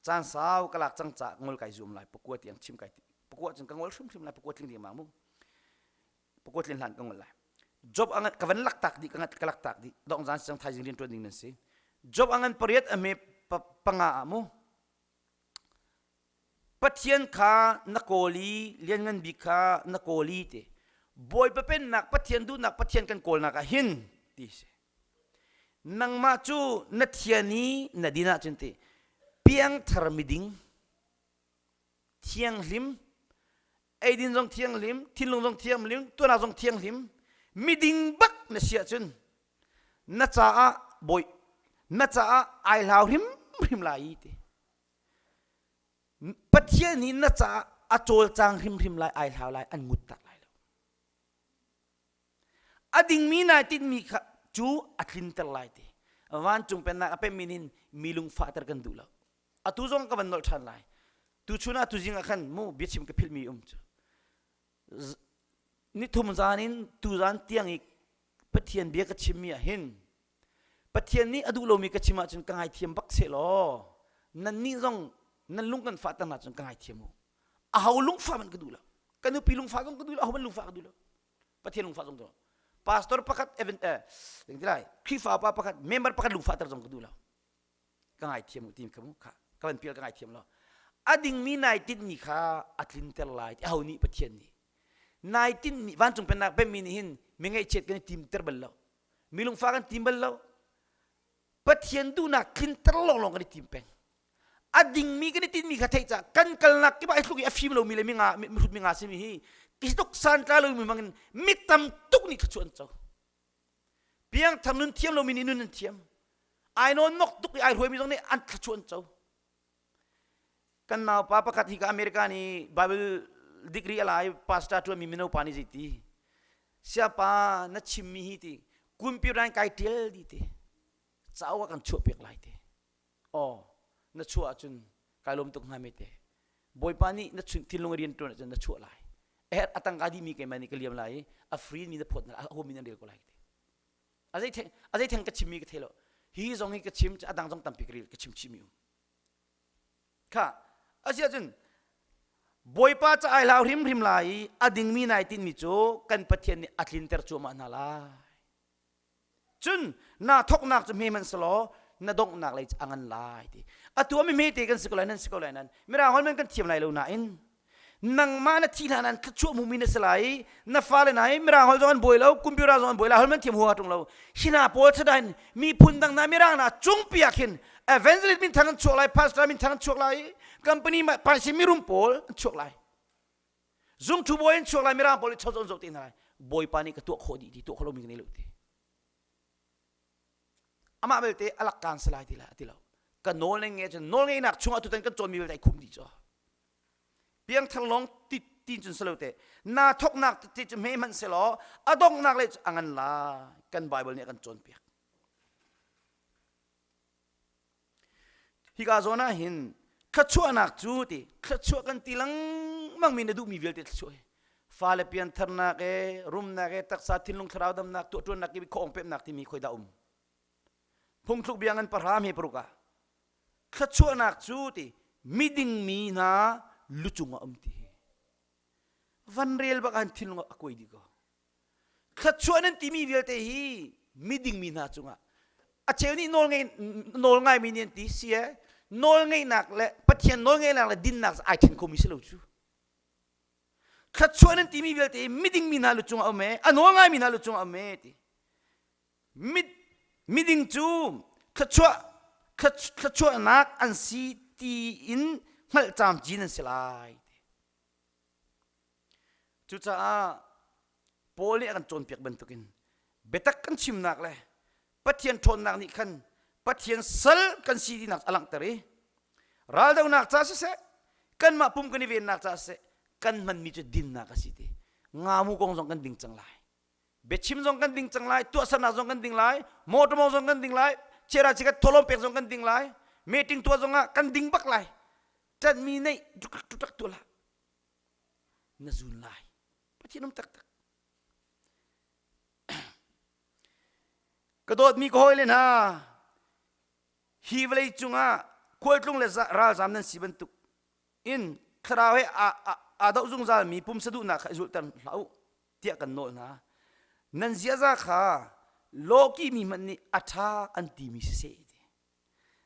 caan sau ka lak cang ca ngol kai zuam lai pakua tiang chim kai pakua cun ka ngol hrimhrim lai pakua tling ding ma mu pakua tlin hlan ka ngol lai job angan ka van lak tak di ka ngat ka lak tak di dong zan sang thaizing rian tuan ding nan si job angan pariat ame panga ah mu Pathian kha na kawl i lianngan bik kha na kawl i ti Bawipa pennak Pathian duhnak Pathian kan kawlnak ah hin ti si nangmah cu na thian i na din ahcun ti piangthar miding thianghlim. Eidin zong thianghlim, thinlung zong thianghlim, tuahnak zong thianghlim, miding bak na si ahcun na caah bawi na caah ai hlau hrimhrim lai i ti. Pathian nih na caah a cawlcang hrimhrim lai, ai hlau lai, an ngut tak lai lo. A dingmi nai tinhmi kha cu a tlinter lai ti. Vancung pennak a pemmi nin mi lungfahter kan duh lo. Atu zong ka van nolh ṭhan lai. Tuchun ah tuzing ah khan mu biachim ka philhmi um cu. Nithum zan in tuzan tiang i Pathian bia ka chimmi ah hin Pathian nih a duh lomi ka chim ahcun ka ngaithiam bak seh law nannih zong nan lung kan fahter hna cun ka ngaithiam u. Aho lungfah hmanh ka duh lo. Ka nupi lungfah zong ka duh lo, aho hmanh lungfah ka duh lo. Pathian lungfah zong duh lo. Pastor pakhat event eh lai Khrihfa upa pakhat member pakhat lungfahter zong ka duh lo. Ka ngaithiam u ti kha mu kha ka van pial ka ngaithiam lo. A dingmi nai tinhmi kha a tlinter lai ti aho nih Pathian nih. Nai tinhmi vancung pennak pemmi nih hin mi ngaihchiat kan i timter bal lo. Mi lungfah kan tim bal lo. Pathian duhnak tlinter lawnglawng kan i tim peng. A dingmi kan i tinmi kha theih cah kan kalnak kip ah tluk i a fim lomi le minga mihrut minga simi hi tluk santlai lomi bangin mi tam tuk nih thluachuah an co. Piangthar nun thiam lomi nih nun an thiam. Ai nawn nok tuk i ai hruaimi zong nih an thluachuah an co. Kan naupa pakhat hi ka America nih Bible degree a lai pastor ṭuanmi mino pa nih zeiti siapa na chimmi hi ti computer in kai ṭial di ti cauk ah kan chuah piak lai ti aw na chuah ahcun kai lawm tuk hnga me te bawipa nih na thinlung rian ṭuan ahcun na chuah lai eh a tangka dihmi keimah nih ka liam lai i a free mi na phawt na a huam in an rel ko lai ti a zei theng a zei theng ka chimmi ka thei lo hi zong hi ka chim a dang zong tampi ka rel ka chim chihmi um Kha asiahcun Bawipa ca ai hlau hrimhrim lai i a dingmi nai tinhmi cu kan Pathian nih a tlinter cuahmah hna lai. Cun naa thawknak cu hme hmanh selaw na donghnak lei cu a ngan lai ti. Atu ah mi hmete kan si ko lai nan si ko lai nan mirang holh men kan thiam lai lo nain nangmah na thi hlan an thluachuah hmumi na si lai i na fale hna hi mirang holh zong an buai lo computer zong an buai lai holh man thiam hua ṭung lo hi hna pawl thadain miphun dang hna mirang hna cungpi ah khin evangelist min thang an chuak lai pastor min thang an chuak lai company paisi mirum pawl an chuak lai zungthu bawi an chuak lai mirang pawl i chozon zoh te hna lai bawipa nih ka tuah khawh dih ti tuah khawh lomi ka nei lo ti amah belte alak kaan si lai ti la ti lo ka nawl nei nge cun nawl ngeihnak chungah tutan kan cawnmi vialte ai khum dih cu piangthar lawng ti ti cun si lo te na thoknak ti cu hme hmanh selaw a donghnak le cu a ngan lai kan bible nih a kan cawnpiak hika zawn ah hin thluachuahnak cu ti thluachuah kan ti lengmang mi na duhmi vialte thluachuah hi fale piantharnak e rumnak e taksa thinlung thlarau damnak tuahṭuannak i khawng pemnak timi khoi dah um phungthluk bia ngan pahra me paruk ah thluachuahnak cu ti miding mi hna lucung ah um ti hi van rel bak an thinlung a kuai dih ko thluachuah nan timi vialte hi miding mi hna cungah a cheu nih nawl ngei nawl ngaimi nih an ti si e nawl ngeihnak le Pathian nawl ngeihnak le dinnak ai then khomi si lo cu thluachuah nan timi vialte hi miding mi hna lu cungah um e a nawl ngaimi hna lu cungah um e ti mid miding cu thluachuah thluachuahnak an si ti in hngalh camcin an si lai ti Cucaah Paul nih a kan cawnpiak bantukin biatak kan chimnak le Pathian ṭhawnnak nih khan Pathian sal kan si tinak a langhter i raldohnak ca siseh kanmah pum kan i vennak ca siseh kan hmanmi cu dinnak a si ti ngamu kong zong kan ding cang lai biachim zong kan ding cang lai tuahsernak zong kan ding lai motor mong zong kan ding lai chiara chikat tholom pek zong kan ding lai meeting tuah zong ah kan ding bak lai ṭanhmi neih tuk tuah hlah na zun lai pathian um taktak ka dawtmi ka hawile hna hi vawlei cungah khualtlung le ralzam nan si bantuk in thlarau he aa doh zungzalmi pumsa duhnak kha i zulhter hlah u tiah kan nawl hna nan ziaza kha lawki mi hmanh nih a ṭha an timi siseh ti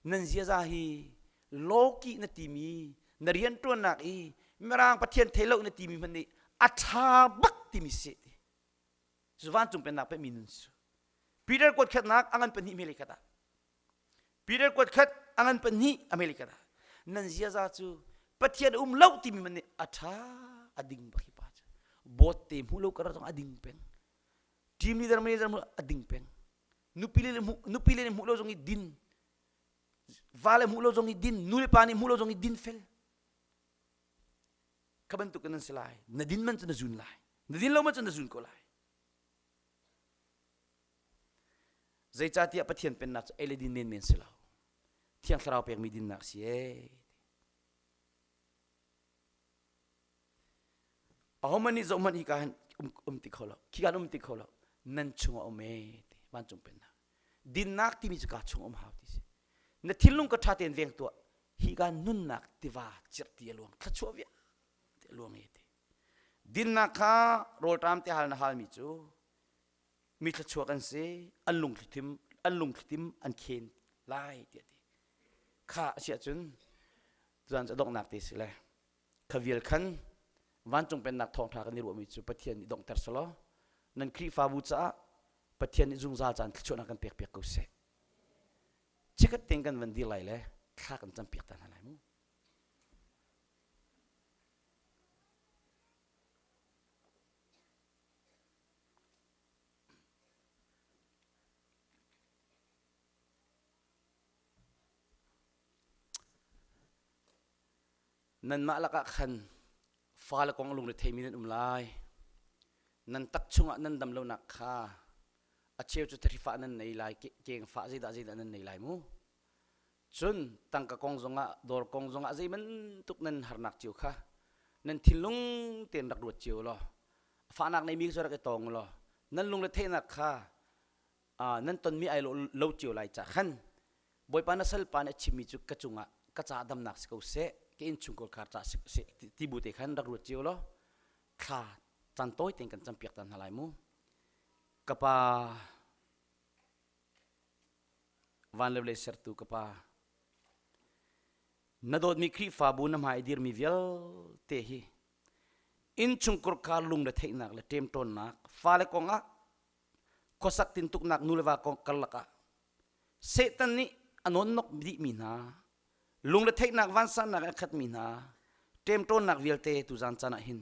Nan ziaza hi lawkih na timi na rianṭuannak i Mirang Pathian thei lo na timi hmanh nih a ṭha bak timi si ti. Cu vancung pennak pehmi nun cu. Peter kuat khatnak a ngan pahnih mele khat ah. Peter kuat khat a ngan pahnih a mele khat ah. Nan ziaza cu Pathian um lo timi hmanh nih a ṭha A ding bak hi pa cu. Board te hmu lo kar zong a ding peng. Team leader manager hmu a ding peng. Nupi le hmu nupi le hmuh lo zong i din. Va le hmuh lo zong i din. Nu le pa nih hmuh lo zong i din fel. Kha bantuk in nan si lai. Na din man cu na zun lai. Na din lo man cu na zun ko lai. Zeicahtiah Pathian pennak cu ei le din menmen si lo. Thiang Thlarau pekmi dinnak si ee. Ahohmanh nih zohhmanh hi ka han um, um ti kho lo. Khi kan um ti kho lo. Nan chungah um ee ti vancung pennak. Dinnak timi cu ka chung um hau ti si. Na thinlung ka ṭha tein veng tuah. Hi ka nunnak tiva cirhti a luang. Thluachuah vialte a luang ee ti. Dinnak kha rawlṭam te hal na halmi cu mi thluachuak an si an lungthlitim an lungthlitim an khen lai tiah ti kha a si ahcun tuzan cu a donghnak te si le kha vial khan vancung pennak thawngṭha kan i ruahmi cu Pathian nih donghter selaw nan Khrihfabu caah Pathian nih zungzal caan thluachuahnak kan pekpiak ko seh chikkhat tein kan van dir lai le thla kan campiak ta hna lai mu Nanmah lakah khan fale kong lungre theimi nan um lai. Nan tak chungah nan dam lonak kha a cheu cu thahri nan nei lai, keng fah zeidah zeidah nan nei lai mu. Cun tangka kong zongah dawr kong zongah zei bantuk nan harnak cio kha nan thinlung tein rak ruat cio law fahnak neimi cu rak i tawng law nan lungre theihnak kha nan tonmi ai lo cio lai ca khan Bawipa na salpa nih a chimmi cu ka cungah ka ca damnak si ko seh ka innchungkhar khar ca si seh ti bu te khan rak ruat cio law thla caan tawi tein kan campiak ta hna lai mu ka pa Van le vawlei sertu ka Pa, na dawtmi Khrihfabu na hmai i dirmi vialte hi innchungkhar kar lungre theihnak le ṭemṭawnnak, fale kongah khuasak tintuknak nu le va kong karlak ah Satan nih a nawnnok dihmi hna, lungre theihnak vansannak a khatmi hna, ṭemṭawnnak vialte tuzan caan ah hin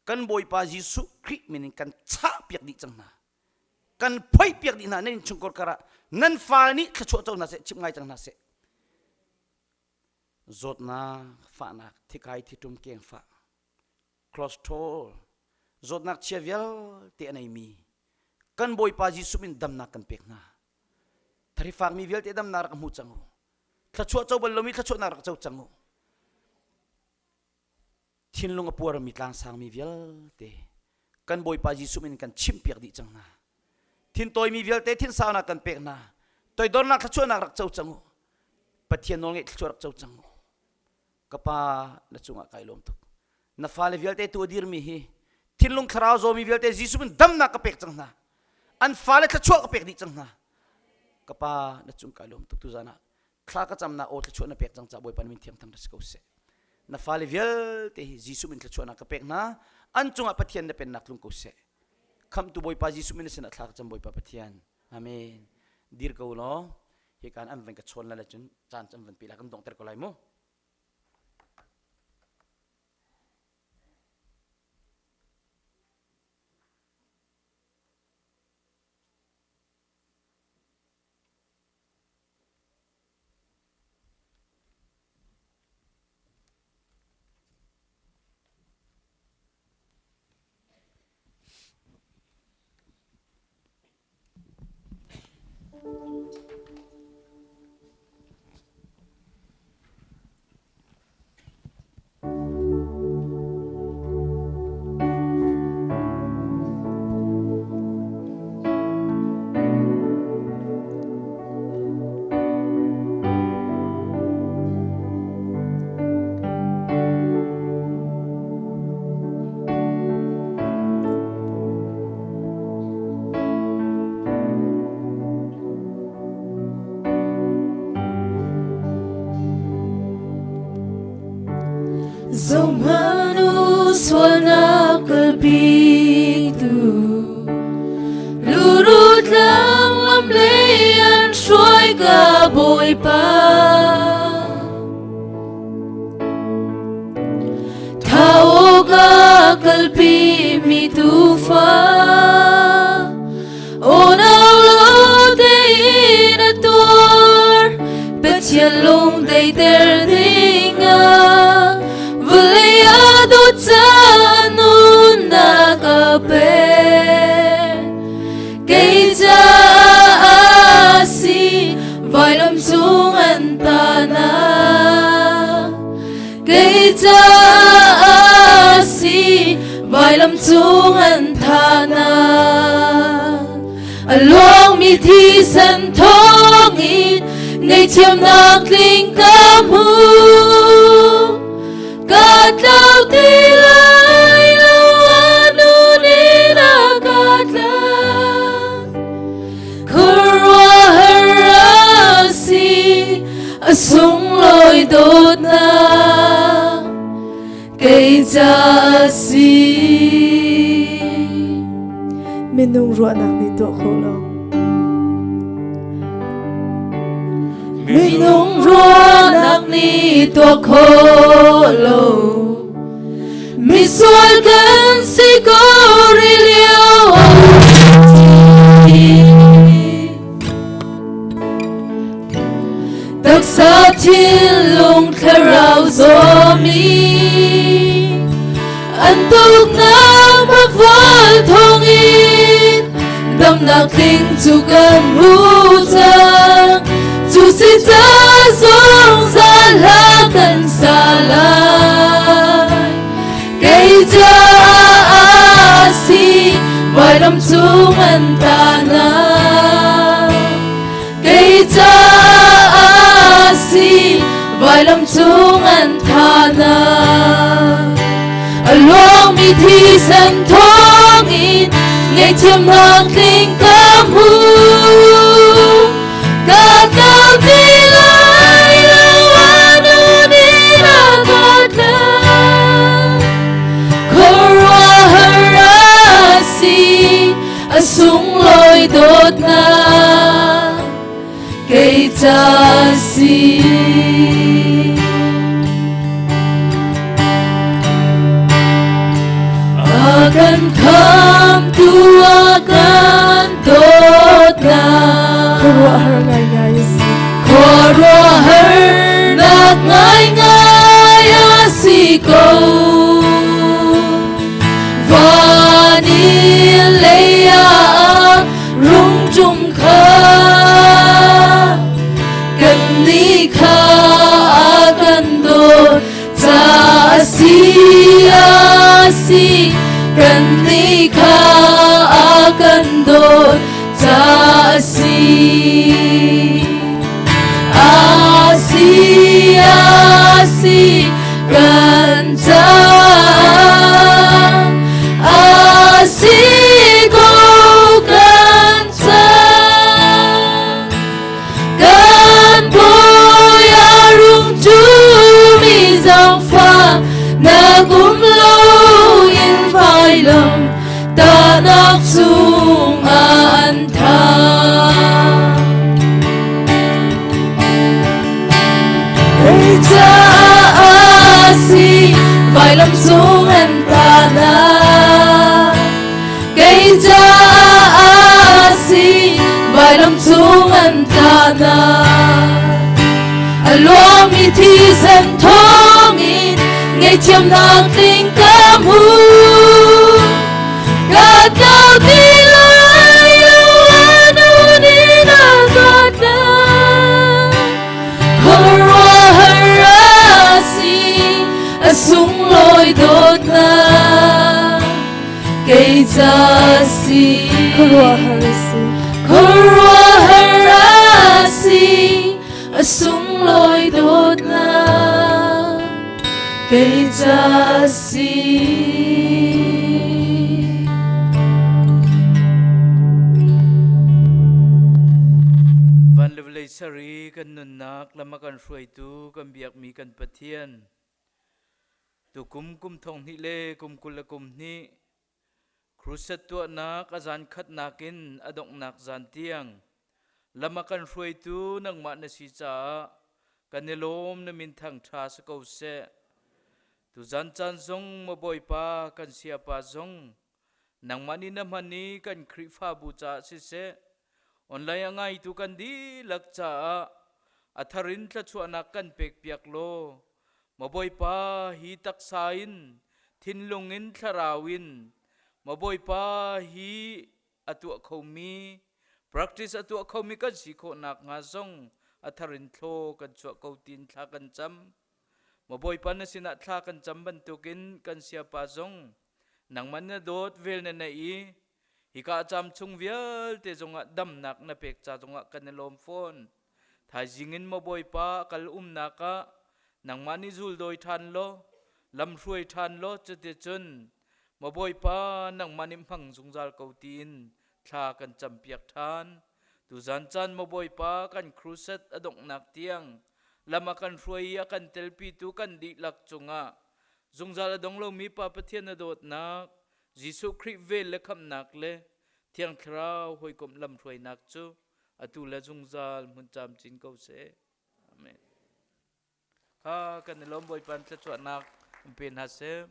kan Bawipa Jesuh Khrih min in kan chahpiak dih cang hna. Kan phoihpiak dih hna nan innchungkhar kar ah nan fale nih thluachuah co hna seh chimh ngai cang hna seh zawtnak fahnak thikai thitum kengfah cholesterol zawtnak chia vialte a neimi kan Bawipa Jesuh min damnak kan pek hna tharifakmi vialte damnak rak hmu cang u thluachuah co bal lomi thluachuahnak rak co cang u Thinlung a puarmi tlangsangmi vialte kan Bawipa Jesuh min kan chimhpiak dih cang hna. Thintawimi vialte thinsaunak kan pek hna. Toidornak thluachuahnak rak co cang u. Pathian nawlngeih thluachuah rak co cang u. Ka pa na cungah kai lawm tuk. Na fale vialte tu a dirmi hi thinlung thlarau zawmi vialte Jesuh min damnak ka pek cang hna. An fale thluachuah ka pek dih cang hna. Ka pa na cung kai lawm tuk tuzan ah thla ka camnak aw thluachuah na pek cang ca Bawipa na min thiang thang si ko seh na fale vialte hi Jesuh min thluachuahnak ka pek hna an cungah Pathian na pennak tlung ko seh khamtu Bawipa Jesuh min sinah thla ka cam Bawipa Pathian amen dir ko law hi kan an van ka chawn la le cun caan can van pi la kan donghter ko lai mu Zohmanh u sualnak kalpitu Luru tlang lam lei an hruai ka Bawipa Thau ka. Tuufa Aw-nau lo tein a tuar Pathian lung deiter dingah Vawlei ah dawt caah nunnak a pek Kei caah a si vailam cung an tahnak Kei caah a si vailam cung an thahnak A luangmi thisen thawngin ngaihthiamnak tling ka hmu Ka tlau ti lai lo anu nih a ka tlak Khuaruahhar a si a sunglawi dawtnak kei ca a si. Minung ruahnak nih tuah khawh lo. Minung ruahnak nih tuah khawh lo. Misual kan si ko rih lio Taksa thinlung thlarau zawmi an tuknak vavual thawngin damnak tling cu kan hmu cang cu si ca zungzal hla kan sa lai kei caah si vailam cung an tahnak kei caah si vailam cung an thahnak a luangmi thisen thawngin ngaihthiamnak tling ka hmu ka tlau ti lai lo anu nih a ka tlau khuaruahhar a si a sunglawi dawtnak kei ca si. A kan khamtu a kan dawtnak Khuaruahhar ngaingai a si. Khuaruahhar nak ngaingai a si ko. Van in lei ah rungṭum kha kannih kha a kan dawt ca a si a si kannih kha a kan dawt ca a si a si a si kan caah a si ko kan caah kan bawi a rung ṭumi zaangfah nak um loin vailam tahnak cungah an thah. Kei caah a si vailam cung an tahnak Kei caah a si vailam cung an tahnak A luangmi thisen thawngin ngaihthiamnak tling ka hmu Ka tlau ti lai lo anu nih a ka tlau Khuaruahhar a si a sunglawi dawtnak kei ca si Khuaruahhar a si. Khuaruahhar a si a sunglawi dawtnak kei ca si. Van le vawlei ser i kan nunnak lam a kan hruaitu kan biakmi kan Pathian tukum kum thong hnih le kum 22 Crusade tuahnak a zan khatnak in a donghnak zan tiang lam a kan hruaitu nangmah na si caah kan i lawm na min thang ṭha si ko seh. Tuzan caan zong maw Bawipa kan siapa zong. Nangmah nih na hman i kan Khrihfabu caah siseh, online a ngaitu kan dihlak caah a thar in thluachuahnak kan pekpiak law, maw Bawipa hi taksa in, thinlung in, thlarau in, maw Bawipa hi a tuah khomi, practice a tuah khomi kan si khawh nakhnga zong a thar in thlaw kan chuah ko tiin thla kan cam. Maw Bawipa na sinah thla kan cam bantukin kan siapa zong nangmah na dawt vel na neih i hika cam chung vialte zongah damnak na pek ca zongah kan i lawm fawn. Thaizing in maw Bawipa kal umnak ah nangmah nih zul dawi ṭhan law lam hruai ṭhan law cuticun maw Bawipa nangmah nih hmang zungzal ko tiin thla kan campiak ṭhan. Tuzan caan maw Bawipa kan crusade a donghnak tiang lam a kan hruai i a kan telpitu kan dihlak cungah zungzal a dong lomi Pa Pathian a dawtnak, Jesuh Khrih vel le khamhnak le Thiang Thlarau hawikomh lamhruainak cu atu le zungzal hmun camcin ko seh. Amen. Kha kan i lawm Bawipa thluachuahnak in pe hna seh.